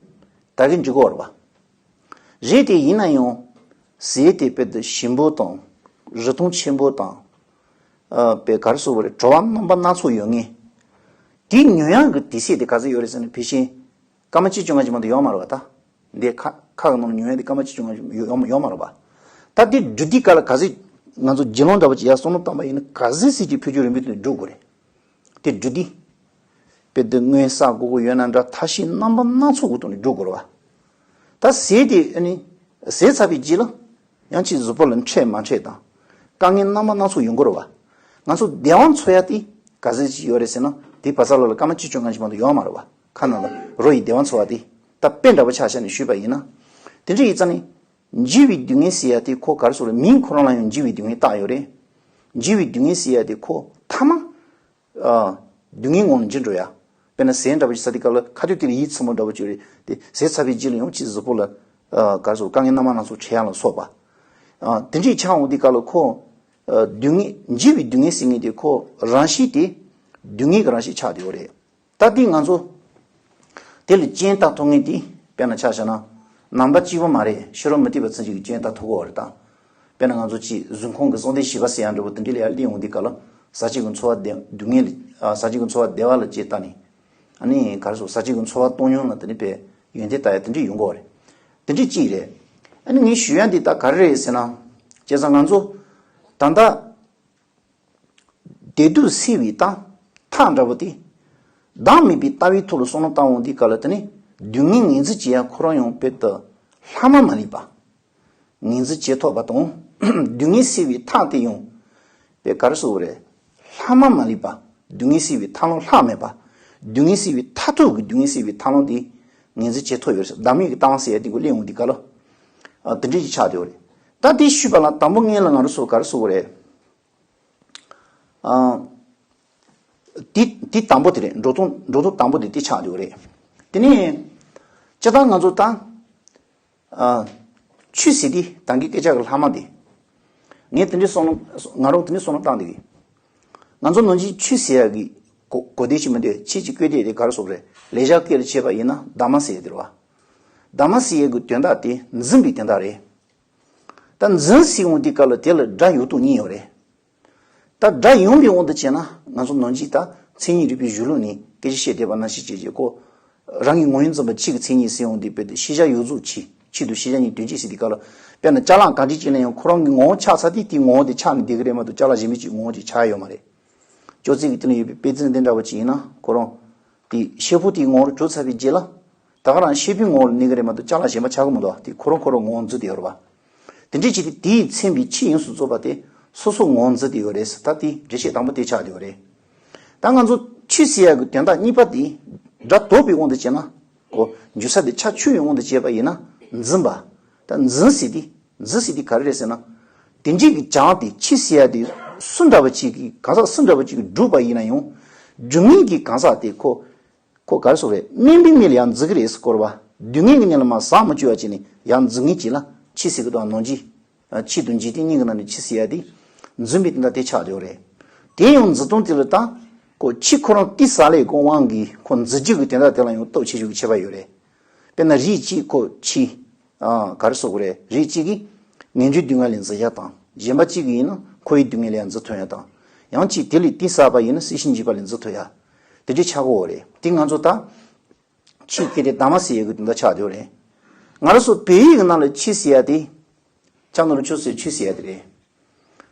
ད་གིན་འགྲིག་གི་ཡོད་རེད་པ། རེད་དེ་ཡིན་ན་ཡང་། ཟས་དེ་དཔེ་འདུག་ཞིམ་པོ་དང་། རིན་ཐང་ཆེན་པོ་དང་། ཨ། དཔེ་ག་རེ་ཟེར་དགོས་རེད་བྲོ་བ་རྣམ་པ་སྣ་ཚོགས་ཡོད་ངེས། དེ་ཉོ་ཡག་གི་དུས་ཚོད་དེ་ག་ཚོད་ཡོད་རེད་ཟེར་ན་ཕལ་ཆེར། སྐར་མ་བཅུ་བཅོ་ལྔ་ཅིག་མ་གཏོགས་ཡོད་མ་རེད་པ་ད། འདི་ཁ་ཁ་གི་ནང་ལ་ཉོ་ཡག་དེ་སྐར་མ་བཅུ་བཅོ་ལྔ་ཅིག་ཡོད་ཡོད་མ་རེད་པ། ད་དེ་འགྲོ་དུས་སྐབས་ལ་ག་ཚོད་ང་ཚོ་བརྒྱུད་ལམ་འདྲ་པོ་ཅིག་ཡར་བསམ་བློ་བཏང་པ་ཡིན་ན་ག་ཚོད་ཟེར་གྱི་ཕུལ་རྒྱུ་རིན་པོ་དེ་འགྲོ་དགོས་རེད། དེ་འགྲོ་དུས། དཔེ་དེ་སྔོན་བསགས་དགོས་དགོས་ཡོད་ན་འདྲ་ཐབས་ཤེས་རྣམ་པ་སྣ་ཚོགས་ཀྱི་ཐོག་ནས་འགྲོ་དགོས་རེད་པ། ད་ཟས་དེ་ཨ་ནི། ཟས་ཚར་བའི་རྗེས་ལ། ཡང་ཅིག་གཟུགས་པོ་ལ་འཕྲད་མ་འཕྲད་དང་། དཀའ་ངལ་རྣམ་པ་སྣ་ཚོགས་ཡོང་གི་རེད་པ། ང་ཚོ་བདེ་བ་འཚོལ་ཡག་དེ་ག་ཚོད་ཅིག་ཡོད་རེད་ཟེར་ན་དེ་བ་ཚ་ལ་ལ་སྐར་མ་བཅུ་བཅོ་ལྔ་ཅིག་མ་གཏོགས་ཡོད་མ་རེད་པ། ཁ་ནང་ལ་རོ་ཡི་བདེ་བ་འཚོལ་བ་དེ་ད་དཔེ་འདྲ་པོ་ཆ་བཞག་ནས་ཞུས་པ་ཡིན་ན། དེ་འདྲ་ཡིན་ཙང་ནི། འཇིགས་པའི་སྡུག་བསྔལ་ཟེར་ཡག་དེ་ཁོ་ག་རེ་ཟེར་རེད་མིང་ཁོ་རང་ལ་ཡང་འཇིགས་པའི་སྡུག་བསྔལ་བཏགས་ཡོད་རེད། འཇིགས་པའི་སྡུག་བསྔལ་ཟེར་ཡག་དེ་ཁོ་ཐ་མ། ཨ། སྡུག་བསྔལ་ངང་ལ་འགྱུར་འགྲོ་ཡ། དཔེར་ན་ཟས་འདྲ་པོ་ཞིག་ཟ་དུས་སྐབས་ལ་ཁ་ཐུག་དེ་ལ་ཡིད་ཚིམ་པོ་འདྲ་པོ་ཅིག་རེད་དེ་ཟས་ཚར་བའི་རྗེས་ལ་ཡང་ཅིག་གཟུགས་པོ་ལ། ཨ། ག་རེ་ཟེར་དཀའ་ངལ་སྣ་མང་སྣ་ཚོགས་འཕྲད་ཡ་ལ་སོགས་པ། ཨ། དེ་འདྲའི་ཆགས་འོང་དུས་སྐབས་ལ་ཁོ། ཨ། སྡུག་བསྔལ་འཇིགས་པའི་སྡུག་བསྔལ་ཟེར་མཁན་དེ་ཁོ་རང་བཞིན་དེ་སྡུག་བསྔལ་གྱི་རང་བཞིན་ཆགས་བསྡད་ཡོད་རེད། ད་དེ་ང་ཚོ་དེ་ལ་རྐྱེན་བཏགས་ཐུབ་མཁན་དེ་དཔེར་ན་ཆ་བཞག་ན་ནང་པ་གཅིག་པོ་མ་རེད། ཕྱི་རོལ་མུ་སྟེགས་པ་ཚུན་ཆད་ཀྱི་རྐྱེན་བཏགས་ཐུབ་ཀྱི་ཡོད་རེད་ད། དཔེར་ན་ང་ཚོ་ཅིག་གཟུགས་ཁམས་ཀྱི་གསང་བདེ་བཞི་པ་ཟེར་ཡག་འདྲ་པོ་དེ་འདྲ་ལ་ཡར་སླེབས་ཡོང་དུས་སྐབས་ལ་ཟག་བཅས་ཀྱི་འཚོ་བ་བདེ་སྡུག་བསྔལ་ལ། ཨ། ཟག་བཅས་ཀྱི་འཚོ་བ་བདེ་བ་ལ་དཔྱད་བལྟས་ནས། ཨ་ནི་ག་རེ་ཟེར་ཟག་བཅས་ཀྱི་འཚོ་བ་གཏོང་ཡོང་ལ་དེ་ནི་དཔེ་ཡོན་ཏན་ལྟ་ཡག་དེ་འདྲ་ཡོང་གི་ཡོད་རེད། དེ་འདྲ་གཅིག་རེད། ཨ་ནི་ངས་ཞུ་ཡག་འདི་ད་ག་རེ་རེད་ཟེར་ན། བྱས་ཙང་ང་ཚོ་ད་ལྟ་བདེ་སྡུག་སེལ་བའི་རྟགས་ཐག་འདྲ་པོ་དེ་བདག་མེད་པའི་ལྟ་བའི་ཐོག་ལ་བསམ་བློ་བཏང་འོང་དུས་སྐབས་ལ་དེ་ནི་སྡུག་བསྔལ་ངོས་འཛིན་བྱེད་ཡག་ཁོ་རང་ཡང་དཔེ་ད་ལྷག་མ་མ་ལུས་པ། ངོས་འཛིན་བྱེད་ཐུབ་པ་དང་། སྡུག་བསྔལ་སེལ་བའི་ཐག་དེ་ཡང་། དཔེ་ག་རེ་ཟེར་དགོས་རེད། ལྷག་མ་མ་ལུས་པ། སྡུག་བསྔལ་སེལ་བའི་ཐབས་ལམ་ལྷག་མེད་པ། སྡུག་བསྔལ་སེལ་བའི་མཐར་ཐུག་གི་སྡུག་བསྔལ་སེལ་བའི་ཐབས་ལམ་དེ་ངོས་འཛིན་བྱེད་ཐུབ་ཡོད་རེད། བདག་མེད་ཀྱི་ལྟ་བ་ཟེར་ཡག་དེ་ཁོ་སླེབས་འོང་དུས་སྐབས་ལ། ཨ། དེ་འདྲ་ཞིག་ཆགས་བསྡད་ཡོད་རེད། ད་དེ་ཞུས་པ་ལ་དང་པོ་ངས་ལ་ང་རང་ཚོ་ག་རེ་ཟེར་དགོས་རེད། ཨ། དེ་དེ་དང་པོ་དེ་རེད། འགྲོ་སྟངས་འགྲོ་སྟངས་དང་པོ་དེ་དེ་ཆགས་བསྡད་ཡོད་རེད། དེ་ནས་སྤྱིར་བཏང་ང་ཚོ་ད། ཨ། ཆོས་ཟེར་དུས་ད་གིན་སྐད་ཆ་གི་ལྷག་མ་དེ། ངས་དེ་འདྲའི་བསམ་བློ། ང་རང་དེ་འདྲའི་བསམ་བློ་བཏང་བསྡད་ཀྱི། ང་ཚོ་ནང་བཞིན་ཆོས་ཟེར་ཡག་གི་གོ་གོ་དེ་ཞིག་མི་འདུག་ཆོས་ཀྱི་བཀོད་དེ་དེ་ག་རེ་ཟེར་དགོས་རེད། ལེགས་སྦྱར་སྐད་ལ་བྱས་པ་ཡིན་ན་དྷརྨ་ཟེར་ཡག་དེ་རེད་བ། དྷརྨ་ཟེར་ཡག་གི་དོན་དག་དེ་འཛིན་པའི་དོན་དག་རེད། ད་འཛིན་ཟེར་འོང་དུས་སྐབས་ལ་དེ་ལ་སྒྲ་ཡོད་དོ་གཉིས་ཡོད་རེད། ད་སྒྲ་ཡོད་པའི་དབང་དུ་བྱས་ན་ང་ཚོ་ནང་བཞིན་ད་མཚན་ཉིད་རིག་པའི་གཞུང་ལུགས་ནས་སྐད་ཆ་བཤད་བསྡད་པ་ནང་བཞིན་བྱས་བྱས་ཁོ། རང་གི་ངོ་བོ་འཛིན་པ་ཕྱི་གི་མཚན་ཉིད་ཟེར་འོང་དུས་དཔེ་དེ་ཤེས་བྱ་ཡོངས་རྫོགས་ཕྱི། ཕྱི་དང་ཤེས་བྱ་གཉིས་དོན་གཅིག་ཟེར་དུས་སྐབས་ལ། དཔེར་ན་ཅ་ལག་གང་ཅི་ཅིག་ལ་ཡང་ཁོ་རང་གི་ངོ་བོ་ཆགས་ཚར་དུས་དེའི་ངོ་བོ་དེ་ཆགས་ནས་བསྡད་ཀྱི་རེད་མ་གཏོགས་ཅ་ལག་གཞན་མི་གཅིག་ངོ་བོ་དེ་ཆགས་ཡོད་མ་རེད། ཅོག་ཙེ་གི་སྟེང་ལ་ཡོད་པའི་པེ་ཙེ་འདི་འདྲ་བ་ཅིག་ཡིན་ན་ཁོ་རང་། དེ་ཤེལ་ཕོར་དེའི་ངོ་བོར་གྱུར་ཚར་བའི་རྗེས་ལ། ད་ག་རང་ཤེལ་ཕོར་ངོ་བོར་གནས་ཀྱི་རེད་མ་གཏོགས་ཅ་ལག་གཞན་པ་ཆགས་ཀྱི་མི་འདུག་དེ་ཁོ་རང་ཁོ་རང་ངོ་བོ་འཛིན་བསྡད་ཡོད་རེད་བ། དེ་འདྲའི་ཅིག་དེ་དེས་མཚོན་པའི་ཆོས་ཡོངས་སུ་རྫོགས་པ་དེ་སོ་སོ་ངོ་བོ་འཛིན་བསྡད་ཡོད་རེད་ཟེར། ད་དེ་འགྲེལ་བཤད་དང་པོ་དེ་ཆགས་བསྡད་ཡོད་རེད། ད་ང་ཚོ་ ཆོས་ཟེར་ཡག་གི་དོན་དག་གཉིས་པ་དེ་སྒྲ་དོག་པའི་དབང་དུ་བྱས་ན། ཁོ་འཇུག་ས་དེ་ཁྱད་ཆོས་ཡོད་དབང་དུ་བྱས་པ་ཡིན་ན་འཛིན་པ། ད་འཛིན་ཟེར་དེ། འཛིན་ཟེར་དེ་ག་རེ་རེད་ཟེར་ན། དེ་འདྲའི་གི་བྱང་དེ་ཆོས་ཟེར་ཡག་དེ་སུ་འདྲ་བ་ཅིག་གིས་གང་ཟག་སུ་འདྲ་བ་ཅིག་གིས་བསྒྲུབས་པ་ཡིན་ན་ཡང་། སྒྲུབ་མཁན་གྱི་གང་ཟག་དེ་ཁོ། ཁོ་ག་རེ་ཟེར་རེད། དམན་པའི་མི་ལ་ཡང་འཛིན་གྱི་རེད་ཟེར་གོ་རེད་པ། སྡུག་བསྔལ་གྱི་གནས་ལ་མར་ཟག་མ་བཅུག་པ་བྱས་ནས་ཡང་འཛིན་མཁན་ཅིག་ལ་ཆོས་ཟེར་གི་འདུག་ནང་བཞིན། ཆོས་དང་འཇིག་རྟེན་གཉིས་ཀྱི་ནང་ནས་ཆོས་ཟེར་ཡག་དེ་འཛིན་པའི་དོན་དག་དེ་ཆགས་ཡོད་རེད། དེ་ཡང་འཛིན་སྟངས་དེ་ལ་ད་ཁོ་ཆོས་ཁོ་རང་དེ་ས་ལས་གོ་དབང་གིས་ཁོ་འཛིན་རྒྱུ་གི་དོན་དག་དེ་ལ་ཡང་སྟོབས་ཆེ་ཤོས་ཀྱི་ཁྱད་པར་ཡོད་རེད། དཔེར་ན་རིགས་གཅིག་ཁོ་ཆོས། ཨ། ག་རེ་ཟེར་དགོས་རེད། རིགས་གཅིག་གིས་ངན་འགྲོའི་སྡུག་བསྔལ་ལས་འཛིན་ཡག་དང་། གཞན་པ་གཅིག་གིས་ཡིན་ན་འཁོར་བའི་སྡུག་བསྔལ་ལས་ཡང་འཛིན་ཐུབ་ཡག་དང་། ཡང་གཅིག་དེ་ལས་དེ་ས་པ་ཡིན་ན་སྲིད་ཞིའི་འཇིགས་པ་ལས་འཛིན་ཐུབ་ཡག་དེ་འདྲའི་ཆགས་ཀྱི་ཡོད་རེད། དེ་ང་ཚོ་ད་ཆོས་སྐད་དེ་དྭངས་མ་ཟེར་ཡག་གི་དོན་དག་ཆགས་ཡོད་རེད། ང་རང་ཚོ་བོད་ཡིག་གི་ནང་ལ་ཆོས་ཟེར་ཡག་དེ། ཕྱག་ན་རུ་ཆོས་ཟེར་ཆོས་ཟེར་ཡག་དེ་རེད།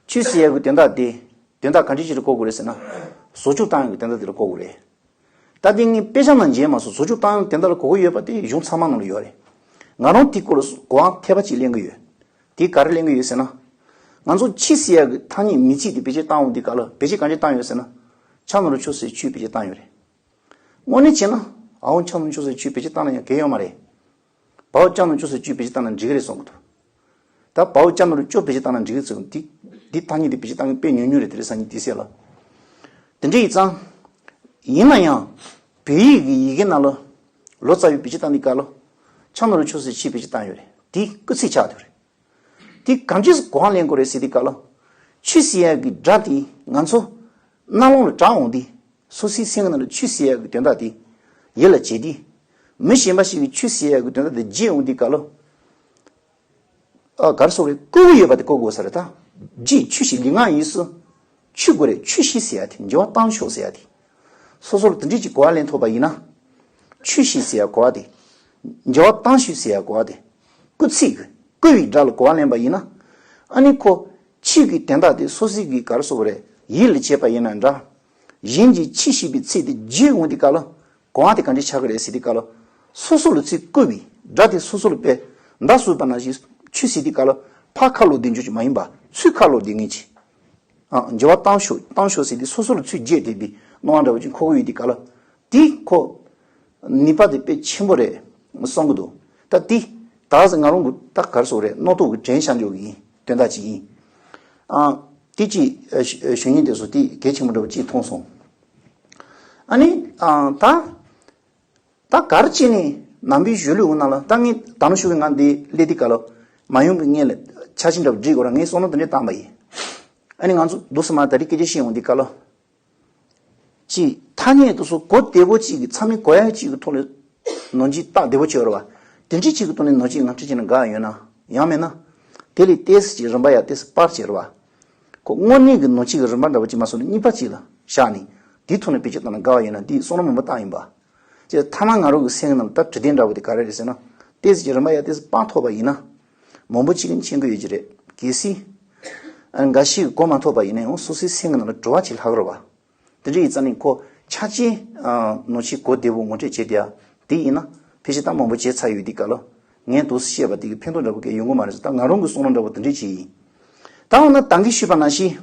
ཆོས་ཟེར་ཡག་གི་དོན་དག་དེ། དོན་དག་ག་འདྲ་ཅིག་ལ་གོ་དགོས་རེད་ཟེར་ན། བཟོ་བཅོས་བཏང་ཡག་གི་དོན་དག་དེ་ལ་གོ་དགོས་རེད། ད་དེ་ངས་དཔེ་ཆ་ནང་མཇལ་མ་སོང་། བཟོ་བཅོས་བཏང་ཡག་དོན་དག་ལ་གོ་གི་ཡོད་པ་དེ་གཞུང་ཚང་མ་ནང་ལ་ཡོད་རེད། ང་རང་དེའི་སྐོར་ལ་གོ་བ་འཐད་པ་ཅིག་ལེན་གི་ཡོད། དེ་ག་རེ་ལེན་གི་ཡོད་ཟེར་ན། ང་ཚོ་ཆོས་ཟེར་ཡག་གི་ཐ་སྙད་མིང་ཚིག་དེ་བེད་སྤྱོད་བཏང་འོང་དུས་སྐབས་ལ་བེད་སྤྱོད་ག་འདྲ་བཏང་ཡོད་ཟེར་ན། ཕྱག་ན་རུ་ཆོས་ཟེར་ཆོས་བེད་སྤྱོད་བཏང་ཡོད་རེད། དངོས་གནས་བྱས་ན། ཨའོ་ཕྱག་ན་རུ་ཆོས་ཟེར་ཆོས་བེད་སྤྱོད་བཏང་ན་ཡང་གལ་ཡོད་མ་རེད། བའོ་ཕྱག་ན་རུ་ཆོས་ཟེར་ཆོས་བེད་སྤྱོད་བཏང་ན་འགྲིག་གི་རེད་བསམ་གི་འདུག་ད་བའོ་ཕྱག་ན་རུ་ཅོ་བེད་སྤྱོད་བཏང་ན་འགྲིག་གི་ཟེར་གི་འདུག་དེ་ཐ་སྙད་དེ་བེད་སྤྱོད་བཏང་མཁན་དཔེ་ཉུང་ཉུང་རེད། དེ་རིང་སང་ཉིན་དུས་ཚོད་ལ། དེ་འདྲ་ཡིན་ཙང་། ཡིན་ན་ཡང་། བོད་ཡིག་གི་ཡི་གེ་ནང་ལ། ལོ་ཙཱ་བས་བེད་སྤྱོད་བཏང་དུས་སྐབས་ལ། ཕྱག་ན་རུ་ཆོས་ཟེར་ཆོས་བེད་སྤྱོད་བཏང་ཡོད་རེད། དེ་སྐུལ་ཚིག་ཆགས་བསྡད་རེད། དེ་གང་ཅི་གོ་བ་ལེན་དགོས་རེད་ཟེར་དུས་སྐབས་ལ། ཆོས་ཟེར་ཡག་གི་སྒྲ་དེ་ང་ཚོ་རྣ་ལུང་ལ་གྲགས་འོང་དུས། སོ་སོའི་སེམས་ཀྱི་ནང་ལ་ཆོས་ཟེར་ཡག་གི་དོན་དག་དེ་ཡིད་ལ་བྱེད་དུས། མི་གཞན་པ་ཞིག་གིས་ཆོས་ཟེར་ཡག་གི་དོན་དག་དེ་བརྗེད་འོང་དུས་སྐབས་ལ། ཨ། ག་རེ་ཟེར་དགོས་རེད། བཀོལ་གྱི་ཡོད་པ་དེ་བཀོལ་དགོས་ས་རེད་ད། རྗེས་ཆོས་ཤིག་ལུས་ངག་ཡིད་གསུམ། ཆོས་དགོས་རེད། ཆོས་ཤིག་ཟེར་ཡག་དེ། འགྱུར་བ་བཏང་ཤོག་ཟེར་ཡག་དེ། སོ་སོར་དེ་འདྲ་ཅིག་གོ་བ་ལེན་ཐུབ་པ་ཡིན་ན། ཆོས་ཤིག་ཟེར་ཡག་གོ་བ་དེ། འགྱུར་བ་བཏང་ཤོག་ཟེར་ཡག་གོ་བ་དེ། སྐུལ་ཚིག་གི་བཀོལ་བའི་སྒྲ་ལ་གོ་བ་ལེན་པ་ཡིན་ན། ཨ་ནི་ཁོ་ཆོས་ཀྱི་དོན་དག་དེ་སོ་སོ་གིས་ག་རེ་ཟེར་དགོས་རེད། ཡིད་ལ་བྱེད་པ་ཡིན་ན་འདྲ། གཞན་གྱིས་ཆོས་ཞེས་པའི་ཚིག་དེ་བརྗེད་འོང་དུས་སྐབས་ལ། གོ་བ་དེ་ག་འདྲ་ཆགས་ཀྱི་རེད་ཟེར་དུས་སྐབས་ལ། སོ་སོ་ལ་ཚིག་བཀོལ་བའི་སྒྲ་དེ་སོ་སོ་ལ་དཔེ་མདའ་གསོད་པ་ནང་བཞིན། ཆོས་ཟེར་དུས་སྐབས་ལ་ཕར་ཁ་ལོག་བསྡད་རྒྱུ་ཅིག་མ་ཡིན་པ། ཚུར་ཁ་ལོག་བསྡད་མཁན་ཅིག་ཨ། འགྱུར་བ་བཏང་ཤོག་བཏང་ཤོག་ཟེར་དུས་སོ་སོ་ལ་ཚུར་བརྗེས་བསྡད་པའི་སྣང་བ་འདྲ་བོ་ཅིག་འཁོར་གྱི་ཡོད་དུས་སྐབས་ལ། དེ་ཁོ་ནུས་པ་དེ་དཔེ་ཆེན་པོ་རེད་བསམ་གྱི་འདུག་ད་དེ་ད་གཟོད་ང་རང་གི་ད་ག་རེ་ཟེར་དགོས་རེད། རྣོ་རྟུལ་གྱི་དྲན་བཞག་འཇོག་གི་དོན་དག་ཅིག་ཡིན། ཨ། དེ་ཅིག་ཨ། ཞུ་ཞུ་སྙིང་འདོད་སོང་། དེ་གལ་ཆེན་པོ་འདྲ་བོ་ཅིག་མཐོང་སོང་། ཨ་ནི། ཨ། ད། ད་ག་རེ་བྱས་ནས་ནང་པའི་གཞུང་ལུགས་ནང་ལ། ད་ངས་ད་ནང་ཞུ་གི་ང་འདི་སླེབས་དུས་སྐབས་ལ། མ་ཡོང་གི་སྔོན་ལ་འཆར་གཞི་འདྲ་བོ་སྒྲིག་དགོས་ར། ངས་བསམ་བློ་དེ་འདྲ་བཏང་པ་ཡིན། ཨ་ནི་ང་ཚོ་འདུག་སེ་མར་ད་རེས་སྐད་ཆ་བཤད་ཡོང་དུས་སྐབས་ལ། ཅིག་ཐ་སྙད་དེ་ཚོ་གོ་བདེ་པོ་ཅིག་གི། ཚང་མས་གོ་ཡག་ཅིག་གི་ཐོག་ནས་ནོར་འཁྲུལ་བཏགས་བདེ་པོ་བྱས་ཡོད་རེད་པ། དེ་འདྲ་ཅིག་གི་ཐོག་ནས་ནོར་འཁྲུལ་ངོ་སྤྲོད་བྱས་ན་དགའ་ཡོད་ན། ཡང་མིན་ན། དེ་ལས་ཏོག་ཙམ་ཅིག་རིམ་པ་ཡར་ཏོག་ཙམ་སྤར་བྱས་རེད་པ། ཁོ་དངོས་གནས་ཀྱི་ནོར་འཁྲུལ་གྱི་རིམ་པ་འདྲ་བོ་ཅིག་མ་བཟོ་ནས་གཉིས་པ་ཅིག་ལ་བཞག་ནས། དེའི་ཐོག་ནས་བེད་སྤྱོད་བཏང་ན་དགའ་བ་ཡོད་ན། དེ་བསམ་བློ་མང་པོ་བཏང་ཡིན་པ། ཅེས་ཐ་མ་ང་རང་གི་སེམས་ནང་ལ་ད་དྲི་བ་འདྲ་བོ་དེ་ག་རེ་རེད་ཟེར་ན། ཏོག་ཙམ་ཅིག་རིམ་པ་ཡར་ཏོག་ཙམ་སྤར་ཐུབ་པ་ཡིན་ན། མང་པོ་ཅིག་གིས་མཁྱེན་གྱི་ཡོད་ཀྱི་རེད། གལ་སྲིད་ཨ། འགའ་ཞིག་གིས་གོ་མ་ཐུབ་པ་ཡིན་ན་ཡང་། སོ་སོའི་སེམས་ཀྱི་ནང་ལ་དྲི་བ་ཅིག་ལྷག་གི་རེད་པ། དེ་འདྲ་ཡིན་ཙང་ནི་ཁོ་ཆ་རྐྱེན། ཨ། ནོར་འཁྲུལ་གོ་བདེ་པོ་ངོ་སྤྲོད་བྱས་དེ། ཨ། དེ་ཡིན་ན་ཕལ་ཆེར་ད་མང་པོ་བྱས་ཚར་ཡོད་དུས་སྐབས་ལ། ངས་འདུག་སེ་བཤད་པ་དེ་གིས་ཕན་ཐོགས་འདྲ་བོ་གང་ཡང་ཡོང་གི་མ་རེད་ཟེར། ད་ང་རང་གི་བསམ་བློ་འདྲ་བོ་དེ་འདྲ་ཅིག་ཡིན། ད་འོ་ན་ད་གིན་ཞུས་པ་ནང་བཞིན།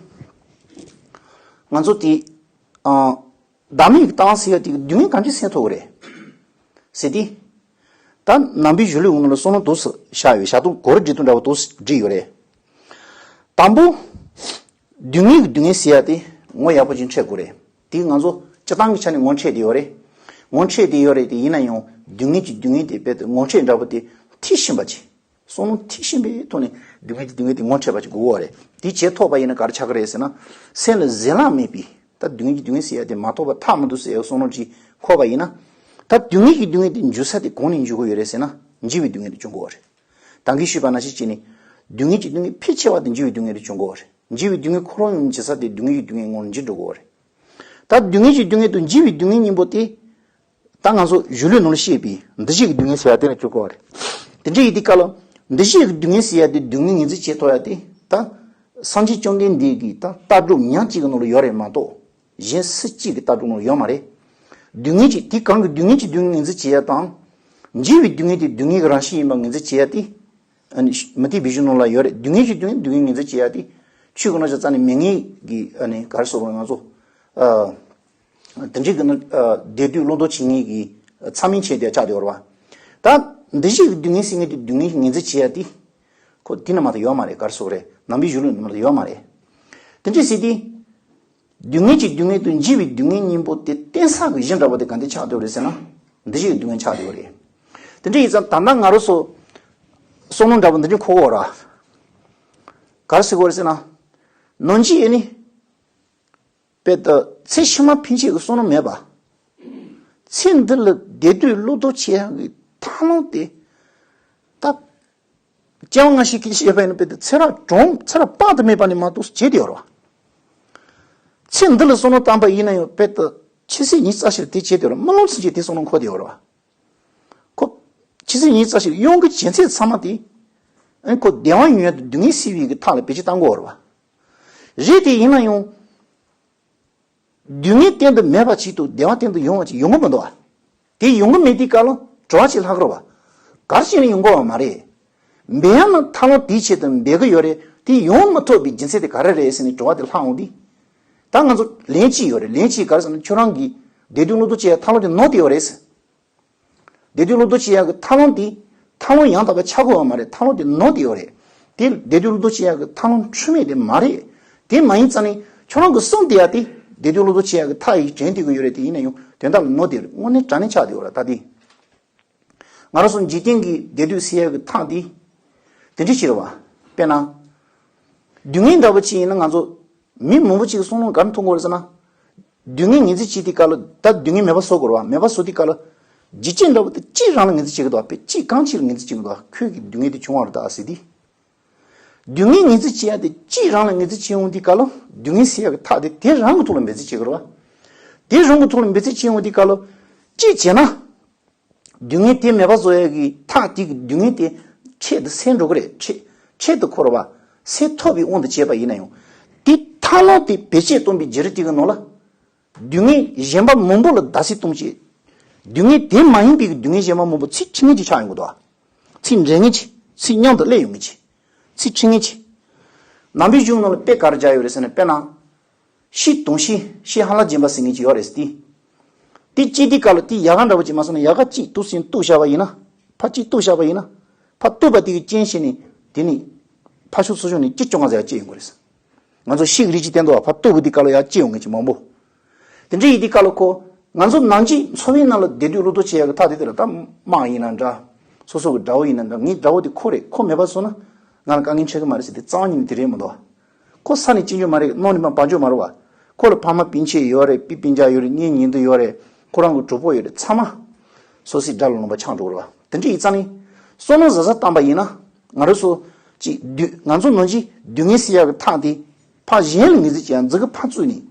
ང་ཚོ་དེ། ཨ། བདག་མེད་ཀྱི་ལྟ་བ་ཟེར་ཡག་དེ་གི་སྡུག་བསྔལ་གང་ཅི་སེལ་ཐུབ་ཀྱི་རེད་ཟེར་དུས། ད་ནང་པའི་གཞུང་ལུགས་ནང་ལ་བསམ་བློ་འདུག་སེ་བཞག་ཡོད། བཞག་སྟངས་གོ་རིམ་སྒྲིག་སྟངས་འདྲ་བོ་འདུག་སེ་བསྒྲིགས་ཡོད་རེད། དང་པོ། སྡུག་བསྔལ་གྱི་སྡུག་བསྔལ་ཟེར་ཡག་དེ་ངོ་ཡག་པོ་ཅིག་འཕྲོད་དགོས་རེད། དེ་ང་ཚོ་སྤྱིར་བཏང་གི་ཆ་ནས་ངོ་འཕྲོད་བསྡད་ཡོད་རེད། ངོ་འཕྲོད་བསྡད་ཡོད་རེད། དེ་ཡིན་ན་ཡང་སྡུག་བསྔལ་གྱི་སྡུག་བསྔལ་དེ་རྦད་དེ་ངོ་འཕྲོད་འདྲ་བོ་དེ་མཐིལ་ཕྱིན་པ་ཅིག་བསམ་བློ་མཐིལ་ཕྱིན་པའི་ཐོག་ནས་སྡུག་བསྔལ་གྱི་སྡུག་བསྔལ་དེ་ངོ་འཕྲོད་པ་ཅིག་དགོས་པ་རེད། དེ་བྱེད་ཐུབ་པ་ཡིན་ན་ག་རེ་ཆགས་ཀྱི་རེད་ཟེར་ན། སེམས་ལ་ཟེར་ལམ་མེད་པའི། ད་སྡུག་བསྔལ་གྱི་སྡུག་བསྔལ་ཟེར་ཡག་དེ་མ་ཐོབ་པ་ཐབས་མི་འདུག་ཟེར་ཡག་བསམ་བློ་ཅིག་འཁོར་བ་ཡིན་ན། ད་སྡུག་བསྔལ་གྱི་སྡུག་བསྔལ་དེ་འཇུག་ས་དེ་གང་ནས་འཇུག་གི་ཡོད་རེད་ཟེར་ན། འཇིགས་པའི་སྡུག་བསྔལ་དེ་བྱུང་དགོས་པ་རེད། ད་གིན་ཞུས་པ་ནང་བཞིན་བྱས་ནས། སྡུག་བསྔལ་གྱི་སྡུག་བསྔལ་ཕལ་ཆེ་བ་དེ་འཇིགས་པའི་སྡུག་བསྔལ་དེ་བྱུང་དགོས་པ་རེད། འཇིགས་པའི་སྡུག་བསྔལ་ཁོ་རང་ཡང་འཇིགས་ས་དེ་སྡུག་བསྔལ་གྱི་སྡུག་བསྔལ་ངོ་ལ་འཇིགས་འགྲོ་དགོས་པ་རེད། ད་སྡུག་བསྔལ་གྱི་སྡུག་བསྔལ་དང་འཇིགས་པའི་སྡུག་བསྔལ་གཉིས་པོ་དེ། ད་ང་ཚོ་གཞུང་ལུགས་ནང་ལ་བཤད་པའི་འདུ་བྱེད་ཀྱི་སྡུག་བསྔལ་ཟེར་ཡག་དེ་ལ་འཇུག་དགོས་པ་རེད། དེ་འདྲ་ཡིན་དུས་སྐབས་ལ། འདུ་བྱེད་ཀྱི་སྡུག་བསྔལ་ཟེར་ཡག་དེ་སྡུག་བསྔལ་ངོས་འཛིན་བྱེད་ཐུབ་ཡག་དེ། ད་སངས་རྒྱས་བཅོམ་ལྡན་འདས་ཀྱི་ད་ལྟ་གྲུབ་ཉག་གཅིག་གི་ནང་ལ་ཡོད་རེད་མ་གཏོགས། གཞན་སུ་གཅིག་གི་ལྟ་གྲུབ་ནང་ལ་ཡོད་མ་རེད། སྡུག་བསྔལ་གྱི་དེ་གང་གི་སྡུག་བསྔལ་གྱི་སྡུག་བསྔལ་ངོས་འཛིན་བྱེད་ཡག་དང་། འཇིགས་པའི་སྡུག་བསྔལ་དེ་སྡུག་བསྔལ་གྱི་རང་བཞིན་ཡིན་པ་ངོས་འཛིན་བྱེད་ཡག་དེ། ཨ་ནི་མུ་སྟེགས་པའི་གཞུང་ནང་ལ་ཡོད་རེད། སྡུག་བསྔལ་གྱི་སྡུག་བསྔལ་སྡུག་བསྔལ་ངོས་འཛིན་བྱེད་ཡག་དེ། ཆོས་ཀྱི་རྣམ་གཞག་རྩ་ནས་མེད་མཁན་གྱི། ཨ་ནི་ག་རེ་ཟེར་དགོས་རེད། ང་ཚོ། ཨ། དེ་འདྲའི་གི་ནི་བདེ་སྡུག་བློ་ལྡོག་བྱེད་མཁན་གྱི་མཚམས་མིན་ཆད་དེ་ཆགས་བསྡད་ཡོད་རེད་བ། ད་འདི་ཞིག་གི་སྡུག་བསྔལ་ཟེར་མཁན་དེ་སྡུག་བསྔལ་ངོས་འཛིན་བྱེད་ཡ་དེ། ཁོ་དེ་ན་མ་གཏོགས་ཡོད་མ་རེད། ག་རེ་ཟེར་དགོས་རེད། ནང་པའི་གཞུང་ལུགས་ནང་ལ་ཡོད་མ་རེད། དེ་འདྲ་ཟེར་དུས། སྡུག་བསྔལ་གྱི་སྡུག་བསྔལ་དང་འཇིགས་པའི་སྡུག་བསྔལ་གཉིས་པོ་དེ་བརྟེན་ས་གི་གཞི་འདྲ་པོ་དེ་ག་འདྲ་ཆགས་བསྡད་ཡོད་རེད་ཟེར་ན། འདི་ཞིག་གི་སྡུག་བསྔལ་ཆགས་བསྡད་ཡོད་རེད། དེ་འདྲ་ཡིན་ཙང་ད་ལྟ་ང་རང་ཚོ་བསམ་བློ་འདྲ་པོ་འདི་འདྲ་འཁོར་གྱི་ཡོད་རེད། ག་རེ་ཟེར་དགོས་རེད་ཟེར་ན། ནང་ཆོས་ཡིན་ནི། དཔེ་ད་ཚེ་ཕྱི་མ་ཕན་ཆད་ཀྱི་བསམ་བློ་མེད་པ། ཚེ་འདི་ལ་བདེ་སྡུག་བློ་ལྡོག་བྱེད་ཡག་གི་ཐབས་ལམ་དེ། ད། སྐྱེ་བ་སྔ་ཕྱི་སྐད་ཆ་བཤད་པ་ཡིན་ན་དཔེ་ད་ཚེ་རབས་གྲོང་ཚེ་རབས་དཔག་ཏུ་མེད་པ་ནས་མ་གཏོགས་བྱེད་དེ་ཡོད་རེད་བ། ཚེ་འདི་ལ་བསམ་བློ་བཏང་པ་ཡིན་ན་ཡང་དཔེ་ད་ཆུ་ཚོད་ཉི་ཤུ་རྩ་བཞི་ལ་དེ་བྱེད་དེ་ཡོད་རེད། རྨི་ལམ་ཚུན་ཆད་དེ་བསམ་བློ་འཁོར་དེ་ཡོད་རེད་བ། ཁོ། ཕྱི་ཚེས་ཉི་ཤུ་རྩ་བཞི་ཡོང་གི་བྱེད་ཚད་ཚང་མ་དེ། ཨ་ཁོ་བདེ་བ་ཡོང་ཡ་དང་སྡུག་བསྔལ་སེལ་བའི་གི་ཐབས་ལ་བེད་སྤྱོད་བཏང་དགོས་རེད་བ། རེད་དེ་ཡིན་ན་ཡང་། སྡུག་བསྔལ་གཏན་དུ་མེད་པ་ཅིག་དང་བདེ་བ་གཏན་དུ་ཡོང་བ་ཅིག་ཡོང་གི་མི་འདུག་བ། དེ་ཡོང་གི་མེད་དུས་སྐབས་ལ་དྲི་བ་ཅིག་ལྷག་གི་རེད་བ། ག་རེ་བྱས་ནས་ཡོང་དགོས་བ་མ་རེད། འབད་ཡ་ན་ཐབས་ལམ་དེའི་ཆེད་དུ་འབད་གི་ཡོད་རེད། དེ་ཡོང་མི་ཐུབ་པའི་རྒྱུ་མཚན་དེ་ག་རེ་རེད་ཟེར་ནས་དྲི་བ་དེ་ལྷག་འོང་དུས། ད་ང་ཚོ་ལན་གཅིག་ཡོད་རེད། ལན་གཅིག་ག་རེ་ཟེར་ན་ཁྱོད་རང་གིས་བདེ་སྡུག་བློ་ལྡོག་བྱེད་ཡ་ཐབས་ལམ་དེ་ནོར་བསྡད་ཡོད་རེད། བདེ་སྡུག་བློ་ལྡོག་བྱེད་ཡག་གི་ཐབས་ལམ་དེ་ཐབས་ལམ་ཡང་དག་པ་ཆགས་ཀྱི་ཡོད་མ་རེད། ཐབས་ལམ་དེ་ནོར་བསྡད་ཡོད་རེད། དེ་བདེ་སྡུག་བློ་ལྡོག་བྱེད་ཡག་གི་ཐབས་ལམ་འཁྲུལ་མེད་དེ་མ་རེད། དེ་མ་ཡིན་ཙང་ནི་ཁྱོད་རང་གི་བསམ་བསྡད་ཡག་དེ་བདེ་སྡུག་བློ་ལྡོག་བྱེད་ཡག་གི་ཐབས་ཡིན་དྲན་བསྡད་ཀྱི་ཡོད་རེད། དེ་ཡིན་ན་ཡང་དོན་དག་ལ་ནོར་བསྡད་ཡོད་རེད། དངོས་གནས་དྲང་གནས་ཆགས་བསྡད་ཡོད་རེད། ད་དེ་ང་རང་ཚོ་འཇིག་རྟེན་གྱི་བདེ་སྡུག་སེལ་ཡག་གི་ཐབས་དེ་དེ་འདྲ་ཞིག་རེད་བ། དཔེར་ན། སྡུག་བསྔལ་འདྲ་པོ་ཅིག་ཡིན་ན་ང་ཚོ་མི་མང་པོ་ཅིག་གི་བསམ་བློ་ག་རེ་ཐོན་གྱི་ཡོད་རེད་ཟེར་ན། སྡུག་བསྔལ་ངོས་འཛིན་བྱེད་དུས་སྐབས་ལ་ད་སྡུག་བསྔལ་མེད་པ་བཟོ་དགོས་རེད་བ། མེད་པ་བཟོ་དུས་སྐབས་ལ་ཇི་སྐད་འདྲ་པོ་དེ་གཅིག་རང་ལ་ངོས་འཛིན་བྱེད་ཀྱི་འདུག་བ། དཔེ་གཅིག་གང་ཅིག་ལ་ངོས་འཛིན་བྱེད་ཀྱི་འདུག་བ། ཁྱོད་ཀྱིས་སྡུག་བསྔལ་དེ་བྱུང་བ་རེད་ད་ཟེར་དུས། སྡུག་བསྔལ་ངོས་འཛིན་བྱེད་ཡ་དེ་གཅིག་རང་ལ་ངོས་འཛིན་བྱེད་འོང་དུས་སྐབས་ལ་སྡུག་བསྔལ་སེལ་ཡ་གི་ཐབས་དེ་དེ་རང་གི་ཐོག་ལ་འབད་རྩོལ་བྱེད་ཀྱི་རེད་བ། དེ་རང་གི་ཐོག་ལ་འབད་རྩོལ་བྱེད་འོང་དུས་སྐབས་ལ་གཅིག་བྱས་ན། སྡུག་བསྔལ་དེ་མེད་པ་བཟོ་ཡ་གི་ཐབས་དེ་གི་སྡུག་བསྔལ་དེ་ཆེད་དུ་སེལ་འགྲོ་གི་རེད། ཆེད་ཆེད་དུ་འཁོར་བ་སེལ་ཐུབ་པའི་དབང་དུ་བྱས་པ་ཡིན་ན་ཡང་། དེ་ཐབས་ལམ་དེ་བེད་སྤྱད་གཏོང་བའི་བརྒྱུད་རིམ་དེ་གི་ནང་ལ། སྡུག་བསྔལ་གཞན་པ་མང་པོ་ལ་བརྡབ་གསིག་གཏོང་བྱེད། སྡུག་བསྔལ་དེ་མ་ཡིན་པའི་གི་སྡུག་བསྔལ་གཞན་པ་མང་པོ་ཚིག་ཁྲི་ངན་གྱིས་ཆགས་ཡོང་གི་འདུག་བ། ཚིག་འགྲན་ངེས་ཀྱི་ཚིག་མཉམ་དུ་སླེབས་ཡོང་ངེས་ཀྱི། ཚིག་ཁྲི་ངན་གྱི། ནང་པའི་གཞུང་ནང་ལ་དཔེ་ག་རེ་སྦྱར་ཡོད་རེད་ཟེར་ན། དཔེར་ན། ཤི་དང་ཤི་ཤི་ཧ་ལ་སྦྱིན་པ་ཟེར་མཁན་ཅིག་ཡོད་རེད་ཟེར་དུས། དེ་སྐྱེ་དུས་སྐབས་ལ་དེ་ཡལ་ག་འདྲ་བོ་ཅིག་མ་སོང་ན་ཡལ་ག་གཅིག་གཏུབ་ཟིན་གཏུབ་བཞག་པ་ཡིན་ན། ཕར་གཅིག་གཏུབ་བཞག་པ་ཡིན་ན། ཕར་གཏུབ་པ་དེ་གི་རྐྱེན་བྱས་ནས་དེ་ནི། ཕར་ཕྱོགས་ཚུར་ཕྱོགས་ནས་གཅིག་བཅོ་ལྔ་ཟེར་ཡ་སྐྱེ་ཡོང་གི་རེད། ང་ཚོ་ཤི་གི་རིགས་ཅིག་བསྟན་འདུག་བ། ཕར་གཏུབ་པ་དེ་སྐབས་ལ་ཡར་སྐྱེ་ཡོང་མཁན་ཅིག་མང་པོ། དེ་འདྲ་ཡིན་དུས་སྐབས་ལ་ཁོ། ང་ཚོ་ནང་ཆོས་འཚོ་བའི་ནང་ལ་བདེ་སྡུག་བློ་ལྡོག་བྱེད་ཡག་གི་ཐབས་དེ་དེ་ལ་ད་དམག་ཡིན་ན་འདྲ། སོ་སོ་གི་དགྲ་བོ་ཡིན་ན་འདྲ། ངའི་དགྲ་བོ་དེ་ཁོ་རེད། ཁོ་མེད་པ་སོང་ན་ང་ལ་དཀའ་ངལ་འཕྲད་གི་མ་རེད་ཟེར་དེ་རྩ་བ་ཉིད་ནས་དེ་རེད་མི་འདུག་བ། ཁོ་ས་ནས་སྐྱེ་རྒྱུ་མ་རེད། ནང་ནས་མར་འབབ་རྒྱུ་མ་རེད་བ། ཁོ་ལ་ཕ་མ་སྤུན་མཆེད་ཡོད་རེད། སྤུན་སྤུན་ཀྱག་ཡོད་རེད། གཉེན་ཉེ་དུ་ཡོད་རེད། ཁོ་རང་གི་གྲོགས་པོ་ཡོད་རེད། ཚང་མ་སོ་སོའི་དགྲ་ལ་ལུང་པ་ཆགས་འགྲོ་གི་རེད་བ། དེ་འདྲ་ཡིན་ཙང་ནི་བསམ་བློ་གཟབ་གཟབ་བཏང་པ་ཡིན་ན། ང་རང་ཚོ་ཅིག་སྡུག་ང་ཚོ་ནང་བཞིན་སྡུག་བསྔལ་སེལ་ཡག་གི་ཐབས་དེ་ཕར་གཞན་ལ་ངོས་འཛིན་བྱེད་ཡག་འཛིན་གི་ཕར་བཙུགས་ནས།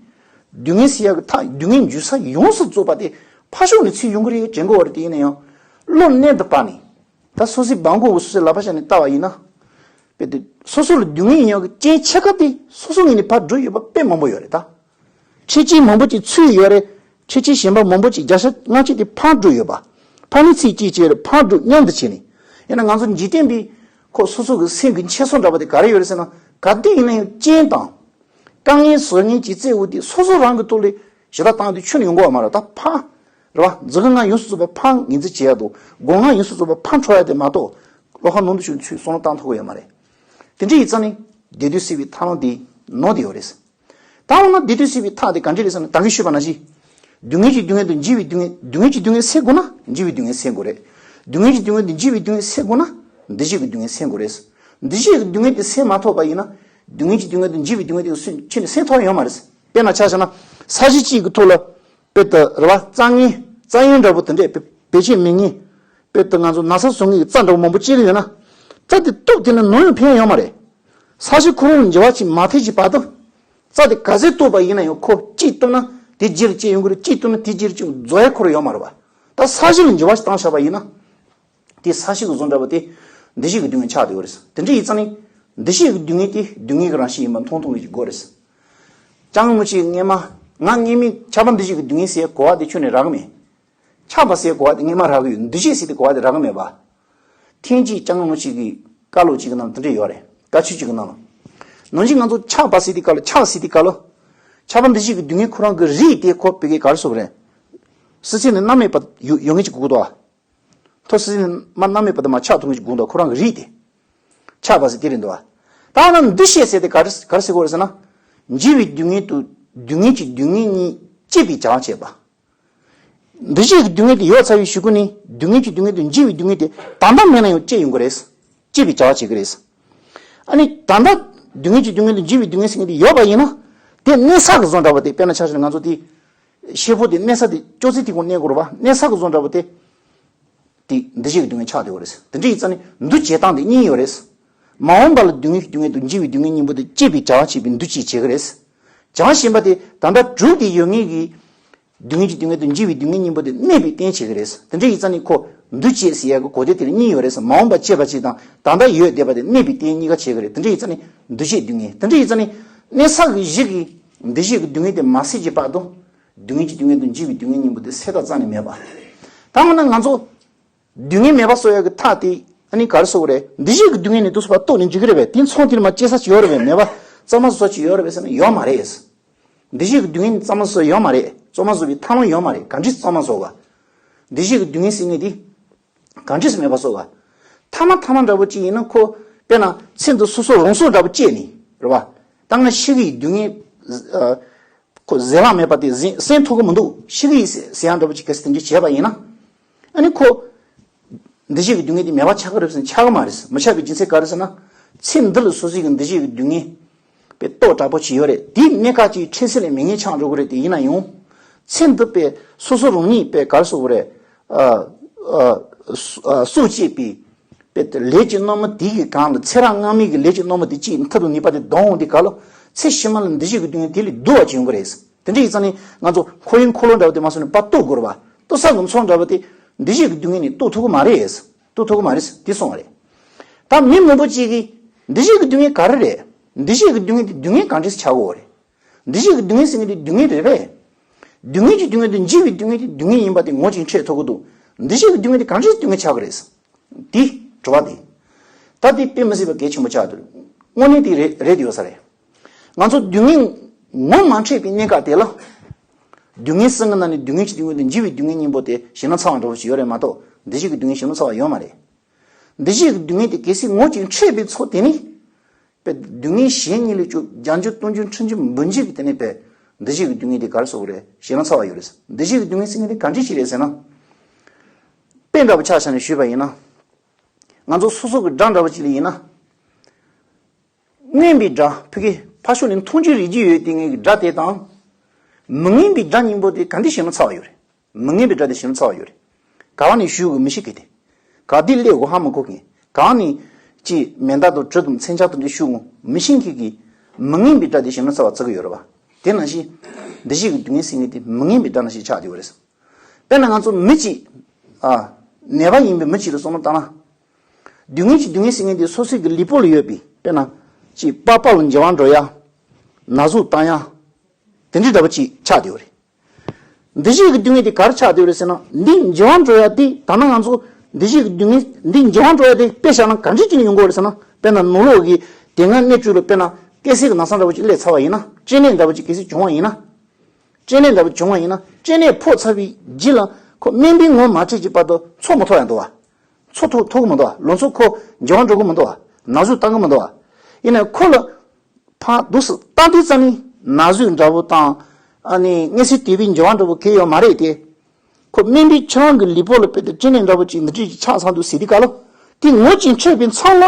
སྡུག་བསྔལ་སེལ་ཡག་གི་ཐབས་སྡུག་བསྔལ་འཇུག་ས་ཡོངས་སུ་རྫོགས་པ་དེ་ཕར་ཕྱོགས་ནས་ཚུར་ཡོང་གི་རེད་དྲན་གི་ཡོད་རེད། དེ་ཡིན་ན་ཡང་བློ་རྣལ་དུ་བབས་ནས། ད་སོ་སོའི་སྦྲང་ཁོག་གི་སོ་སོའི་ལག་པ་བཞག་ནས་ལྟ་བ་ཡིན་ན། དཔེ་དེ་སོ་སོ་ལ་སྡུག་བསྔལ་ཡོང་ཡག་གི་རྐྱེན་ཆེ་ཁག་དེ་སོ་སོ་ངོས་ནས་ཕར་བསྒྲུབས་ཡོད་པ་དཔེ་མང་པོ་ཡོད་རེད་ད། འཕྲུལ་ཆས་མང་པོ་ཅིག་ཚུད་ཡོད་རེད། འཕྲུལ་ཆས་གཞན་པ་མང་པོ་ཅིག་བརྒྱ་ཆ་ལྔ་བཅུ་དེ་ཕར་བསྒྲུབས་ཡོད་པ། ཕར་ནས་ཚིག་གཅིག་བྱས་རེད། ཕར་བསྒྲུབས་མཉམ་དུ་བྱས་ནས། ཡང་ན་ང་ཚོ་འཇིག་རྟེན་པའི་ཁོ་སོ་སོ་གི་སེམས་ཀྱི་འཆད་ཚུལ་འདྲ་པོ་དེ་ག་རེ་ཡོད་རེད་ཟེར་ན། ག་དུས་ཡིན་ན་ཡང་རྐྱེན་དང་། དཀའ་ངལ་བཟོ་མཁན་གྱི་རྩེ་འུ་དེ་སོ་སོ་རང་གི་ཐོག་ལས་ཞེ་དྲག་བཏང་དུས་ཁྱོན་ནས་ཡོང་གི་ཡོད་མ་རེད། ད་ཕར། རེད་བ། འཛིན་གི་ང་ཡོངས་སུ་རྫོགས་པ་ཕར་ངོས་འཛིན་བྱེད་ཡག་དང་། སྒོ་ང་ཡོངས་སུ་རྫོགས་པ་ཕར་འཕྲོ་ཡག་དེ་མ་གཏོགས། བློ་ཁ་ནང་དུ་ཞུགས་ཚུལ་བསམ་བློ་བཏང་ཐུབ་ཀྱི་ཡོད་མ་རེད། དེ་འདྲ་ཡིན་ཙང་ནི་བདེ་སྡུག་སེལ་བའི་ཐབས་ལམ་དེ་ནོར་བསྡད་ཡོད་རེད། ད་འོ་ན་བདེ་སྡུག་སེལ་བའི་ཐབས་དེ་ག་འདྲ་རེད་ཟེར་ན། ད་གིན་ཞུས་པ་ནང་བཞིན། སྡུག་བསྔལ་གྱི་སྡུག་བསྔལ་དང་འཇིགས་པའི་སྡུག་བསྔལ། སྡུག་བསྔལ་གྱི་སྡུག་བསྔལ་སེལ་དགོས་ན་འཇིགས་པའི་སྡུག་བསྔལ་སེལ་དགོས་རེད། སྡུག་བསྔལ་གྱི་སྡུག་བསྔལ་དང་འཇིགས་པའི་སྡུག་བསྔལ་སེལ་དགོས་ན་འདུ་ཤེས་ཀྱི་སྡུག་བསྔལ་སེལ་དགོས་རེད། འདུ་ཤེས་ཀྱི་སྡུག་བསྔལ་དེ་སེལ་མ་ཐུབ་པ་ཡིན་ན། སྡུག་བསྔལ་གྱི་སྡུག་བསྔལ་དང་འཇིགས་པའི་སྡུག་བསྔལ་དེ་ཁྱོན་ནས་སེལ་ཐུབ་ཡོད་མ་རེད། དཔེར་ན་ཆ་བཞག་ན། ས་གཞི་གཅིག་གི་ཐོག་ལ། དཔེ་ད་རེད་བ། རྩྭ་ངན། རྩྭ་ཡན་འདྲ་པོ་དེ་འདྲས་བེད་བེད་སྤྱོད་མེད་མཁན། དཔེ་ད་ང་ཚོ་ན་ཚ་བཟོ་མཁན་གྱི་རྩྭ་འདྲ་པོ་མང་པོ་སྐྱེས་ཡོད་ན། རྩྭ་དེ་གཏུབས་དེ་ནས་ནོར་ཡང་ཕན་ཡོད་མ་རེད། ས་གཞི་ཁོ་རང་ལ་འགྱུར་བ་ཅིག་མ་ཐེབས་ཀྱི་བར་དུ། རྩྭ་དེ་ག་ཚོད་གཏུབས་པ་ཡིན་ན་ཡང་ཁོ་གཅིག་གཏུབས་ན་དེ་རྗེས་ལ་སྐྱེ་ཡོང་གི་རེད། གཅིག་གཏུབས་ན་དེ་རྗེས་ལ་སྐྱེ་རྫོགས་ཡ་ཁོ་རང་ཡོད་མ་རེད་བ། ད་ས་གཞི་ལ་འགྱུར་བ་ཞིག་བཏང་བཞག་པ་ཡིན་ན། དེ་ས་གཞི་གི་བཟོ་འདྲ་པོ་དེ་འདུ་ཤེས་ཀྱི་སྡུག་བསྔལ་ཆགས་བསྡད་ཡོད་རེད། དེ་འདྲ་ཡིན་ཙང་ནི་འདུ་ཤེས་ཀྱི་སྡུག་བསྔལ་དེ་སྡུག་བསྔལ་གྱི་རང་བཞིན་ཡིན་པ་མཐོང་ཐུབ་མཁན་ཅིག་དགོས་རེད། ཅང་མུ་ཅི་སྔས་མ། ང་སྔས་མའི་ཆགས་པ་འདུ་ཤེས་ཀྱི་སྡུག་བསྔལ་ཟེར་གོ་བ་དེ་ཁྱོན་ནས་རག་གི་མེད། ཆགས་པ་ཟེར་གོ་བ་དེ་སྔས་མ་རག་གི་ཡོད། འདུ་ཤེས་ཟེར་དེ་གོ་བ་དེ་རག་གི་མེད་པ། ཐེངས་གཅིག་ཅང་མུ་ཅི་གི་བཀའ་སློབ་ཅིག་གི་ནང་དེ་འདྲ་ཡོད་རེད། བཀའ་ཆོས་ཅིག་གི་ནང་ལ། ནང་བཞིན་ང་ཚོ་ཆགས་པ་ཟེར་དེ་ག་ལ། ཆགས་ཟེར་དེ་ག་ལ། ཆགས་པ་འདུ་བྱེད་ཀྱི་སྡུག་བསྔལ་ཁོ་རང་གི་རིགས་དེ་ཁོ་བོད་སྐད་ག་རེ་ཟེར་དགོས་རེད། སྲིད་ཚད་ནི་མནར་མེད་པ་ཡོད་ཡོད་མཁན་གྱི་གོ་དོ། ཐོ་སྲིད་ཚད་ནི་མ་མནར་མེད་པ་དེ་མར་ཆགས་ཐུབ་མཁན་གྱི་གོ་དོ། ཁོ་རང་གི་རིགས་དེ་ཆགས་པ་ཟེར་དེ་རེད་འདུག་བ། ད་ནི་འདུ་བྱེད་ཟེར་དེ་ག་རེ་ག་རེ་ཟེར་དགོས་རེད་ཟེར་ན། འཇིག་པའི་སྡུག་བསྔལ་དང་སྡུག་བསྔལ་གྱི་སྡུག་བསྔལ་གཉིས་སྐྱེད་པའི་བྱ་བ་བྱེད་པ། འདུ་བྱེད་ཀྱི་སྡུག་བསྔལ་དེ་ཡོད་ཚར་བའི་གཞུག་གུ་ནས་སྡུག་བསྔལ་གྱི་སྡུག་བསྔལ་དང་འཇིག་པའི་སྡུག་བསྔལ་དེ་ད་ལྟ་མེད་ན་ཡང་སྐྱེ་ཡོང་གི་རེད། སྐྱེ་བའི་བྱ་བ་བྱེད་ཀྱི་རེད། ཨ་ནི་ད་ལྟ་སྡུག་བསྔལ་གྱི་སྡུག་བསྔལ་དང་འཇིག་པའི་སྡུག་བསྔལ་ཟེར་མཁན་དེ་ཡོད་པ་ཡིན་ན། དེ་གནས་ས་གི་བཟོ་འདྲ་བོ་དེ། དཔེར་ན་ཆ་བཞག་ན་ང་ཚོ་དེ་ཤེལ་ཕོ་དེ་གནས་ས་དེ་ཅོག་ཙེ་དེ་གོང་གནས་དགོས་རེད་བ། གནས་ས་གི་བཟོ་འདྲ་བོ་དེ། དེ་འདུ་བྱེད་ཀྱི་སྡུག་བསྔལ་ཆགས་བསྡད་ཡོད་རེད། དེ་འདྲ་ཡིན་ཙང་ནི་འདུ་བྱེད་སྟངས་དེ་གཉིས་ཡོད་རེད། མ་འོངས་པ་ལ་སྡུག་བསྔལ་གྱི་སྡུག་བསྔལ་དང་འཇིག་པའི་སྡུག་བསྔལ་གཉིས་པོ་དེ་སྐྱེད་པའི་བྱ་བ་བྱེད་པའི་འདུ་བྱེད་བྱེད་ཀྱི་རེད། བྱ་བ་གཞན་པ་དེ་ད་ལྟ་གྲུབ་སྟེ་ཡོད་མཁན་གྱི་སྡུག་བསྔལ་གྱི་སྡུག་བསྔལ་དང་འཇིག་པའི་སྡུག་བསྔལ་གཉིས་པོ་དེ་གནས་པའི་རྟེན་བྱེད་ཀྱི་རེད། དེ་འདྲ་ཡིན་ཙང་ནི་ཁོ་འདུ་བྱེད་ཟེར་ཡག་གི་གོ་དོན་དེ་ལ་གཉིས་ཡོད་རེད། མ་འོངས་པ་སྐྱེད་པ་གཅིག་དང་ད་ལྟ་ཡོད་བསྡད་པ་དེ་གནས་པའི་རྟེན་གཉིས་ཀ་བྱེད་ཀྱི་རེད། དེ་འདྲ་ཡིན་ཙང་ནི་འདུ་བྱེད་སྡུག་བསྔལ། དེ་འདྲ་ཡིན་ཙང་ནི་གནས་ས་གི་གཞི་གི་འདུ་བྱེད་ཀྱི་སྡུག་བསྔལ་དེ་མ་སེལ་གྱི་བར་དུ། སྡུག་བསྔལ་གྱི་སྡུག་བསྔལ་དང་འཇིག་པའི་སྡུག་བསྔལ་གཉིས་པོ་དེ་སེལ་ཐབས་རྩ་ནས་མེད་པ། ད་འོ་ན་ང་ཚོ་སྡུག་བསྔལ་མེད་པ་བཟོ་ཡག་གི་ཐབས་དེ་ཨ་ནི་ག་རེ་ཟེར་དགོས་རེད། འདུ་བྱེད་ཀྱི་སྡུག་བསྔལ་ནི་དུས་སུ་བར་གཏོགས་ནས་འཇུག་གི་རེད་པས། དེ་མཚུངས་དེར་མ་སྐྱེ་ས་ཅིག་ཡོད་རེད་པས། མེད་པ་གཙང་མ་བཟོ་ས་ཅིག་ཡོད་རེད་པས་ཟེར་ན་ཡོད་མ་རེད། འདུ་བྱེད་ཀྱི་སྡུག་བསྔལ་ནི་གཙང་མ་བཟོ་ས་ཡོད་མ་རེད། གཙང་མ་བཟོ་བའི་ཐབས་ལམ་ཡོད་མ་རེད། ག་འདྲས་གཙང་མ་བཟོ་བ། འདུ་བྱེད་ཀྱི་སྡུག་བསྔལ་ཟེར་མཁན་དེ་ག་འདྲས་སེ་མེད་པ་བཟོ་བ། ཐ་མ་ཐ་མ་འདྲ་པོ་ཅིག་ཡིན་ན་ཁོ་དཔེར་ན་ཚེ་འདི་སོ་སོ་རང་སོ་འདྲ་པོ་སྐྱེས་ནས་རེད་པ། ད་ང་ཤི་གི་ཡི་སྡུག་བསྔལ། ཁོ་ཟེར་ལྷག་མེད་པ་དེ་ཟིན་གསན་ཐུབ་ཀྱི་མི་འདུག་ཤི་གི་ཡི་ཟེར་ཡག་འདྲ་པོ་ཅིག་གལ་སྲིད་དེ་འདྲ་བྱས་པ་ཡིན་ན། ཨ་ནི་ཁོ། འདུ་བྱེད་ཀྱི་སྡུག་བསྔལ་དེ་མེད་པ་ཆགས་ཀྱི་རེད་ཟེར་ན་ཆགས་ཀྱི་མ་རེད། མི་ཆགས་པའི་རྒྱུ་མཚན་ག་རེ་ཟེར་ན། ཚེ་འདི་ལ་སོ་སོའི་གི་འདུ་བྱེད་ཀྱི་སྡུག་བསྔལ་དཔེ་ལྟོ་དྲག་པོ་ཅིག་ཡོད་རེད། དེའི་གནས་སྐབས་ཅིག་འཕྲལ་སེལ་ལ་མེད་མཁན་ཆགས་འགྲོ་གི་རེད། དེ་ཡིན་ན་ཡང་། ཚེ་འདི་དཔེ་སོ་སོ་རང་ཉིད་དཔེ་ག་རེ་ཟེར་དགོས་རེད། ཨ་ཨ་སུ་ཨ་སུ་སྐྱེས་པའི་དཔེ་ལས་ཀྱི་རྣམ་པ་དེ་གི་སྒང་ལ་ཚེ་རབས་སྔ་མའི་གི་ལས་ཀྱི་རྣམ་པ་དེ་ཅིག་མཐར་ཐུག་ནུས་པ་དེ་ལྡང་འོང་དུས་སྐབས་ལ་ཚེ་ཕྱི་མ་ལ་འདུ་བྱེད་ཀྱི་སྡུག་བསྔལ་དེ་ལས་སྡུག་པ་ཅིག་ཡོང་གི་རེད། དེ་འདྲ་ཡིན་ཙང་ནི་ང་ཚོ་འཁོར་བའི་འཁོར་ལོ་འདྲ་པོ་དེ་མ་སོང་ནས་ཕར་གཏོར་དགོས་རེད་པ། གཏོར་ས་གི་མཚོན་འདྲ་པོ་དེ་འདུ་བྱེད་ཀྱི་སྡུག་བསྔལ་ནི་གཏོར་ཐུབ་ཀྱི་མ་རེད། གཏོར་ཐུབ་ཀྱི་མ་རེད། དེ་གསུངས་པ་རེད། ད་མི་མང་པོ་ཅིག་གིས་འདུ་བྱེད་ཀྱི་སྡུག་བསྔལ་ག་རེ་རེད། འདུ་བྱེད་ཀྱི་སྡུག་བསྔལ་དེ་སྡུག་བསྔལ་ག་འདྲས་ཆགས་ཀྱི་ཡོད་རེད། འདུ་བྱེད་ཀྱི་སྡུག་བསྔལ་ཟེར་མཁན་དེ་སྡུག་བསྔལ་རེད་པས། སྡུག་བསྔལ་གྱི་སྡུག་བསྔལ་དེ་འཇིག་པའི་སྡུག་བསྔལ་དེ་སྡུག་བསྔལ་ཡིན་པ་དེ་ངོས་ཅིག་འཕྲོད་ཐུབ་ཀྱི་འདུག་འདུ་བྱེད་ཀྱི་སྡུག་བསྔལ་དེ་ག་འདྲས་སྡུག་བསྔལ་ཆགས་ཀྱི་རེད། དེ་དྲི་བ་དེ། ད་དེ་དཔེ་མི་སྲིད་པ་གལ་ཆེན་པོ་ཆགས་འདུག་དངོས་གནས་དེ་རེད་རེད་ཡོད་ས་རེད། ང་ཚོ་སྡུག་བསྔལ་ངོ་མ་འཕྲོད་པའི་གནས་སྐབས་དེ་ལ། སྡུག་བསྔལ་གསུམ་གྱི་ནང་ནས་སྡུག་བསྔལ་གྱི་སྡུག་བསྔལ་དེ་འཇིག་པའི་སྡུག་བསྔལ་གཉིས་པོ་དེ་ཞེ་དྲག་ཚ་བ་འདྲ་པོ་ཞིག་ཡོད་རེད་མ་གཏོགས་འདུ་བྱེད་ཀྱི་སྡུག་བསྔལ་ཞེ་དྲག་ཚ་བ་ཡོད་མ་རེད། འདུ་བྱེད་ཀྱི་སྡུག་བསྔལ་དེ་གལ་སྲིད་ངོས་ཅིག་འཕྲོད་པའི་ཚོད་དེ་ནི། དཔེ་སྡུག་བསྔལ་གཞན་གཉིས་ལས་བཅུ་བརྒྱ་འགྱུར་སྟོང་འགྱུར་ཁྲི་འགྱུར་འབུམ་འགྱུར་གྱི་དེ་ནི་དཔེ་འདུ་བྱེད་ཀྱི་སྡུག་བསྔལ་དེ་ག་རེ་ཟེར་དགོས་རེད། ཞེ་དྲག་ཚ་བ་ཡོད་རེད། འདུ་བྱེད་ཀྱི་སྡུག་བསྔལ་ཟེར་མཁན་དེ་ག་འདྲས་ཞིག་རེད་ཟེར་ན། དཔེ་འདྲ་པོ་ཆ་བཞག་ནས་ཞུས་པ་ཡིན་ན། ང་ཚོ་སོ་སོ་གི་དགྲ་འདྲ་པོ་ཅིག་ལ་ཡིན་ན། མངོན་པའི་དགྲ་ཕ་གི་ཕར་ཕྱོགས་ནས་མཐོང་ཆོས་རིག་རྒྱུ་ཡོད་དེ་ངེད་ཀྱི་དགྲ་དེ་དང་། མི་མངོན་པའི་དགྲ་གཉིས་པོ་དེ་ག་འདྲས་ཞེ་དྲག་ཚ་བ་ཡོད་རེད། མི་མངོན་པའི་དགྲ་དེ་ཞེ་དྲག་ཚ་བ་ཡོད་རེད། ག་བ་ནས་ཞུ་དགོས་མི་ཤེས་གི་དེ། ག་དུས་སླེབས་དགོས་ཧ་མ་གོ་གི། གང་ནས་ཅིག་མེ་མདའ་དང་གྲི་དང་མཚོན་ཆ་དང་དེ་ཞུ་དགོས་མི་ཤེས་མཁན་གྱི། མི་མངོན་པའི་དགྲ་དེ་ཞེ་དྲག་ཚ་བ་ཚ་གི་ཡོད་རེད་པ། དེ་ནང་བཞིན། འདུ་བྱེད་ཀྱི་སྡུག་བསྔལ་ཟེར་མཁན་དེ་མི་མངོན་པའི་དགྲ་ནང་བཞིན་ཆགས་བསྡད་ཡོད་རེད། དཔེར་ན་ང་ཚོ་མི་གཅིག་ཨ། ནད་པ་ཡིན་པའི་མི་གཅིག་ལ་བསམ་བློ་བཏང་ན། སྡུག་བསྔལ་གྱི་སྡུག་བསྔལ་ཟེར་མཁན་དེ་སོ་སོའི་གི་ལུས་པོ་ལ་ཡོད་པའི་དཔེར་ན། ཅིག་པགས་པ་ལ་འགྱུར་བ་འགྲོ་ཡ། ན་ཟུག་བཏང་ཡ། དེ་འདྲའི་འདྲ་པོ་ཅིག་ཆགས་བསྡད་ཡོད་རེད། འདུ་བྱེད་ཀྱི་སྡུག་བསྔལ་དེ་ག་རེ་ཆགས་བསྡད་ཡོད་རེད་ཟེར་ན། འདི་འགྱུར་བ་འགྲོ་ཡ་དེ་ད་ནང་ང་ཚོ་འདུ་བྱེད་ཀྱི་སྡུག་བསྔལ་འདི་འགྱུར་བ་འགྲོ་ཡ་དེ་དཔེ་བཞག་ན་ག་འདྲ་ཅིག་ནས་ཡོང་གི་ཡོད་རེད་ཟེར་ན། དཔེར་ན་ནང་ལོགས་ཀྱི་དེ་སྔ་གནས་བཅུ་ལ་དཔེར་ན་སྐྱེ་སྲིད་ཀྱི་ན་ཚ་འདྲ་པོ་ཅིག་སླེབས་ཚར་བ་ཡིན་ན། སྐྱེ་གནས་འདྲ་པོ་ཅིག་གལ་སྲིད་བྱུང་བ་ཡིན་ན། སྐྱེ་གནས་འདྲ་པོ་བྱུང་བ་ཡིན་ན་སྐྱེ་གནས་ཕོག་ཚར་བའི་རྗེས་ལ་ཁོ་སྨན་པས་ངོ་མ་འཕྲོད་ཀྱི་བར་དུ་འཚོ་མི་ཐུབ་ཡ་འདུག་བ། འཚོ་ཐུབ་ཐུབ་ཀྱི་མི་འདུག་བ། ལང་ཚོ་ཁོ་འགྱུར་བ་འགྲོ་གི་མི་འདུག་བ། ན་ཟུག་བཏང་གི་མི་འདུག་བ། ཡིན་ནའི་ཁོ་ལ་ཕར་འདུག་སེ་བཏང་དུས་ཙམ་ནས་ན་ཟུག་འདྲ་པོ་དང་། ཨ་ནི་མངལ་ཟས་དེ་བས་འགྱུར་བ་འདྲ་པོ་གང་ཡང་ཡོད་མ་རེད་དེ། ཁོ་སྨན་པས་ཁྱེད་རང་གི་ལུས་པོ་ལ་དཔེ་དེ་སྐྱེ་གནས་འདྲ་པོ་ཅིག་འདི་འདྲ་ཅིག་ཆགས་ཚར་འདུག་ཟེར་དུས་སྐབས་ལ། དེ་ངོས་ཅིག་འཕྲོད་པའི་མཚམས་ལ།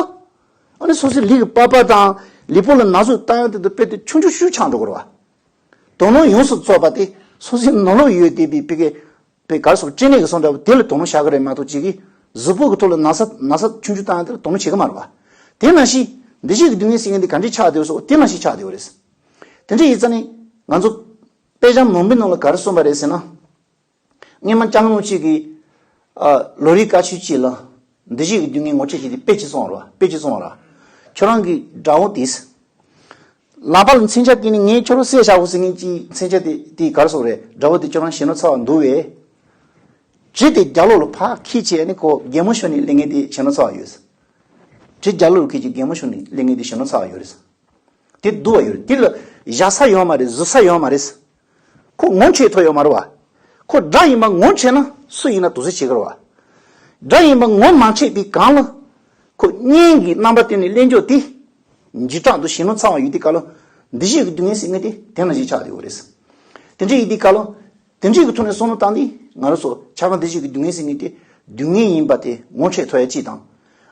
ཨ་ནི་སོ་སོའི་ལུས་ཀྱི་པགས་པ་དང་ལུས་པོ་ལ་ན་ཟུག་བཏང་ཡ་དེ་དང་དཔེ་དེ་ཆུང་ཆུང་ཤོས་ཆགས་འགྲོ་གི་རེད་བ། དོ་སྣང་ཡོངས་སུ་རྫོགས་པ་དེ་སོ་སོའི་ནང་ལོགས་ཡོད་བསྡད་པའི་ཕ་གི་པའི་གར་སོགས་སྐྱེ་གནས་ཀྱི་བཟོ་འདྲ་བོ་དེ་ལ་དོ་སྣང་བྱ་གི་རེད་མ་གཏོགས་ཅིག་གིས་གཟུགས་པོ་གི་ཐོག་ལ་ན་ཚ་ན་ཚ་ཆུང་ཆུང་བཏང་ཡ་དེ་ལ་དོ་སྣང་བྱེད་ཀྱི་མ་རེད་བ། དེ་ནང་བཞིན་འདུ་བྱེད་ཀྱི་སྡུག་བསྔལ་ཟེར་མཁན་དེ་ག་འདྲས་ཆགས་བསྡད་ཡོད་སོགས་དེ་ནང་བཞིན་ཆགས་བསྡད་ཡོད་རེད། དེ་འདྲ་ཡིན་ཙང་ནི་ང་ཚོ་དཔེ་ཆ་མང་པོའི་ནང་ལ་ག་རེ་གསུངས་པ་རེད་ཟེར་ན། སྔོན་མ་སྐྱབས་མགོན་གཅིག་གིས་ཨ་ལོ་རེའི་བཀའ་ཆོས་གཅིག་ལ་འདུ་བྱེད་ཀྱི་སྡུག་བསྔལ་ངོ་སྤྲོད་བྱས་ཏེ་དཔེ་གཅིག་གསུངས་པ་རེད་བ། དཔེ་གཅིག་གསུངས་པ་རེད། ཁྱོད་རང་གི་དགྲ་བོ་དེས། ལག་པ་ལ་མཚོན་ཆ་བཀལ་ནས་ངས་ཁྱོད་རང་བསད་བཞག་གོ་ཟེར་མཁན་གྱི་མཚོན་ཆ་དེ་དེ་ག་རེ་ཟེར་དགོས་རེད། དགྲ་བོ་དེ་ཁྱོད་རང་ཞེ་དྲག་ཚ་བ་འདུག་བས། གྲི་དེ་རྒྱབ་ལོགས་ལ་ཕར་འཁྱེར་བྱས་ནས་ཁོ་གད་མོ་ཤོར་ནས་སླེབས་མཁན་དེ་ཞེ་དྲག་ཚ་བ་ཡོད། གྲི་རྒྱབ་ལོགས་ལ་འཁྱེར་བྱས་གད་མོ་ཤོར་ནས་སླེབས་མཁན་དེ་ཞེ་དྲག་ཚ་བ་ཡོད་རེད། དེ་སྡུག་པ་ཡོད་རེད། དེ་ལ་བཞག་ས་ཡོད་མ་རེད། བཟོད་ས་ཡོད་མ་རེད། ཁོ་ངོ་འཕྲད་ཐུབ་ཡོད་མ་རེད་བ། ཁོ་དགྲ་ཡིན་པ་ངོ་འཕྲད་ན་སུ་ཡིན་ན་དུག་རྩུབ་བྱེད་ཀྱི་རེད་བ། དགྲ་ཡིན་པ་ངོ་མ་འཕྲད་པའི་སྒང་ལ། ཁོ་གཉེན་གྱི་རྣམ་པ་སྟོན་ནས་གླེང་ཕྱོགས་དེ། འཇིགས་སྐྲག་དང་ཞེ་སྣང་ཚ་བ་ཡོད་དུས་སྐབས་ལ། འདུ་ཤེས་ཀྱི་སྡུག་བསྔལ་ཟེར་མཁན་དེ་དེ་ནང་བཞིན་ཆགས་བསྡད་ཡོད་རེད། དེ་འདྲ་ཡིན་དུས་སྐབས་ལ། དེ་འདྲའི་གི་ཐོག་ནས་བསམ་བློ་བཏང་དུས་ང་རང་ཚོ་ཁྱབ་པ་འདུ་བྱེད་ཀྱི་སྡུག་བསྔལ་ཟེར་མཁན་དེ་སྡུག་བསྔལ་ཡིན་པ་དེ་ངོ་འཕྲད་ཐུབ་ཡ་གཅིག་དང་།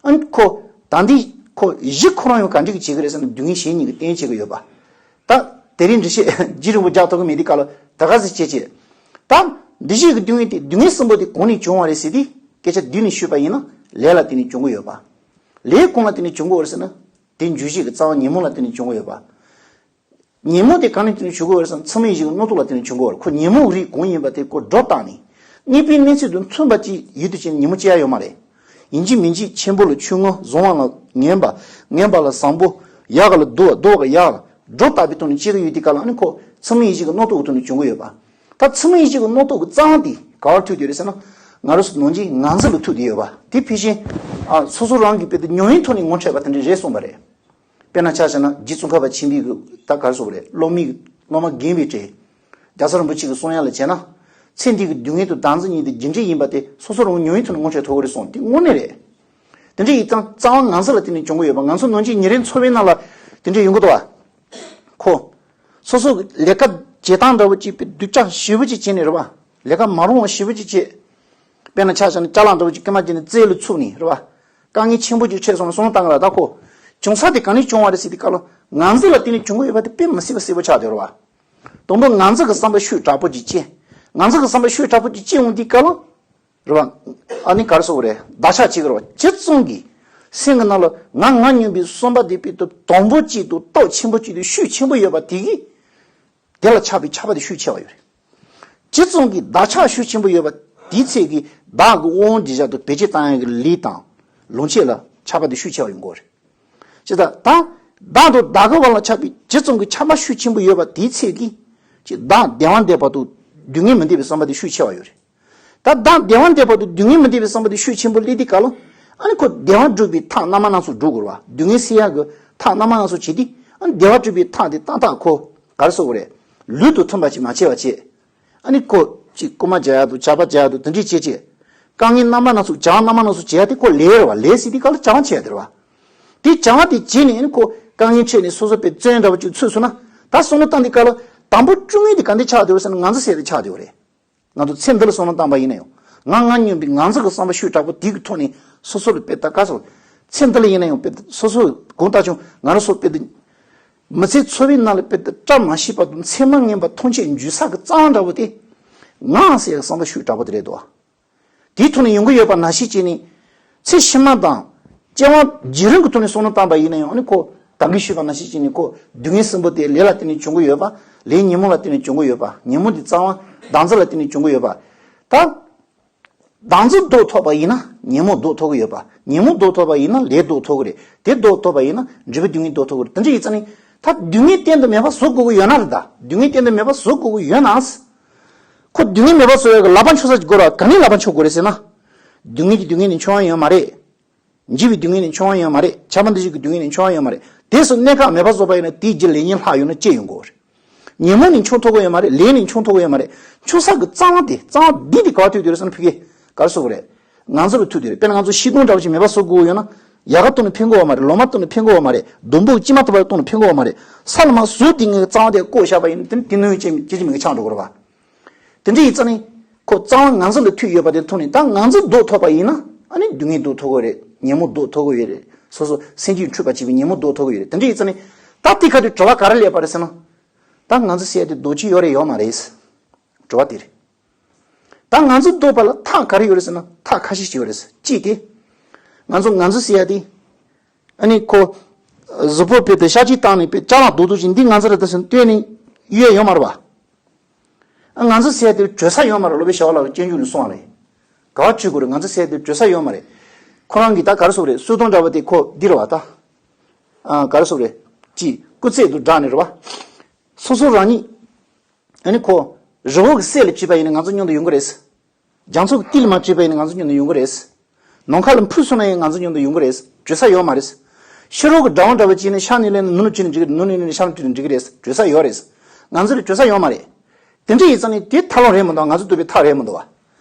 ཨ་ནི་ཁོ་ད་འདི་ཁོ་གཞི་ཁོ་རང་ཡང་ག་འདྲ་གི་བྱེད་ཀྱི་རེད་ཟེར་ན་སྡུག་བསྔལ་གཞན་གཉིས་ཀྱི་རྟེན་བྱེད་ཀྱི་ཡོད་པ། ད་དེ་རིང་འགྲེལ་བཤད་རྒྱུན་རིང་པོ་རྒྱག་ཐུབ་ཀྱི་མེད་དུས་སྐབས་ལ་ད་ག་ཟེ་བྱེད་བྱེད། ད་འདུ་བྱེད་ཀྱི་སྡུག་བསྔལ་དེ་སྡུག་བསྔལ་གསུམ་པོ་དེ་གང་ནས་བྱུང་བ་རེད་ཟེར་དུས་སྐད་ཆ་བསྡུས་ནས་ཞུས་པ་ཡིན་ན་ལས་ལ་བརྟེན་ནས་བྱུང་གི་ཡོད་པ། ལས་གང་ལ་བརྟེན་ནས་བྱུང་གི་ཡོད་རེད་ཟེར་ན་དེ་འཇུག་བྱེད་ཀྱི་རྩ་བ་ཉོན་མོངས་ལ་བརྟེན་ནས་བྱུང་གི་ཡོད་པ། ཉོན་མོངས་དེ་གང་ནས་བྱུང་གི་ཡོད་རེད་ཟེར་ན་མཚན་མའི་གཞི་གི་རྣོ་རྟུག་ལ་བརྟེན་ནས་བྱུང་གི་ཡོད་རེད། ཁོ་ཉོན་མོངས་རིགས་གང་ཡིན་པ་དེ་ཁོ་སྒྲོ་བཏགས་ནས་དངོས་པོའི་གནས་ཚུལ་དང་མཚུངས་པ་ཅིག་ཡོད་དུ་བྱས་ནས་ཉོན་མོངས་སྐྱེ་ཡ་ཡོད་མ་རེད། ཡིན་གཅིག་མིན་གཅིག་ཆེན་པོ་ལ་ཆུང་ངུ། བཟང་བ་ལ་ངན་པ། ངན་པ་ལ་བཟང་པོ། ཡག་ག་ལ་སྡུག་པ། སྡུག་པ་ག་ཡག་ལ་སྒྲོ་བཏགས་པའི་ཐོག་ནས་སྐྱེ་གི་ཡོད་དུས་སྐབས་ལ་ཨ་ནི་ཁོ་མཚན་མའི་གཞི་གི་རྣོ་རྟུག་གི་ཐོག་ནས་བྱུང་གི་ཡོད་པ། ད་མཚན་མའི་གཞི་གི་རྣོ་རྟུག་གི་རྩ་བ་དེ་ག་བར་ཐུག་བསྡད་ཡོད་རེད་ཟེར་ན་ང་རང་ཚོ་ནང་བཞིན་ངང་ཚུལ་ལ་ཐུག་བསྡད་ཡོད་པ། དེ་ཕལ་ཆེར་ཨ་སོ་སོ་རང་གི་དཔེ་དེ་ཉམས་ཡུན་ཐོག་ནས་ངོ་འཕྲད་པ་དེ་འདྲ་རེད་གསུངས་པ་རེད། དཔེར་ན་ཆ་བཞག་ན་རྗེ་ཙོང་ཁ་པ་ཆེན་པོའི་གི་ད་ག་རེ་ཟེར་དགོས་རེད། སློབ་མའི་སློབ་མ་རྒན་པའི་གྲས། རྒྱལ་ཚབ་རིན་པོ་ཆེ་གི་གསུང་ཡ་ལ་བྱས་ན། ཚེ་འདི་གི་སྡུག་བསྔལ་དང་བདག་འཛིན་གཉིས་དེ་རྒྱུ་འབྲས་ཡིན་པ་དེ་སོ་སོ་རང་ཉམས་ཡུན་ཐོག་ནས་ངོ་འཕྲད་ཐུབ་ཀྱི་རེད་གསུངས། དེ་དངོས་གནས་རེད། དེ་འདྲ་ཡིན་ཙང་རྩ་བ་ངང་ཚུལ་ལ་བརྟེན་ནས་བྱུང་གི་ཡོད་པ། ང་ཚོ་ནང་བཞིན་ཉིན་རེའི་འཚོ་བའི་ནང་ལ་དེ་འདྲ་ཡོང་གི་འདུག་བ། ཁོ། སོ་སོ་གི་ལས་ཀ་བྱེད་སྟངས་འདྲ་བོ་ཅིག་དཔེ་སྡུག་ཅག་ཞེ་པོ་ཅིག་བྱས་ནས་རེད་བ། ལས་ཀ་མ་རུང་བ་ཞེ་པོ་ཅིག་བྱས། དཔེར་ན་ཆ་བཞག་ན་ཅ་ལག་འདྲ་བོ་ཅིག་སྐེད་མ་བརྒྱབ་ནས་རྩེ་ལ་ཚུགས་ནས་རེད་བ། དཀའ་ངལ་ཆེན་པོ་ཅིག་འཕྲད་སོང་ན་བསམ་བློ་བཏང་གི་ར། ད་ཁོ། བྱུང་ས་དེ་ག་ནས་བྱུང་བ་རེད་ཟེར་དུས་སྐབས་ལ་ངང་ཚུལ་ལ་བརྟེན་ནས་བྱུང་གི་ཡོད་པ་དེ་དཔེ་མི་སྲིད་པ་གསལ་པོ་ཆགས་བསྡད་རེད་བ། དང་པོ་ངང་ཚུལ་གྱི་བསམ་པ་ཤུགས་དྲག་པོ་ཅིག་བསྐྱེད། ངང་ཚུལ་གྱི་བསམ་པ་ཤུགས་དྲག་པོ་ཅིག་བསྐྱེད་འོང་དུས་སྐབས་ལ། རེད་བ། ཨ་ནི་ག་རེ་ཟེར་དགོས་རེད། བདག་ཆགས་བྱེད་ཀྱི་རེད་བ། ཇི་ཙམ་གྱིས་སེམས་ཀྱི་ནང་ལ་ང་ང་སྙམ་པའི་བསམ་པ་དེ་དཔེ་དེ་དང་པོ་གཅིག་ཏུ་སྟོབས་ཆེན་པོ་གཅིག་ཏུ་ཤུགས་ཆེན་པོ་ཡོད་པ་དེ་གིས། དེ་ལ་ཆགས་པའི་ཆགས་པ་དེ་ཤུགས་ཆེ་བ་ཡོད་རེད། ཇི་ཙམ་གྱིས་བདག་ཆགས་ཤུགས་ཆེན་པོ་ཡོད་པ་དེའི་ཚད་ཀྱིས་བདག་གི་དབང་བྱེད་བྱ་དང་བེད་སྤྱོད་བཏང་ཡག་གི་ལས་དང་ལོངས་སྤྱོད་ལ་ཆགས་པ་དེ་ཤུགས་ཆེ་བ་ཡོང་གི་རེད། ཇི་ལྟར་ད་བདག་དང་བདག་གི་བར་ལ་ཆགས་པའི་ཇི་ཙམ་གྱི་ཆགས་པ་ཤུགས་ཆེན་པོ་ཡོད་པ་དེའི་ཚད་ཀྱིས་ཅི་བདག་བདེ་བ་འདོད་པ་དང་སྡུག་བསྔལ་མི་འདོད་པའི་བསམ་པ་དེ་ཤུགས་ཆེ་བ་ཡོད་རེད། ད་བདག་བདེ་བ་འདོད་པ་དང་སྡུག་བསྔལ་མི་འདོད་པའི་བསམ་པ་དེ་ཤུགས་ཆེན་པོ་སླེབས་དུས་སྐབས་ལ་ཨ་ནི་ཁོ་བདེ་བ་སྒྲུབ་པའི་ཐབས་སྣ་མང་སྣ་ཚོགས་སྒྲུབ་དགོས་རེད་བ། སྡུག་བསྔལ་སེལ་ཡག་གི་ཐབས་སྣ་མང་སྣ་ཚོགས་བྱེད་དུས་ཨ་ནི་བདེ་བ་སྒྲུབ་པའི་ཐབས་དེ་ཏག་ཏག་ཁོ་ག་རེ་ཟེར་དགོས་རེད། ལུས་དང་མཐུན་པ་ཅིག་མ་བྱས་པ་བྱས། ཨ་ནི་ཁོ་ཅིག་རྐུན་མ་རྒྱག་ཡག་དང་ཇག་པ་རྒྱག་ཡག་དང་དེ་འདྲས་བྱས་བྱས། དཀའ་ངལ་སྣ་མང་སྣ་ཚོགས་བྱ་བ་སྣ་མང་སྣ་ཚོགས་བྱེད་ཡག་དེ་ཁོ་ལས་རེད་བ། ལས་ཟེར་དུས་སྐབས་ལ་བྱ་བ་བྱེད་ཡག་དེ་རེད་བ། དེ་བྱ་བ་དེ་བྱས་ནས་ཨ་ནི་ཁོ་དཀའ་ངལ་འཕྲད་ནས་སོ་སོ་དཔེ་བཙོན་འདྲ་བོ་ཅིག་ཚུད་སོང་ན་ད་བསམ་བློ་བཏང་དུས་སྐབས་ལ་དང་པོ་བཅུག་ཡག་དེ་ག་འདྲས་ཆགས་བསྡད་ཡོད་རེད་ཟེར་ན་ངང་ཚུལ་ཟེར་ཡག་དེ་ཆགས་བསྡད་ཡོད་རེད། ང་ཚོ་ཚེ་འདི་ལ་བསམ་བློ་བཏང་པ་ཡིན་ན་ཡང་ང་ང་སྙམ་པའི་ངང་ཚུལ་གྱི་བསམ་པ་ཤུགས་དྲག་པོ་དེ་གི་ཐོག་ནས་སོ་སོ་ལ་དཔེ་ད་ག་ཟེར། ཚེ་འདི་ལ་ཡིན་ན་ཡང་དཔེ་སོ་སོ་གང་ལྟར་བྱུང་ང་རང་ཚོ་དཔེ་དེ་མི་ཚེ་འཚོ་བའི་ནང་ལ་དཔེ་དེ་བཀྲ་མ་ཤིས་པ་དང་མཚན་མ་ངན་པ་ཐམས་ཅད་འཇུ་ས་གི་རྩ་བ་འདྲ་བོ་དེ་ངང་ཟེར་ཡག་བསམ་པ་ཤུགས་དྲག་པོ་དེ་རེད་དོ། དེའི་ཐོག་ནས་ཡོང་གི་ཡོད་པ་ནང་བཞིན་བྱས་ནས། ཚེ་ཕྱི་མ་དང་། སྐྱེ་བ་རྗེས་རིང་གི་ཐོག་ནས་བསམ་བློ་བཏང་པ་ཡིན་ན་ཡང་ཨ་ནི་ཁོ་ད་གིན་ཞུས་པ་ནང་བཞིན་བྱས་ནས་ཁོ་སྡུག་བསྔལ་གསུམ་པོ་དེ་ལས་ལ་བརྟེན་ནས་བྱུང་གི་ཡོད་པ། ལས་ཉོན་མོངས་ལ་བརྟེན་ནས་བྱུང་གི་ཡོད་པ། ཉོན་མོངས་དེ་རྩ་བ་བདག་འཛིན་ལ་བརྟེན་ནས་བྱུང་གི་ཡོད་པ། ད། བདག་འཛིན་ལྡོག་ཐུབ་པ་ཡིན་ན་ཉོན་མོངས་ལྡོག་ཐུབ་ཀྱི་ཡོད་པ། ཉོན་མོངས་ལྡོག་ཐུབ་པ་ཡིན་ན་ལས་ལྡོག་ཐུབ་ཀྱི་རེད། དེ་ལྡོག་ཐུབ་པ་ཡིན་ན་འབྲས་བུ་སྡུག་བསྔལ་ལྡོག་ཐུབ་ཀྱི་རེད། དེ་འདྲ་ཡིན་ཙང་ནི། ད་སྡུག་བསྔལ་གཏན་དུ་མེད་པ་བཟོ་དགོས་ཀྱི་ཡོད་ན་རེད་ད། སྡུག་བསྔལ་གཏན་དུ་མེད་པ་བཟོ་དགོས་ཀྱི་ཡོད་ན། ཁོ་སྡུག་བསྔལ་མེད་པ་བཟོ་ཡག་གི་ལག་པ་འཆོར་ས་ཅིག་དགོས་ར། ག་ནས་ལག་པ་འཆོར་དགོས་རེད་ཟེར་ན། སྡུག་བསྔལ་གྱིས་སྡུག་བསྔལ་ནི་འཆོར་བ་ཡོད་མ་རེད། འཇིགས་པའི་སྡུག་བསྔལ་ནི་འཆོར་བ་ཡོད་མ་རེད། ཁྱབ་པ་འདུ་བྱེད་ཀྱི་སྡུག་བསྔལ་ནི་འཆོར་བ་ཡོད་མ་རེད། དེ་ཚོ་གནས་སྐབས་མེད་པ་བཟོ་བ་ཡིན་ན་དེའི་རྗེས་ལས་ཉེན་ལྷག་ཡོང་ན་ཅི་ཡོང་གི་རེད། ཉོན་མོངས་ནི་འཆོར་ཐུབ་ཀྱི་ཡོད་མ་རེད། ལས་ནི་འཆོར་ཐུབ་ཀྱི་ཡོད་མ་རེད། འཆོར་ས་གི་རྩ་བ་དེ་རྩ་བ་འདི་དེ་ག་བ་ཐུག་དུས་རེད་ཟེར་ན་ཕ་གི། ག་རེ་ཟེར་དགོས་རེད། ང་ཚོ་ལ་ཐུག་དུས་རེད། དཔེར་ན་ང་ཚོ་ཤིང་སྡོང་འདྲ་བོ་ཞིག་མེད་པ་བཟོ་དགོས་ཡོད་ན། ཡལ་ག་བཏང་ནས་འཕེན་དགོས་བ་མ་རེད། ལོ་མ་བཏང་ནས་འཕེན་དགོས་བ་མ་རེད། སྡོང་པོ་གི་སྐྱེས་མ་ཐུབ་པ་བཏང་ནས་འཕེན་དགོས་བ་མ་རེད། ས་ལ་མར་ཟུག་དེ་ངའི་རྩ་བ་དེ་བཀོག་བཞག་པ་ཡིན་ན་དེ་ནི་དེ་ནོའི་སྐྱེ་སྐྱེ་ཅི་མི་གི་ཆགས་འགྲོ་གི་རེད་བ། དེ་འདྲ་ཡིན་ཙང་ནི། ཁོ་རྩ་བ་ང་ཚོ་ལ་ཐུག་ཡོད་པ་དེ་མཐོང་ནས་ད་ང་ཚོ་ལྡོག་ཐུབ་པ་ཡིན་ན་ཨ་ནི་སྡུག་བསྔལ་ལྡོག་ཐུབ་ཀྱི་རེད། ཉོན་མོངས་ལྡོག་ཐུབ་ཀྱི་ཡོད་རེད། སོ་སོ་སེམས་རྒྱུད་འཁྲུལ་པ་བྱེད་པའི་ཉོན་མོངས་ལྡོག་ཐུབ་ཀྱི་ཡོད་རེད། དེ་འདྲ་ཡིན་ཙང་ནི། ད་དེ་ག་དུས་དྲི་བ་ག་རེ་སླེབས་པ་རེད་ཟེར་ན། ད་ང་ཚོ་ཟེར་ཡ་དེ་ལྡོག་རྒྱུ་ཡོད་རེད་ཡོད་མ་རེད། དྲི་བ་དེ་རེད། ད་ང་ཚོ་ལྡོག་པ་ལ་ཐབས་ག་རེ་ཡོད་རེད་ཟེར་ན་ཐབས་ཁ་ཤས་ཤིག་ཡོད་རེད། གཅིག་དེ། ང་ཚོ་ང་ཚོ་ཟེར་ཡ་དེ། ཨ་ནི་ཁོ། གཟུགས་པོ་དཔེ་དེ་ཤ་གཅིག་བཏང་ནས་དཔེ་ཅ་ལག་རྡོག་རྡོག་ཅིག་འདི་ང་ཚོ་རེད་ད་ཟེར་ནས་བཏོན་ནས་གཡུག་ཡ་ཡོད་མ་རེད་བ། ཨ་ང་ཚོ་ཟེར་ཡ་དེ་བྲོས་ས་ཡོད་མ་རེད། སློབ་དཔོན་ཞི་བ་ལྷ་གིས་སྤྱོད་འཇུག་ནས་གསུངས་པ་རེད། ག་བ་བཅུག་དགོས་རེད། ང་ཚོ་ཟེར་ཡ་དེ་བྲོས་ས་ཡོད་མ་རེད། ཁོ་རང་གིས་ད་ག་རེ་ཟེར་དགོས་རེད། གསོལ་སྡོང་འདྲ་བ་དེ་ཁོ་འདི་རེད་བ་ད། ཨ་ག་རེ་ཟེར་དགོས་རེད། ཅིག་སྐུ་རྩེད་དུ་བསྒྲགས་ནས་རེད་བ། སོ་སོ་རང་ཉིད། ཨ་ནི་ཁོ། རི་བོ་གི་གསེབ་ལ་བྱས་པ་ཡིན་ན་ང་ཚོ་མཉམ་དུ་ཡོང་གི་རེད། རྒྱ་མཚོ་གི་རྩེ་ལ་མར་བྱས་པ་ཡིན་ན་ང་ཚོ་མཉམ་དུ་ཡོང་གི་རེད། ནམ་མཁའ་ལ་འཕུར་སོང་ན་ཡང་ང་ཚོ་མཉམ་དུ་ཡོང་གི་རེད། བྲོས་ས་ཡོད་མ་རེད། ཕྱི་རོལ་གྱི་དགྲ་བོ་འདྲ་བོ་བྱས་ནས་ཤར་ནས་སླེབས་ན་ནུབ་ནས་བྱས་ནས་འགྲིག་གི་རེད། ནུབ་ནས་སླེབས་ནས་ཤར་ནས་བྱས་ནས་འགྲིག་གི་རེད། བྲོས་ས་ཡོད་རེད། ང་ཚོ་ལ་བྲོས་ས་ཡོད་མ་རེད། དེ་འདྲ་ཡིན་ཙང་ནི་དེ་ཐབས་ལམ་རེད་མི་འདུག་ང་ཚོ་འདོད་པའི་ཐབས་རེད་མི་འདུག་བ།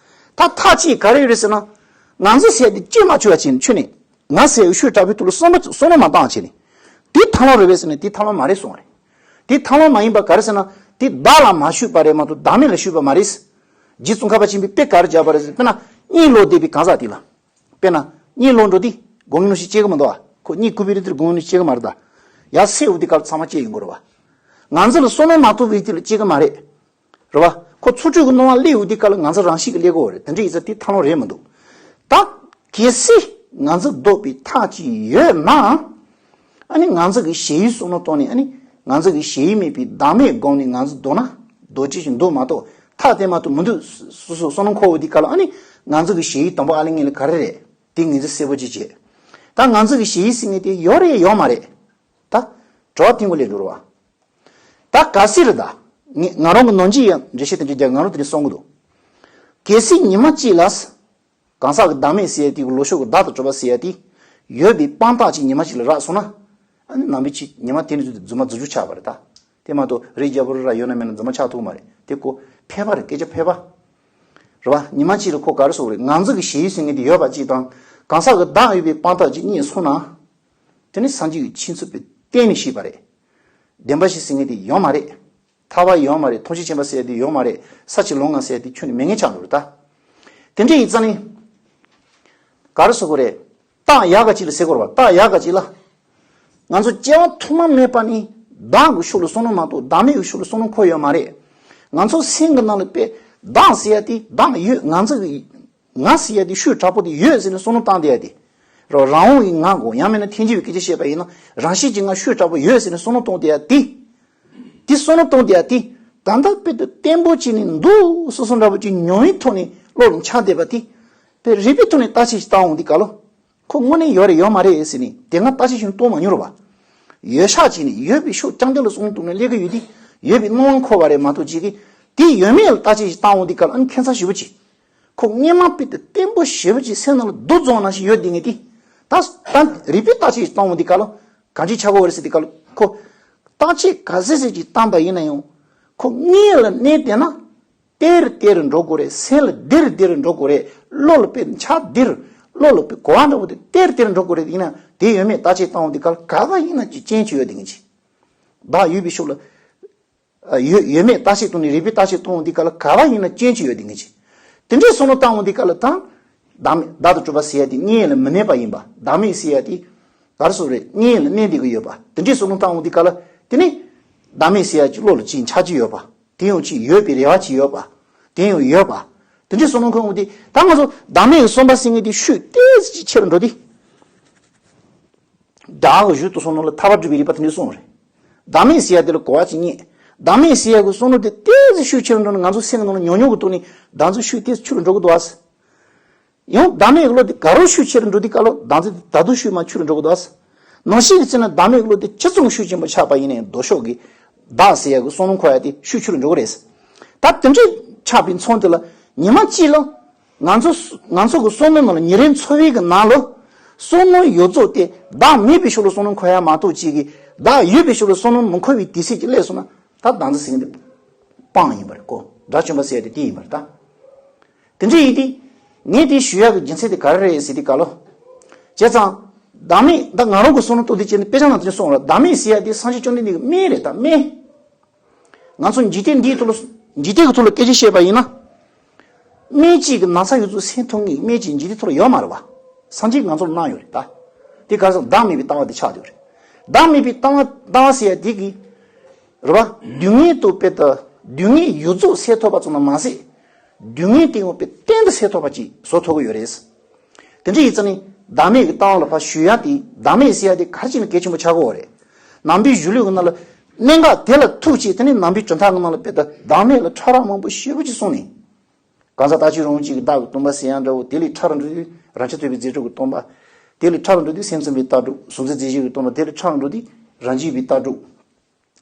ད་ཐབས་གཅིག་ག་རེ་ཡོད་རེད་ཟེར་ན། ང་ཚོ་ཟེར་དེ་སྐྱེ་མ་བཅུག་པ་བྱས་ནས་ཁྱོད་ནས་ང་ཟེར་བའི་ཤོད་དྲག་པོའི་ཐོག་ལ་བསམ་བློ་བསམ་བློ་མ་བཏང་བྱས་ནས། དེ་ཐབས་ལམ་རེད་པས་ཟེར་ནས་དེ་ཐབས་ལམ་མ་རེད་གསུངས་པ་རེད། དེ་ཐབས་ལམ་མ་ཡིན་པ་ག་རེ་ཟེར་ན། དེ་བདག་ལ་མ་ཤོད་པ་རེད་མ་གཏོགས་བདག་མེད་ལ་ཤོད་པ་མ་རེད། རྗེ་ཙོང་ཁ་པ་ཆེན་པོས་དཔེ་ག་རེ་བརྒྱབ་པ་རེད་ཟེར། དཔེར་ན་གཉིད་ལོག་བསྡད་པའི་གང་ཟག་དེ་ལ། དཔེར་ན་གཉིད་ལོག་འགྲོ་དུས་སྒོ་ངའི་གནམ་གཤིས་སྐྱེ་གི་མི་འདུག་བ། ཁོ་གཉིད་ཁུག་པའི་རིགས་དེར་སྒོ་ངའི་གནམ་གཤིས་སྐྱེ་གི་མ་རེད་ད། ཡར་སད་འོང་དུས་སྐབས་ལ་ཚང་མ་སྐྱེ་ཡོང་གི་རེད་བ། ང་ཚོ་ལ་བསམ་བློ་མ་གཏོང་བའི་དུས་ལ་སྐྱེ་གི་མ་རེད། རེད་བ། ཁོ་ཚོགས་དྲུག་གི་སྣང་བ་སླེབས་འོང་དུས་སྐབས་ལ་ང་ཚོ་རང་བཞིན་གྱིས་སླེབས་ཀྱི་ཡོད་རེད། དེ་འདྲ་ཡིན་ཙང་དེ་ཐབས་ལམ་རེད་མི་འདུག་ད་གལ་སྲིད་ང་ཚོ་ལྡོག་པའི་ཐབས་ཅིག་ཡོད་ན། ཨ་ནི་ང་ཚོ་གི་ཞེན་ཡུལ་བསམ་བློ་བཏང་ནས། ཨ་ནི་ང་ཚོ་གི་ཞེན་ཡུལ་མེད་པའི་བདག་མེད་སྒོམ་ནས་ང་ཚོ་ལྡོག་ན། ལྡོག་ཅི་ཞིག་འདུག་མ་གཏོགས་ཐབས་དེ་མ་གཏོགས་མི་འདུག་སོ་སོ་བསམ་བློ་འཁོར་འོང་དུས་སྐབས་ལ། ཨ་ནི་ང་ཚོ་གི་ཞེན་ཡུལ་དང་པོ་ཨ་ལེ་ངེ་ལེ་ག་རེ་རེད། དེ་ངེས་འཛིན་གསལ་པོ་ཅིག་བྱེད། ད་ང་ཚོ་གི་ཞེན་ཡུལ་ཟེར་མཁན་དེ་ཡོད་རེད་ཡོད་མ་རེད། ད་དྲི་བ་དེ་ངོ་ལས་འགྲོ་ར་བ། ད་གལ་སྲིད་རེད་ད། ངས་ང་རང་གི་ནང་ཆོས་ཡང་འགྲེལ་བཤད་དེ་འདྲ་རྒྱག་ང་རང་དེ་འདྲ་གསུང་གི་འདུག་གལ་སྲིད་ཉི་མ་གཅིག་ལ། གང་ཟག་གི་བདག་མེད་ཟེར་ཡ་དེ་གི་ལོག་ཕྱོགས་ཀྱི་བདག་ཏུ་གྲུབ་པ་ཟེར་ཡ་དེ། ཡོད་པའི་དཔང་རྟགས་ཅིག་ཉི་མ་གཅིག་ལ་རག་སོང་ན། ཨ་ནི་ནང་པའི་ཆོས་ཉི་མ་དེ་ནས་བཟུང་སྟེ་རྫུན་མ་རྫུན་ཆུ་ཆགས་པ་རེད་ད། དེ་མ་གཏོགས་རི་རྒྱལ་པོ་རི་ར་ཡོད་ན་མེད་ན་རྫུན་མ་ཆགས་ཐུབ་མ་རེད། དེ་ཁོ་ཕལ་པ་རེད། སྐད་ཆ་ཕལ་པ། རེད་བ། ཉི་མ་གཅིག་ལ་ཁོ་ག་རེ་ཟེར་དགོས་རེད། ང་ཚོ་གི་ཞེན་ཡུལ་ཟེར་མཁན་དེ་ཡོད་པ་གཅིག་དང་། གང་ཟག་གི་བདག་ཡོད་པའི་དཔང་རྟགས་ཅིག་རྙེད་སོང་ན། དེ་ནི་སངས་རྒྱས་ཀྱི་ཆོས་ཚུལ་པས་གཏན་ནས་ཤེས་པ་རེད། བདེན་པ་བཞི་ཟེར་མཁན་དེ་ཡོད་མ་རེད། ཐར་པ་ཡོད་མ་རེད། ཐམས་ཅད་མཁྱེན་པ་ཟེར་ཡ་དེ་ཡོད་མ་རེད། ས་བཅུ་ལམ་ལྔ་ཟེར་ཡ་དེ་ཁྱོན་ནས་མེད་མཁན་ཆགས་འགྲོ་རེད་ད། དེ་འདྲ་ཡིན་ཙང་ནི། ག་རེ་ཟེར་དགོས་རེད། རྟགས་ཡག་ག་ཅིག་ལ་ཟེར་དགོས་རེད་བ། རྟགས་ཡག་ག་ཅིག་ལ། ང་ཚོ་སྐྱེ་བ་ཐོག་མ་མེད་པ་ནས་བདག་གི་ཕྱོགས་ལ་བསམ་བློ་མ་གཏོགས་བདག་མེད་ཀྱི་ཕྱོགས་ལ་བསམ་བློ་འཁོར་ཡོད་མ་རེད། ང་ཚོ་སེམས་ཀྱི་ནང་ལ་དཔེ་བདག་ཟེར་ཡ་དེ་བདག་ཡོད། ང་ཚོ་གི་ང་ཟེར་ཡ་དེ་ཤུགས་དྲག་པོ་དེ་ཡོད་ཟེར་ནས་བསམ་བློ་བཏང་བསྡད་ཡ་དེ། རང་དབང་གི་ང་དགོས། ཡང་མིན་ན་ཐལ་འགྱུར་བའི་སྐད་ཆ་བཤད་པ་ཡིན་ན། རང་བཞིན་གྱིས་ང་ཤུགས་དྲག་པོ་ཡོད་ཟེར་ནས་བསམ་བློ་གཏོང་བསྡད་ཡ་དེ། དེ་བསམ་བློ་གཏོང་བསྡད་ཡ་དེ། ད་ལྟ་དཔེ་དེ་བརྟན་པོ་བྱས་ནས་འདུག་སོ་སོ་འདྲ་པོ་ཅིག་མྱོང་བའི་ཐོག་ནས་བློ་ལ་འཆར་བསྡད་པ་དེ། དཔེ་རིག་པའི་ཐོག་ནས་བརྟག་དཔྱད་ཞིག་བཏང་འོང་དུས་སྐབས་ལ། ཁོ་དངོས་གནས་ཡོད་རེད་ཡོད་མ་རེད་ཟེར་ནས་དེ་སྔ་བརྟག་དཔྱད་ཞིག་གཏོང་མ་མྱོང་རེད་བ། ཡོད་ཤག་བྱས་ནས་ཡོད་པའི་ཕྱོགས་རྐྱང་རྐྱང་ལ་བསམ་བློ་གཏོང་ནས་སླེབས་ཀྱི་ཡོད་དུས། ཡོད་པའི་སྣང་བ་འཁོར་བ་རེད་མ་གཏོགས་ཅིག་གིས་དེ་ཡོད་མེད་ལ་བརྟག་དཔྱད་ཞིག་བཏང་འོང་དུས་སྐབས་ལ། ཨ་ནི་ཁྱད་མཚར་ཞེ་པོ་ཅིག་ཁོ་སྔོན་མ་དཔེ་དེ་བརྟན་པོ་ཞེ་པོ་ཅིག་སེམས་ནང་ལ་རྡོ་རྫོགས་ནང་བཞིན་ཡོད་བསྡད་མཁན་དེ། ད་ད་རིག་པའི་བརྟག་དཔྱད་ཞིག་བཏང་འོང་དུས་སྐབས་ལ། གང་ཅིའི་ཆགས་ཀྱི་ཡོད་རེད་ཟེར་དུས་སྐབས་ལ། ཁོ་བརྟག་དཔྱད་ག་ཚོད་ཚོད་ཅིག་བཏང་པ་ཡིན་ན་ཡང་། ཁོ་དངོས་ལ་གནས་བསྡད་ན། དེ་རུ་དེ་རུ་འགྲོ་དགོས་རེད། སེམས་ལ་འདི་རུ་འདི་རུ་འགྲོ་དགོས་རེད། བློ་ལ་དཔེ་འཆར་འདི་རུ། བློ་ལ་དཔེ་གོ་བ་འདྲ་པོ་དེ་དེ་རུ་དེ་རུ་འགྲོ་དགོས་རེད། ཡིན་ན་དེ་ཡོད་མེད་བརྟག་དཔྱད་བཏང་འོང་དུས་སྐབས་ལ། ག་པར་ཡིན་ན་ཅིག་རྐྱེན་ཅིག་ཡོད་བསྡད་མཁན་ཅིག་བདག་ཡོད་པའི་ཕྱོགས་ལ། ཡོད་ཡོད་མེད་བརྟག་དཔྱད་བཏང་ནས་རིག་པའི་བརྟག་དཔྱད་བཏང་འོང་དུས་སྐབས་ལ། ག་པར་ཡིན་ན་རྐྱེན་ཅིག་ཡོད་བསྡད་མཁན་ཅིག་དེ་འདྲའི་བསམ་བློ་བཏང་འོང་དུས་སྐབས་ལ། ད་བདག་མེད་བདག་ཏུ་གྲུབ་པ་ཟེར་ཡ་དེ་དངོས་ལ་མི་གནས་པ་ཡིན་པ། བདག་མེད་ཟེར་ཡ་དེ་ག་རེ་ཟེར་རེད། དངོས་ལ་གནས་བསྡད་ཀྱི་ཡོད་པ། དེ་འདྲའི་བསམ་བློ་བཏང་འོང་དུས་སྐབས་ལ། དེ་ནི་བདག་མེད་ཟེར་ཡ་ཅིག་བློ་ལ་ཅིག་འཆར་གྱི་ཡོད་པ། དེ་ཡང་ཅིག་ཡོད་པའི་རེ་བ་ཅིག་ཡོད་པ། དེ་ཡང་ཡོད་པ། དེ་འདྲའི་བསམ་བློ་འཁོར་འོང་དུས། ད་ང་ཚོ་བདག་མེད་ཀྱི་བསམ་པ་ཟེར་མཁན་དེ་ཤུགས་ཏོག་ཙམ་ཅིག་ཆེ་རུ་འགྲོ་དུས། བདག་གི་གཞུག་ཏུ་སོང་ནོ་ལ་ཐར་པ་སྒྲུབ་པའི་རིགས་པ་དེ་འདྲ་གསུངས་རེད། བདག་མེད་ཟེར་ཡ་དེ་ལ་གོ་བ་ཅིག་རྙེད། བདག་མེད་ཟེར་ཡ་གི་བསམ་བློ་དེ་ཏོག་ཙམ་ཤུགས་ཆེ་རུ་འགྲོ་ན། ང་ཚོ་སེམས་ནང་ལ་ཉུང་ཉུང་གི་ཐོག་ནས་བདག་འཛིན་ཤུགས་ཏོག་ཙམ་ཆུ་རུ་འགྲོ་གི་འདུག་ཨ། ཡང་བདག་མེད་ཀྱི་བློ་དེ་ག་རུ་ཤུགས་ཆེ་རུ་འགྲོ་དུས་སྐབས་ལ། བདག་འཛིན་དེ་ད་དུང་ཤུགས་མར་ཆུ་རུ་འགྲོ་གི་འདུག་ཨ། ནང་བཞིན་གྱི་ཚེ་ན་བདག་མེད་ཀྱི་བློ་དེ་ཅི་ཙམ་ཤུགས་ཆེན་པོ་ཆགས་པ་ཡིན་ན་ཡང་། ལྡོག་ཕྱོགས་ཀྱི་བདག་ཟེར་ཡ་གི་བསམ་བློ་འཁོར་ཡ་དེ་ཤུགས་ཆུ་རུ་འགྲོ་གི་རེད། ད་དེ་འདྲའི་ཆགས་པའི་མཚམས་དེ་ལ་ཉི་མ་གཅིག་ལ། ང་ཚོ་ང་ཚོ་གི་བསམ་བློ་ནང་ལ། ཉིན་རེའི་འཚོ་བའི་གི་ནང་ལ་བསམ་བློ་ཡོངས་རྫོགས་དེ་བདག་མེད་པའི་ཕྱོགས་ལ་བསམ་བློ་འཁོར་ཡ་མ་གཏོགས་ཅིག་གིས་བདག་ཡོད་པའི་ཕྱོགས་ལ་བསམ་བློ་མི་འཁོར་བའི་དུས་ཚོད་ཅིག་སླེབས་སོང་ན། ད་བདག་འཛིན་ཟེར་མཁན་དེ་སྤངས་ཡིན་པ་རེད་ཀོ། དགྲ་བཅོམ་པ་ཟེར་ཡ་དེ་དེ་ཡིན་པ་རེད་ད། དེ་འདྲ་ཡིན་དུས། ངས་དེ་ཞུ་ཡག་གི་རྒྱུ་མཚན་དེ་ག་རེ་རེད་ཟེར་དུས་སྐབས་ལ། བྱས་ཙང་། བདག་མེད། ད་ང་རང་གི་བསམ་བློ་གཏོད་དུས་བྱས་ནས། དཔེ་ཆ་ནང་དེ་གསུངས་རེད། བདག་མེད་ཟེར་ཡ་དེ་སངས་རྒྱས་བཅོམ་ལྡན་འདས་ཀྱི་སྨན་རེད་ད། སྨན། ང་ཚོ་འཇིག་རྟེན་འདིའི་ཐོག་ལ། འཇིག་རྟེན་གྱི་ཐོག་ལ་སྐད་ཆ་བཤད་པ་ཡིན་ན། སྨན་གཅིག་གིས་ན་ཚ་ཡོངས་རྫོགས་སེལ་ཐུབ་མཁན་གྱི་སྨན་གཅིག་འཇིག་རྟེན་ཐོག་ལ་ཡོད་མ་རེད་བ། སངས་རྒྱས་ང་ཚོ་ལ་གནང་ཡོད་རེད་ད། དེ་ག་རེ་ཟེར་ན། བདག་མེད་པའི་ལྟ་བ་དེ་ཆགས་བསྡད་ཡོད་རེད། བདག་མེད་པའི་ལྟ་བ། ལྟ་བ་ཟེར་ཡ་དེ་གིས། རེད་བ། སྡུག་བསྔལ་དང་དཔེ་དེ། སྡུག་བསྔལ་ཡོངས་རྫོགས་སེལ་ཐུབ་པ་ཙམ་ལ་མ་ཟད། སྡུག་བསྔལ་དེ་ཡང་དཔེ་གཏན་དུ་སེལ་ཐུབ་པ་ཅིག་བཟོ་ཐུབ་ཀྱི་ཡོད་རེད། དེ་འདྲ་ཡིན་ཙང་ནི། བདག་མེད་ཀྱི་ལྟ་བ་ལ་ཕར་ཞུ་ཡ་དེ། བདག་མེད་ཟེར་ཡ་དེ་ག་རེ་བྱས་ནས་གལ་ཆེན་པོ་ཆགས་ཀྱི་ཡོད་རེད། ནང་པའི་གཞུང་ལུགས་ཀྱི་ནང་ལ། གནད་འགག་དེ་ལ་ཐུག་བྱས། དེ་ནས་ནང་པའི་གྲུབ་མཐའ་གི་ནང་ལ་དཔེ་དེ་བདག་མེད་ལ་ཕྲ་རགས་མང་པོ་ཞེ་པོ་ཅིག་གསུངས་ནས། གང་ཟག་ལྟ་ཅི་རུང་གཅིག་གིས་བདག་གི་སྟོང་པ་ཟེར་ཡ་འདྲ་བོ། དེ་ལས་ཕྲ་རུ་འགྲོ་དུས་རང་རྐྱ་ཐུབ་པའི་རྫས་གྲུབ་ཀྱི་སྟོང་པ། དེ་ལས་ཕྲ་རུ་འགྲོ་དུས་སེམས་ཙམ་པའི་ལྟ་གྲུབ། གཟུང་འཛིན་རྫས་གཞན་གྱི་སྟོང་པ། དེ་ལས་ཕྲ་རུ་འགྲོ་དུས་རང་རྒྱུད་པའི་ལྟ་གྲུབ།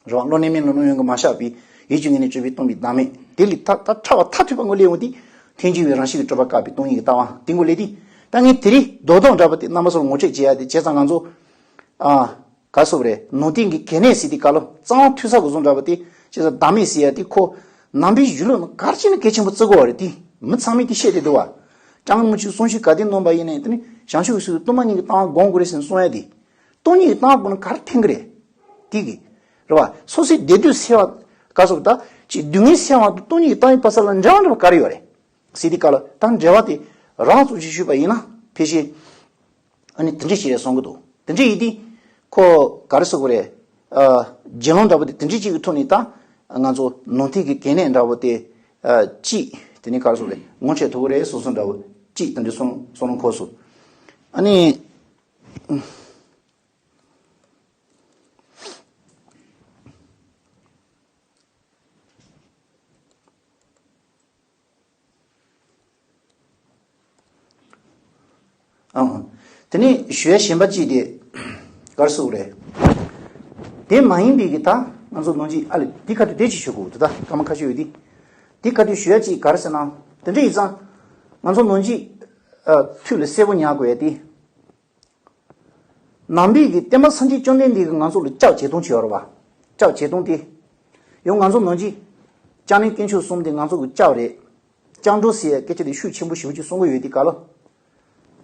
རེད་བ། བློ་གནས་མིན་ལ་བློ་ཡོད་ཀྱིས་མ་བཞག་པའི་ཡིད་ཀྱི་ངོས་ནས་གྲུབ་པས་སྟོང་པའི་བདག་མེད། དེ་ལས་ཐ་ཐ་ཕྲ་བ་མཐར་ཐུག་པ་ངོས་ལེན་འོང་དུས་ཐལ་འགྱུར་བའི་རང་བཞིན་གྱིས་གྲུབ་པ་བཀག་པའི་སྟོང་ཉིད་ཀྱི་ལྟ་བ་དེ་ངོས་ལེན་དུས། ད་ངས་དེ་རིང་རྡོག་རྡོག་འདྲ་པོ་དེ་རྣམ་པ་ཚོར་ངོ་སྤྲོད་བྱེད་ཡ་དེ། བྱས་ཙང་ང་ཚོ་ ཨ། ག་སོགས་རེད། ནང་བསྟན་གྱི་གལ་གནད་ཟེར་དེ་ག་ལོ། གཙང་བ་འཐུས་ས་གི་བཟོ་འདྲ་བ་དེ་ཅི་ཟེར་བདག་མེད་ཟེར་ཡ་དེ་ཁོ་ནང་པའི་གཞུང་ལུགས་ནང་ག་རེ་བྱས་ན་གལ་ཆེན་པོ་བརྩི་དགོས་པ་རེད། དེ་མི་ཚང་མས་དེ་བཤད་དེ་འདུག་བ། ལྕང་ངམ་ཆུ་གསུང་ཆོས་ག་དེ་གནང་པ་ཡིན་ནའི་དེ་ནི་བྱང་ཆུབ་སུ་སྟོང་པ་ཉིད་ཀྱི་ལྟ་བ་སྒོམ་དགོས་རེད་ཟེར་ནས་གསུང་ཡ་དེ། སྟོང་ཉིད་ཀྱི་ལྟ་བ་སྒོམ་ན་ག་རེ་ཕན་གི་རེད། དེ་གི་རེད་བ། སོ་སོའི་བདེ་སྡུག་སེལ་བ་ག་སོགས་ད་ཅིག་སྡུག་བསྔལ་སེལ་བ་དང་སྟོང་ཉིད་ཀྱི་ལྟ་བའི་བར་ས་ལ་འབྲེལ་བ་འདྲ་བ་ག་རེ་ཡོད་རེད། ཟེར་དེ་ག་ལ་ད་འབྲེལ་བ་དེ་རང་ཚུགས་ཀྱིས་ཞུས་པ་ཡིན་ན་ཕལ་ཆེར། ཨ་ནི་དེ་འདྲས་ཞིག་རེད་གསུང་གི་འདུག་དེ་འདྲས་ཡིན་དུས་ཁོ་ག་རེ་ཟེར་དགོས་རེད། ཨ། བརྒྱུད་ལམ་འདྲ་པོ་དེ་དེ་འདྲས་ཅིག་གི་ཐོག་ནས་ད་ང་ཚོ་ནང་བསྟན་གྱི་གལ་གནད་འདྲ་པོ་དེ། ཨ། གཅིག་དེ་ནས་ག་རེ་ཟེར་དགོས་རེད། ངོ་འཕྲོད་ཐུབ་ཀྱི་རེད་གསུང་གསུང་འདྲ་པོ་གཅིག་དེ་འདྲས་གསུང་གསུང་རུང་གོ་སོང་། ཨ་ནི། ཨང་། དེ་ནས་ཞུ་ཡ་གཞན་པ་གཅིག་དེ་ག་རེ་ཟེར་དགོས་རེད། དེ་མ་ཡིན་པའི་གི་ད་ང་ཚོ་ནང་ཆོས་ཨ་ལས་འདི་ག་དུས་དེ་ཅིག་ཞུ་དགོས་འདུག་ད་སྐར་མ་ཁ་ཤས་ཡོད་དེ། འདི་ག་དུས་ཞུ་ཡ་གཅིག་ག་རེ་ཟེར་ན། དེ་འདྲ་ཡིན་ཙང་ང་ཚོ་ནང་ཆོས་ཨ་ཐུགས་ལ་གསལ་པོ་ཉར་དགོས་ཡ་དེ། ནང་པའི་གི་བསྟན་པ་སངས་རྒྱས་བཅོམ་ལྡན་འདས་ཀྱིས་ང་ཚོ་ལ་སྐྱབས་བྱེད་སྟངས་ཅིག་ཡོད་རེད་བ། སྐྱབས་བྱེད་སྟངས་དེ། ཡང་ང་ཚོ་ནང་ཆོས་བཅོམ་ལྡན་དཀོན་མཆོག་གསུམ་དེ་ང་ཚོ་གི་སྐྱབས་རེད། སྐྱབས་འགྲོ་ཟེར་ཡ་སྐད་ཆ་དེ་ཤུགས་ཆེན་པོ་ཞེ་པོ་ཅིག་གསུང་གི་ཡོད་དེ་ག་ལ།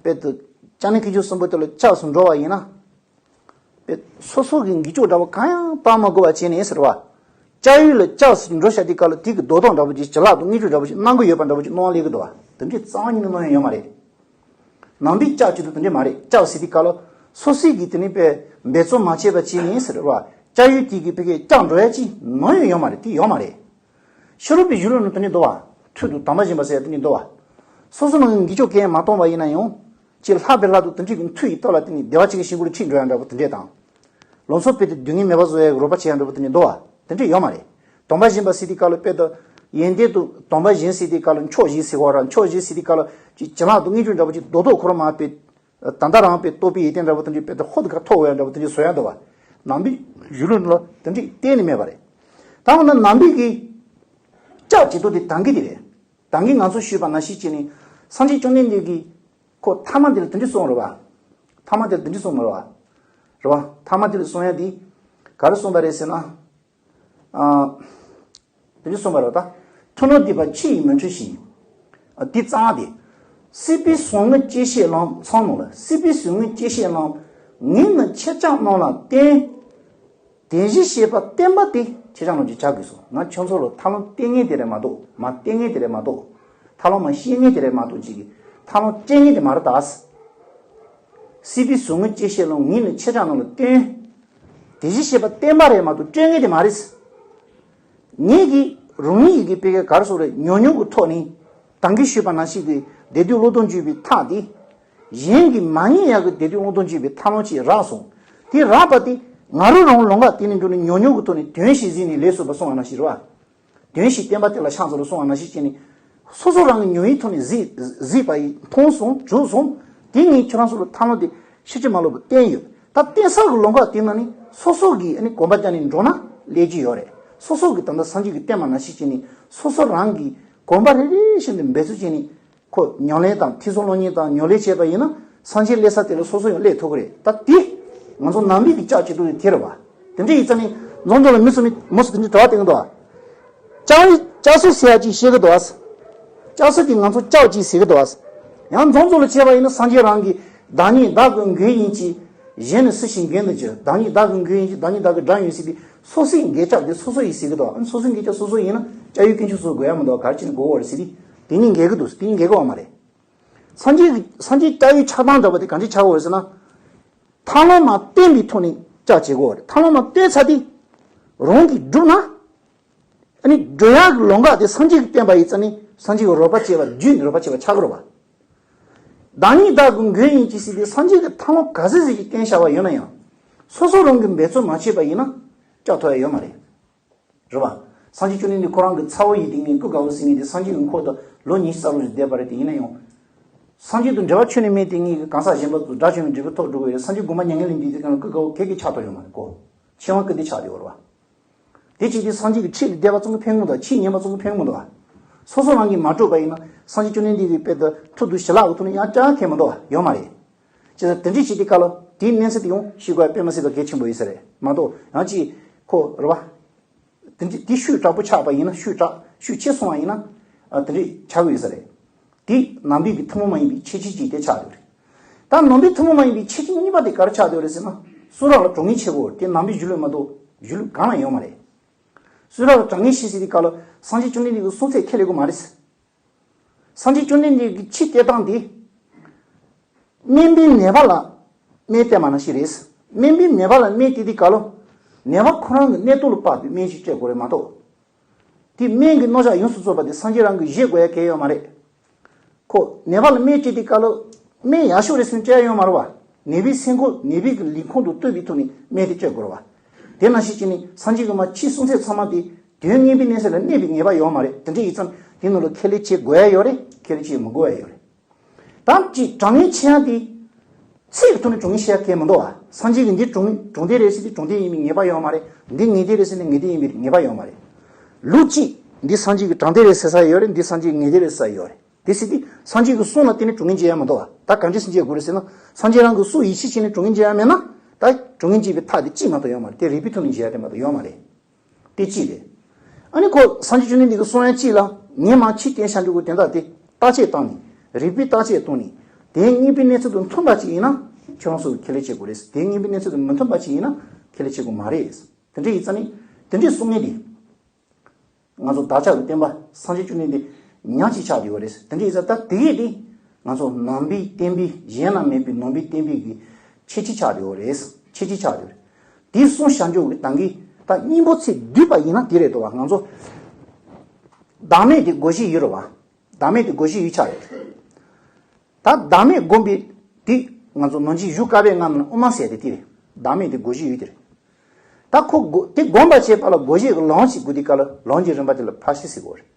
དཔེར་ན། བཅོམ་ལྡན་དཀོན་མཆོག་གསུམ་པོ་དེ་ལ་སྐྱབས་སུ་འགྲོ་བ་ཡིན་ན། དཔེར་ན་སོ་སོ་གི་འགུལ་སྐྱོད་འདྲ་པོ་གང་ཡང་སྤང་མ་དགོས་པ་བྱས་ནས་ཟེར་བ། སྐྱབས་ཡུལ་ལ་སྐྱབས་སུ་འགྲོ་བྱ་དེ་ག་ལ་དེ་གི་རྡོག་རྡོག་འདྲ་པོ་ཅིག་བྱིན་རླབས་དང་དངོས་གྲུབ་འདྲ་པོ་ཅིག་གནང་གི་ཡོད་པ་འདྲ་པོ་ཅིག་སྣང་བ་སླེབས་ཀྱི་འདུག་བ། དེ་འདྲའི་རྩ་བ་ཉིད་ནས་སྣང་ཡ་ཡོད་མ་རེད། ནང་པའི་སྐྱབས་བྱེད་དུ་དེ་འདྲས་མ་རེད། སྐྱབས་ཟེར་དུས་སྐབས་ལ་སོ་སོའི་གི་དེ་ནི་དཔེ་འབད་བརྩོན་མ་བྱས་པ་བྱས་ནས་ཟེར་བ། སྐྱབས་ཡུལ་དེ་གི་ཕ་གིར་སྐྱབས་འགྲོ་ཡ་ཅིག་ནམ་ཡང་ཡོད་མ་རེད། དེ་ཡོད་མ་རེད། ཕྱི་རོལ་པའི་གཞུང་ལུགས་ནང་དེ་འདྲས་འདུག་བ། ཐུགས་དང་དམ་པ་སྦྱིན་པ་ཟེར་ཡ་དེ་འདྲས་འདུག་བ། སོ་སོ་ནང་གི་འགུལ་སྐྱོད་གང་ཡང་མ་གཏོང་བ་ཡིན་ན་ཡང་། ཅིག་ལྷག་པའི་ལྷ་དང་དེ་འདྲས་ཀྱི་མཐུ་ཡིས་བཏབ་ལ་དེ་ནི་བདེ་བ་ཅན་གྱི་ཞིང་ཁམས་ལ་ཁྲིད་འགྲོ་ཡ་འདྲ་པོ་དེ་འདྲས་དང་། ལམ་སང་དཔེ་དེ་སྡུག་བསྔལ་མེད་པ་བཟོ་ཡ་གི་རོགས་པ་བྱེད་ཡ་འདྲ་པོ་དེ་འདྲས་འདུག་བ། དེ་འདྲས་ཡོད་མ་རེད། སྡོམ་པ་སྦྱིན་པ་ཟེར་དུས་སྐབས་ལ་དཔེ་དང་། ཡོན་ཏན་དུ་སྡོམ་པ་སྦྱིན་ཟེར་དུས་སྐབས་ལ་མཆོག་སྦྱིན་ཟེར་བ་ར། མཆོག་སྦྱིན་ཟེར་དུས་སྐབས་ལ་ཅིག་བྱིན་རླབས་དང་དངོས་གྲུབ་འདྲ་པོ་ཅིག་རྡོག་རྡོག་ཁོ་རང་མར་དཔེ། ད་ལྟ་རང་དཔེ་རྟོགས་པའི་ཡོན་ཏན་འདྲ་པོ་དེ་འདྲས་དཔེ་དང་ཧོ་དུ་ཁ་ཐོག་འོ་ཡ་འདྲ་པོ་དེ་འདྲས་བཟོ་ཡ་འདུག་བ། ནང་པའི་གཞུང་ལུགས་ལ་དེ་འདྲས་གཏན་ནས་མེད་པ་རེད། ད་འོ་ན་ནང་པའི་གི་སྐྱབས་བྱེད་སྟངས་དེ་ད་གིན་དེ་རེད། ད་གིན་ང་ཚོ་ཞུས་པ་ནང་བཞིན་བྱས་ནས་སངས་རྒྱས་བཅོམ་ལྡན་འདས་ཀྱིས་ཁོ་ཐ་མ་དེ་ལ་དེ་འདྲས་གསུངས་རེད་བ། ཐ་མ་དེ་ལ་དེ་འདྲས་གསུངས་མ་རེད་བ། རེད་བ། ཐ་མ་དེ་ལ་གསུང་ཡ་དེ་ག་རེ་གསུངས་པ་རེད་ཟེར་ན། ཨ། དེ་འདྲས་གསུངས་པ་རེད་བ། ད་ཐུབ་རྣམས་སྡིག་པ་ཆུ་ཡིས་མི་འཁྲུ་ཞིང་། ཨ། དེ་གཙང་བ་དེ། སྲིད་པའི་ཟུག་རྔུ་སྐྱེ་ཤས་ལམ་ཚང་ནང་ལ་སྲིད་པའི་ཟུག་རྔུ་སྐྱེ་ཤས་ལམ། ངེས་ནི་ཁྱེད་ཅག་རྣམས་ལ་བསྟན། དེ་བཞིན་གཤེགས་པ་བསྟན་པ་དེ་ཁྱེད་ཅག་རྣམས་ཀྱིས་བྱ་དགོས་སོ། ང་ཁྱོད་ཚོ་ལ་ཐབས་ལམ་སྟོན་མཁན་དེ་རེད་མ་གཏོགས་མ་བསྟན་མཁན་དེ་རེད་མ་གཏོགས། ཐབས་ལམ་མ་བཤད་མཁན་དེ་རེད་མ་གཏོགས་ཅིག་གིས་ཐབས་ལམ་སྟོན་མཁན་དེ་མ་རེད་ད། སྲིད་པའི་ཟུག་རྔུ་སྐྱེ་ཤས་ལམ་ངེས་ནི་ཁྱེད་ཅག་རྣམས་ལ་བསྟན། དེ་བཞིན་གཤེགས་པ་བསྟན་པ་རེད་མ་གཏོགས་སྟོན་མཁན་དེ་མ་རེད། ངེད་ཀྱིས་རང་ཉིད་ཀྱི་དཔེ་ག་རེ་ཟེར་རེད། ཉོན་མོངས་ཀྱི་ཐོག་ནས་ད་གིན་ཞུས་པ་ནང་བཞིན་གྱི་བདེ་སྡུག་བློ་ལྡན་འཇུག་པའི་ཐབས་དེ། གཞན་གྱིས་མ་རྙེད་ཡག་གི་བདེ་སྡུག་བློ་ལྡན་འཇུག་པའི་ཐབས་ལམ་ཅིག་རག་སོང་། དེ་རག་པ་དེ་ང་རང་རང་ལམ་ཁ་དེ་ནས་འགྲོ་ནས་ཉོན་མོངས་ཀྱི་ཐོག་ནས་དོན་ཞིག་གཟིགས་ནས་ལས་བསགས་པ་སོང་བ་ནང་བཞིན་རེད་བ། དོན་ཞིག་བསྟན་པ་དེ་ལ་ཕྱག་འཚལ་ལོ་གསུང་བ་ནང་བཞིན་བྱས་ནས། སོ་སོ་རང་གི་ཉོན་མོངས་ཐོག་ནས་གཟིགས་གཟིགས་པ་ཡིས་མཐོང་སོང་བྱུང་སོང་། དེ་ངས་ཁྱོད་རང་ཚོ་ལ་ཐབས་ལམ་དེ་ཕྱི་ཕྱི་མ་ལོག་པར་བསྟན་ཡོད། ད་བསྟན་ས་གི་ལམ་ཁ་དེ་ནང་ནས་སོ་སོ་གིས་ཨ་ནི་གོམ་པ་བརྒྱབ་ནས་འགྲོ་ན་ལེགས་ཀྱི་ཡོད་རེད། སོ་སོ་གིས་ད་ལྟ་སངས་རྒྱས་ཀྱིས་བསྟན་པ་ནང་བཞིན་བྱས་ནས་སོ་སོ་རང་གིས་གོམ་པ་རེ་རེ་བཞིན་དུ་འབད་རྩོལ་བྱས་ནས། ཁོ་ཉམས་ལེན་དང་ཐོས་བསམ་སློབ་གཉེར་དང་ཉམས་ལེན་བྱས་པ་ཡིན་ན་སངས་རྒྱས་སླེབས་ས་དེ་ལ་སོ་སོ་ཡང་སླེབས་ཐུབ་ཀྱི་རེད། ད་དེ་ང་ཚོ་ནང་པའི་གི་སྐྱབས་བྱེད་སྟངས་དེ་རེད་བ། དེ་འདྲ་ཡིན་ཙང་ནི་འཛོམས་འཛོམས་ལ་མི་ཚོ་མི་མི་ཚོ་དེ་འདྲའི་དྲི་བ་བསྟན་གྱི་འདུག་བ། སྐྱབས་སྐྱབས་སུ་ཟེར་ཡ་ཅིག་བཤད་ཀྱི་འདུག་བ། སྐྱབས་སུ་དེ་ང་ཚོ་སྐྱབས་ཅིག་ཟེར་གྱི་འདུག་བ། ཡང་འཛོམས་འཛོམས་ལ་བྱས་པ་ཡིན་ན་སངས་རྒྱས་རང་གིས་བདག་ཉིད་བདག་གི་མགོན་ཡིན་གྱི། གཞན་ནི་སུ་ཞིག་མགོན་དུ་གྱུར། བདག་ཉིད་བདག་གི་མགོན་ཡིན་གྱི། བདག་ཉིད་བདག་གི་དགྲ་ཡིན་ཟེར་ཏེ་སོ་སོའི་འགལ་ལྕགས་དེ་སོ་སོ་ཡིས་ཟེར་གྱི་འདུག་ཨ་ནི་སོ་སོའི་འགལ་ལྕགས་སོ་སོ་ཡིན་ན་སྐྱབས་ཡུལ་དཀོན་མཆོག་སོགས་དགོས་ཡ་མི་འདུག་ག་རེ་བྱས་ནས་དགོས་ཀྱི་ཡོད་རེད་ཟེར་ཏེ་དེ་ནི་འགལ་གྱི་འདུག་དེ་ནི་འགལ་གྱི་ཡོད་མ་རེད། སངས་རྒྱས་ཀྱི་སངས་རྒྱས་སྐྱབས་ཡུལ་ཆགས་སྟངས་འདྲ་པོ་དེ་ག་འདྲས་ཆགས་ཀྱི་ཡོད་རེད་ཟེར་ན། ཐབས་ལམ་མ་བསྟན་པའི་ཐོག་ནས་སྐྱབས་བྱེད་དགོས་པ་རེད། ཐབས་ལམ་མ་བསྟན་ཚར་དུས་རང་གིས་བསྒྲུབས་ན། ཨ་ནི་སྒྲུབ་ཡག་གི་ལམ་ཁ་དེ་སངས་རྒྱས་ཀྱིས་བསྟན་པ་ཡིན་ཙང་ནི་སངས་རྒྱས་ཀྱི་རོགས་པ་བྱས་པ་བརྒྱུད་ནས་རོགས་པ་བྱས་པ་ཆགས་ཀྱི་རེད་བ། བདག་ཉིད་བདག་གི་མགོན་ཡིན་གྱི་ཟེར་ཏེ་སངས་རྒྱས་ཀྱིས་ཐབས་ལམ་ག་ཚོད་ཟིག་གི་བསྟན་བཞག་པ་ཡོད་ན་ཡང་། སོ་སོ་རང་གིས་འབད་བརྩོན་མ་བྱས་པ་ཡིན་ན་སྐྱབས་ཐོབ་ཡ་ཡོད་མ་རེད། རེད་བ། སངས་རྒྱས་བཅོམ་ལྡན་འདས་ཁོ་རང་གི་ཚ་བོ་ཡི་དེ་ངས་ཀུན་དགའ་བོ་ཟེར་མཁན་དེ་སངས་རྒྱས་ཀྱི་འཁོར་དུ་ལོ་ཉི་ཤུ་རྩ་དྲུག་ཅིག་བསྡད་པ་རེད་དེ་ཡིན་ན་ཡང་། སངས་རྒྱས་དང་འབྲེལ་བ་ཁྱོན་ནས་མེད་དེ་ངས་གང་ཟག་གཞན་པ་དང་དགྲ་བཅོམ་པའི་འབྲས་བུ་ཐོབ་འགྲོ་གི་ཡོད་རེད། སངས་རྒྱས་དགོངས་པ་མྱ་ངན་ལས་འདས་དུས་གང་ལ་ཀུན་དགའ་བོ་གེ་གེ་ཆགས་ཐུབ་ཡོད་མ་རེད་གོ། ཕྱིར་འོང་ཀི་འདི་ཆགས་ཡོད་རེད་བ། དེ་བྱས་དུས་སངས་རྒྱས་ཀྱི་ཁྲིད་ལ་བསྡད་པ་ཙམ་གྱིས་ཕན་གྱི་མི་འདུག་ཁྲིད་ཉན་པ་ཙམ་གྱིས་ཕན་གྱི་མི་འདུག་སོ་སོ་རང་གིས་མ་གྲུབ་པ་ཡིན་ན་སངས་རྒྱས་བཅོམ་ལྡན་འདས་ཀྱི་དཔེ་དེ་མཐུ་དང་བྱིན་རླབས་ཀྱི་ཐོག་ནས་ཡང་བསྐྱར་ཁེལ་མི་འདུག་བ་ཡོད་མ་རེད། བྱས་ཙང་དེ་འདྲས་བྱེད་དུས་སྐབས་ལ་ དེའི་གནས་ཚུལ་དེ་ཡང་ཤེས་དགོས་པ་དཔེ་མི་སྲིད་པ་གལ་ཆེན་པོ་ཡིན་ས་རེད་མ་གཏོགས་ཡང་ཅིག་ཁོ་རེད་བ། དེ་འདྲ་དེ་ཤུགས་དྲག་པོ་ཆགས་པ་ཡིན་ན་ཤུགས་དྲག་ཤུགས་ཆེ་སོང་བ་ཡིན་ན་ཨ་དེ་འདྲ་ཆགས་ཀྱི་ཡོད་ས་རེད། དེ་ནང་པའི་གི་ཐུན་མོང་མ་ཡིན་པའི་ཁྱད་ཆོས་གཅིག་དེ་ཆགས་ཡོད་རེད། ད་ནང་པའི་ཐུན་མོང་མ་ཡིན་པའི་ཁྱད་ཆོས་གཉིས་པ་དེ་ག་རེ་ཆགས་ཡོད་རེད་ཟེར་ན། གསུང་རབ་ལ་དོགས་གཉིས་ཆེ་བོ་དེ་ནང་པའི་གཞུང་ལུགས་མ་གཏོགས་གཞུང་ལུགས་གང་ལ་ཡོད་མ་རེད། གསུང་རབ་ལ་དྲང་ངེས་ཤིག་ཟེར་དུས་སྐབས་ལ་སངས་རྒྱས་བཅོམ་ལྡན་འདས་ཀྱི་གསུང་ཚད་ཁས་ལེན་གྱི་མ་རེད། སངས་རྒྱས་བཅོམ་ལྡན་འདས་ཀྱི་ཆོས་སྟོན་སྟངས་འདི། སྨན་པས་ནད་པ་ལ་སྨན་སྟོན་པ་ནང་བཞིན་རེད། སྨན་པས་ནད་པ་ལ་སྨན་སྟོན་དུས་སྐབས་ལ། ནད་པ་ཁོ་རང་གི་གནས་སྟངས་ལ་དཔག་པའི་སྨན་ཞིག་སྤྲད་དགོས་རེད་མ་གཏོགས། དེ་སྨན་གྱི་རྣམ་གཞག་ཡོངས་སུ་རྫོགས་པ་དེ་སངས་རྒྱས་རང་གིས་བཞེས་དགོས་ཡ་གང་ཡང་ཡོད་མ་རེད། ཁོ་ནད་པ་ལ་སྨན་སྤྲད་དུས་སྐབས་ལ་སྨན་ཡག་ཤོས་རེད་ཟེར་ནས་སྤྲད་ཡ་ཡོད་མ་རེད་བ། ནད་པའི་སེམས་ཁམས་ནད་པའི་གི་ལུས་ཁམས་དང་བསྟུན་པའི་ཐོག་ནས་སྨན་དེ་སྤྲད་དགོས་རེད་བ། དེ་ནང་བཞིན་བྱས་ནས་སངས་རྒྱས་ཀྱི་མ་ཕྱིའི་གསུང་ཚད་ཚང་མ་དེ་དོན་ངན་པའི་གནས་ཚུལ་ལ་གནས་པའི་ངེས་པ་ཡོད་མ་རེད། དེ་འདྲ་ཡིན་ཙང་དེ་ནང་ལ་ཁས་ལེན་བྱེད་དགོས་ཡ་ཡོད་རེད། ཁས་ལེན་བྱེད་མི་དགོས་ཡ་ཡོད་རེད། དམ་གྱི་དྲང་ངེས་ཆེ་ཡ་དེ། ཚིག་གི་ཐོག་ནས་དྲང་ངེས་བཤད་ཡ་གལ་མི་འདུག་བ། སངས་རྒྱས་ཀྱིས་འདི་དྲང་དྲང་བདེན་རེད་ཟེར་དུས་དྲང་བདེན་ཡིན་པའི་ངེས་པ་ཡོད་མ་རེད། འདི་ངེས་བདེན་རེད་ཟེར་ནས་ངེས་བདེན་ཡིན་པའི་ངེས་པ་ཡོད་མ་རེད། ལུགས་གཅིག་འདི་སངས་རྒྱས་ཀྱིས་དྲང་བདེན་རེད་ཟེར་ས་ཡོད་རེད། འདི་སངས་རྒྱས་ཀྱིས་ངེས་བདེན་རེད་ཟེར་ས་ཡོད་རེད། དེ་ཟེར་དུས་སངས་རྒྱས་ཀྱི་གསུང་ལ་བརྟེན་ནས་དྲང་ངེས་བྱེད་ཡ་མི་འདུག་བ། ད་ག་འདྲ་ཞིག་བྱེད་དགོས་རེད་ཟེར་ན། སངས་རྒྱས་རང་གི་གསུང་ཡིད་ཆེས་བྱས་ནས་དྲང་ངེས་བྱེད་ཡ་མེད་ན། ད་དྲང་ངེས་བྱེད་པའི་ཐབས་དེ་གཅིག་མ་གཏོགས་ཡོད་མ་རེད། དེ་རིགས་པའི་ཐོག་ནས་བྱེད་ཡ་དེ་མ་གཏོགས་ཡོད་མ་རེད། དེ་གཅིག་རེད། ཨ་ནི་ཁོ་སངས་རྒྱས་བཅོམ་ལྡན་འདས་ཀྱི་གསུང་ཡང་གཅིག་ལ་ངས་མ་ཕྱི་བསྟན་བྱ་འགྲོ་དགོས་དོན་དག་དེ་བརྟག་དཔྱད་བཏང་ནས་རིགས་པས་བརྟག་དཔྱད་བཏང་ནས་དེ་དངོས་པོའི་གནས་ཚུལ་དང་མཐུན་པ་ཅིག་ཡིན་ན་ཁྱེད་རང་ཚོས་ཁས་ལེན་བྱེད་དགོས་རེད། དེ་དངོས་པོའི་གནས་ཚུལ་དང་མི་མཐུན་པ་ཅིག་ཡིན་ན་ཁས་ལེན་བྱེད་དགོས་མ་རེད། དེ་འདྲ་ཡིན་ཙང་ནི་དེ་འདྲའི་གསུང་ངེས་དེ་ང་ཚོ་བདག་ཅག་གི་བསྟན་པ་སངས་རྒྱས་བཅོམ་ལྡན་འདས་ཉག་གཅིག་ཆགས་བསྡད་ཡོད་རེད། དེ་འདྲ་ཡིན་ཙང་ད་དེ་གས་དེ་ང་ཚོ་ནང་པའི་བསྟན་པའི་གཞན་ན་མེད་པའི་ནང་པའི་བསྟན་པའི་གི་ཁྱད་ཆོས་ཆགས་བསྡད་ཡོད་རེད། ཁྱད་ཆོས་ཆགས་བསྡད་ཡོད་རེད། དེའི་གསུང་བྱ་འཇོག་གི་དང་གི་ད་སྙིང་པོ་ཚིག་བསྡུས་པ་ཡིན་ན་དེ་རེད་དོ་བ། ང་ཚོ་བདག་མེད་དེ་དགོས་གཞི་ཡོད་རེད་བ། བདག་མེད་དེ་དགོས་གཞི་ཡོད་ཆགས་རེད། ད་བདག་མེད་སྒོམ་པའི་དེ་ང་ཚོ་ནང་ཆོས་གཞུང་བཀའ་པོད་ལྔ་ནང་དབུ་མ་ཟེར་དེ་དེ་རེད། བདག་མེད་དེ་དགོས་གཞི་ཡོད་དེ་རེད། ད་ཁོ་དགོ་དེ་སྒོམ་པ་བྱེད་པ་ལ་དགོས་གཞི་གི་ལམ་ཞིག་དགོས་དུས་སྐབས་ལ་ལམ་གྱི་རིམ་པ་དེ་ལ་ཕར་ཕྱིན་ཟེར་དགོས་རེད།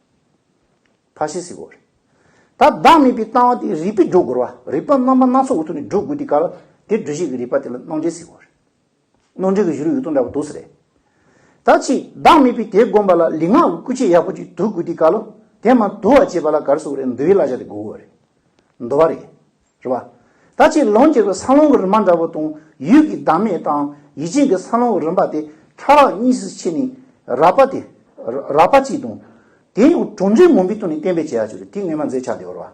ཕར་ཕྱིན་ཟེར་དགོས་རེད། ད་བདག་མེད་པའི་ལྟ་བ་དེ་རིགས་པས་སྒྲུབ་དགོས་རེད་བ། རིགས་པ་རྣམ་པ་སྣ་ཚོགས་ཀྱི་ཐོག་ནས་སྒྲུབ་དགོས་དུས་སྐབས་ལ་དེ་སྒྲུབ་བྱེད་ཀྱི་རིགས་པ་དེ་ལ་རྣམ་འགྲེལ་ཟེར་དགོས་རེད། རྣམ་འགྲེལ་གྱི་གཞི་རུ་ཡོད་དོ་འདྲ་པོ་འདུག་ཟེར་རེད། ད་ཅིག་བདག་མེད་པའི་དེ་བསྒོམ་པ་ལ་ལུས་ངག་གི་སྐུལ་བྱེད་ཡག་པོ་ཅིག་བསྡུ་དགོས་དུས་སྐབས་ལ་དེ་མ་བསྡུ་བ་བྱེད་པ་ལ་ག་རེ་ཟེར་དགོས་རེད། འདུལ་བའི་བསླབ་བྱ་དེ་དགོས་དགོས་རེད། འདུལ་བ་རེད། རེད་བ། ད་ཅིག་ལམ་གྱི་ས་ལམ་གྱི་རིམ་པ་འདྲ་པོ་དང་ཡུལ་གྱི་བདག་མེད་དང་ཡུལ་ཅན་གྱི་ས་ལམ་གྱི་རིམ་པ་དེ་ཕྲ་རགས་གཉིས་སུ་ཕྱེ་ནས་རགས་པ་དེ་རགས་པ་གཅིག་དང་། དེ་ཡང་གྲུབ་འབྲས་མངོན་པའི་ཐོག་ནས་གཏན་འབེབས་བྱེད་ཡག་ཅིག་རེད། དེ་ངོ་མ་མཛད་ཆགས་བསྡད་ཡོད་རེད་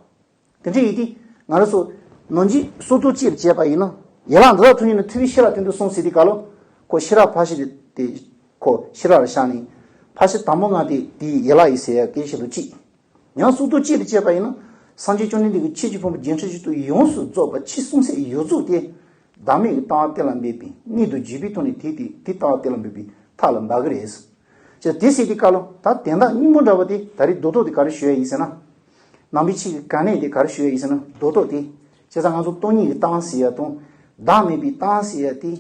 བ། དེ་འདྲ་ཡིན་དུས་ང་རང་ཚོ་ནང་ཆོས་སུམ་མདོ་གཅིག་ལ་བྱས་པ་ཡིན་ན་ཡན་ལག་འདི་དག་ཐུན་ཉུང་ནས་ཐུབ་པའི་ཤེས་རབ་སྟོན་ཏོ་གསུངས་ཟེར་དུས་སྐབས་ལ་ཁོ་ཤེས་རབ་ཕར་ཕྱིན་དེ་ཁོ་ཤེས་རབ་ལ་བཞག་ནས་ཕར་ཕྱིན་དང་པོ་ལྔ་དེ་དེའི་ཡན་ལག་ཡིན་ཟེར་ཡ་སྐད་ཆ་དང་གཅིག་ཡང་སུམ་མདོ་གཅིག་ལ་བྱས་པ་ཡིན་ན་སངས་རྒྱས་བཅོམ་ལྡན་འདས་ཀྱི་ཆོས་ཀྱི་ཕུང་པོ་བརྒྱད་ཁྲི་བཞི་སྟོང་ཡོངས་སུ་རྫོགས་པ་ཕྱི་གསུང་ཚད་ཡོངས་རྫོགས་དེ་བདག་མེད་ཀྱི་ལྟ་བ་གཏན་ལ་འབེབས་པའི་གནད་དུ་འཇུག་པའི་ཐོག་ནས་དེ་དེ་དེ་ལྟ་བ་གཏན་ལ་འབེབས་པའི་ཐབས་ལ་འབབ་ཀྱི་རེད། ཅེས་དེ་ཟེར་དུས་སྐབས་ལ་ད་དོན་དག་སྙིང་པོ་འདྲ་པོ་དེ་ད་རེས་རྡོག་རྡོག་དེ་ག་རེ་ཞུ་ཡ་ཡིན་ཟེར་ན། ནང་པའི་ཆོས་ཀྱི་གལ་གནད་དེ་ག་རེ་ཞུ་ཡ་ཡིན་ཟེར་ན་རྡོག་རྡོག་དེ། བྱས་ཙང་ང་ཚོ་སྟོང་ཉིད་ཀྱི་ལྟ་བ་ཟེར་ཡ་དང་བདག་མེད་པའི་ལྟ་བ་ཟེར་ཡ་དེ།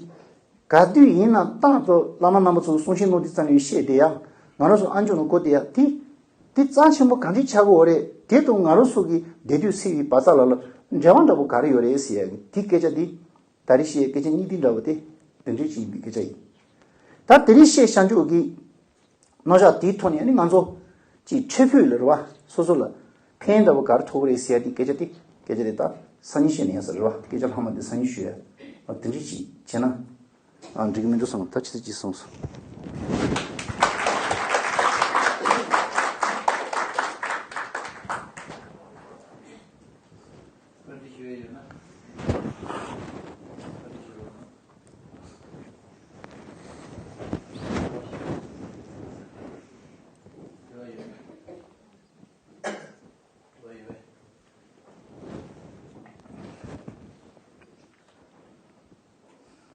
ག་དུས་ཡིན་ན་རྟག་ཏུ་བླ་མ་རྣམ་པ་ཚོས་གསུང་བཤད་གནང་དུས་ཙམ་ནས་བཤད་བསྡད་ཡ། ང་རང་ཚོ་ཨ་མཆོག་ནང་གོ་བསྡད་ཡ་དེ། དེ་རྩ་ཆེན་པོ་གང་ཅི་ཆགས་ཀྱི་ཡོད་རེད། དེ་དང་ང་རང་ཚོ་གི་བདེ་སྡུག་སེལ་བའི་བར་མཚམས་ལ་ལ་འབྲེལ་བ་འདྲ་པོ་ག་རེ་ཡོད་རེད་ཟེར་ཡ་གི་དེ་སྐད་ཆ་དེ། ད་རེས་བཤད་སྐད་ཆ་གཉིས་དེ་འདྲ་པོ་དེ་དེ་འདྲ་ཅིག་ཡིན་པའི་སྐད་ཆ་ཡིན། ད་དེ་རིང་བཤད་བྱ་འཇོག་གི་རྣམ་གཞག་དེའི་ཐོག་ནས་ནི་ང་ཚོ་ཅིག་འཕྲལ་ཕུགས་ལ་རེད་བ། སོ་སོ་ལ་ཕན་འདྲ་པོ་ག་རེ་ཐོགས་རེད་ཟེར་ཡ་དེ་སྐད་ཆ་དེ་སྐད་ཆ་དེ་ད་སང་ཉིན་བཤད་ན་ཡག་ས་རེད་བ། སྐད་ཆ་ལྷག་མ་དེ་སང་ཉིན་ཞུ་ཡ། དེ་འདྲ་ཅིག་བྱས་ན་ཨ་འགྲིག་གི་མི་འདུག་བསམ། ད་ཆུ་ཚོད་གཅིག་སོང་སོང་།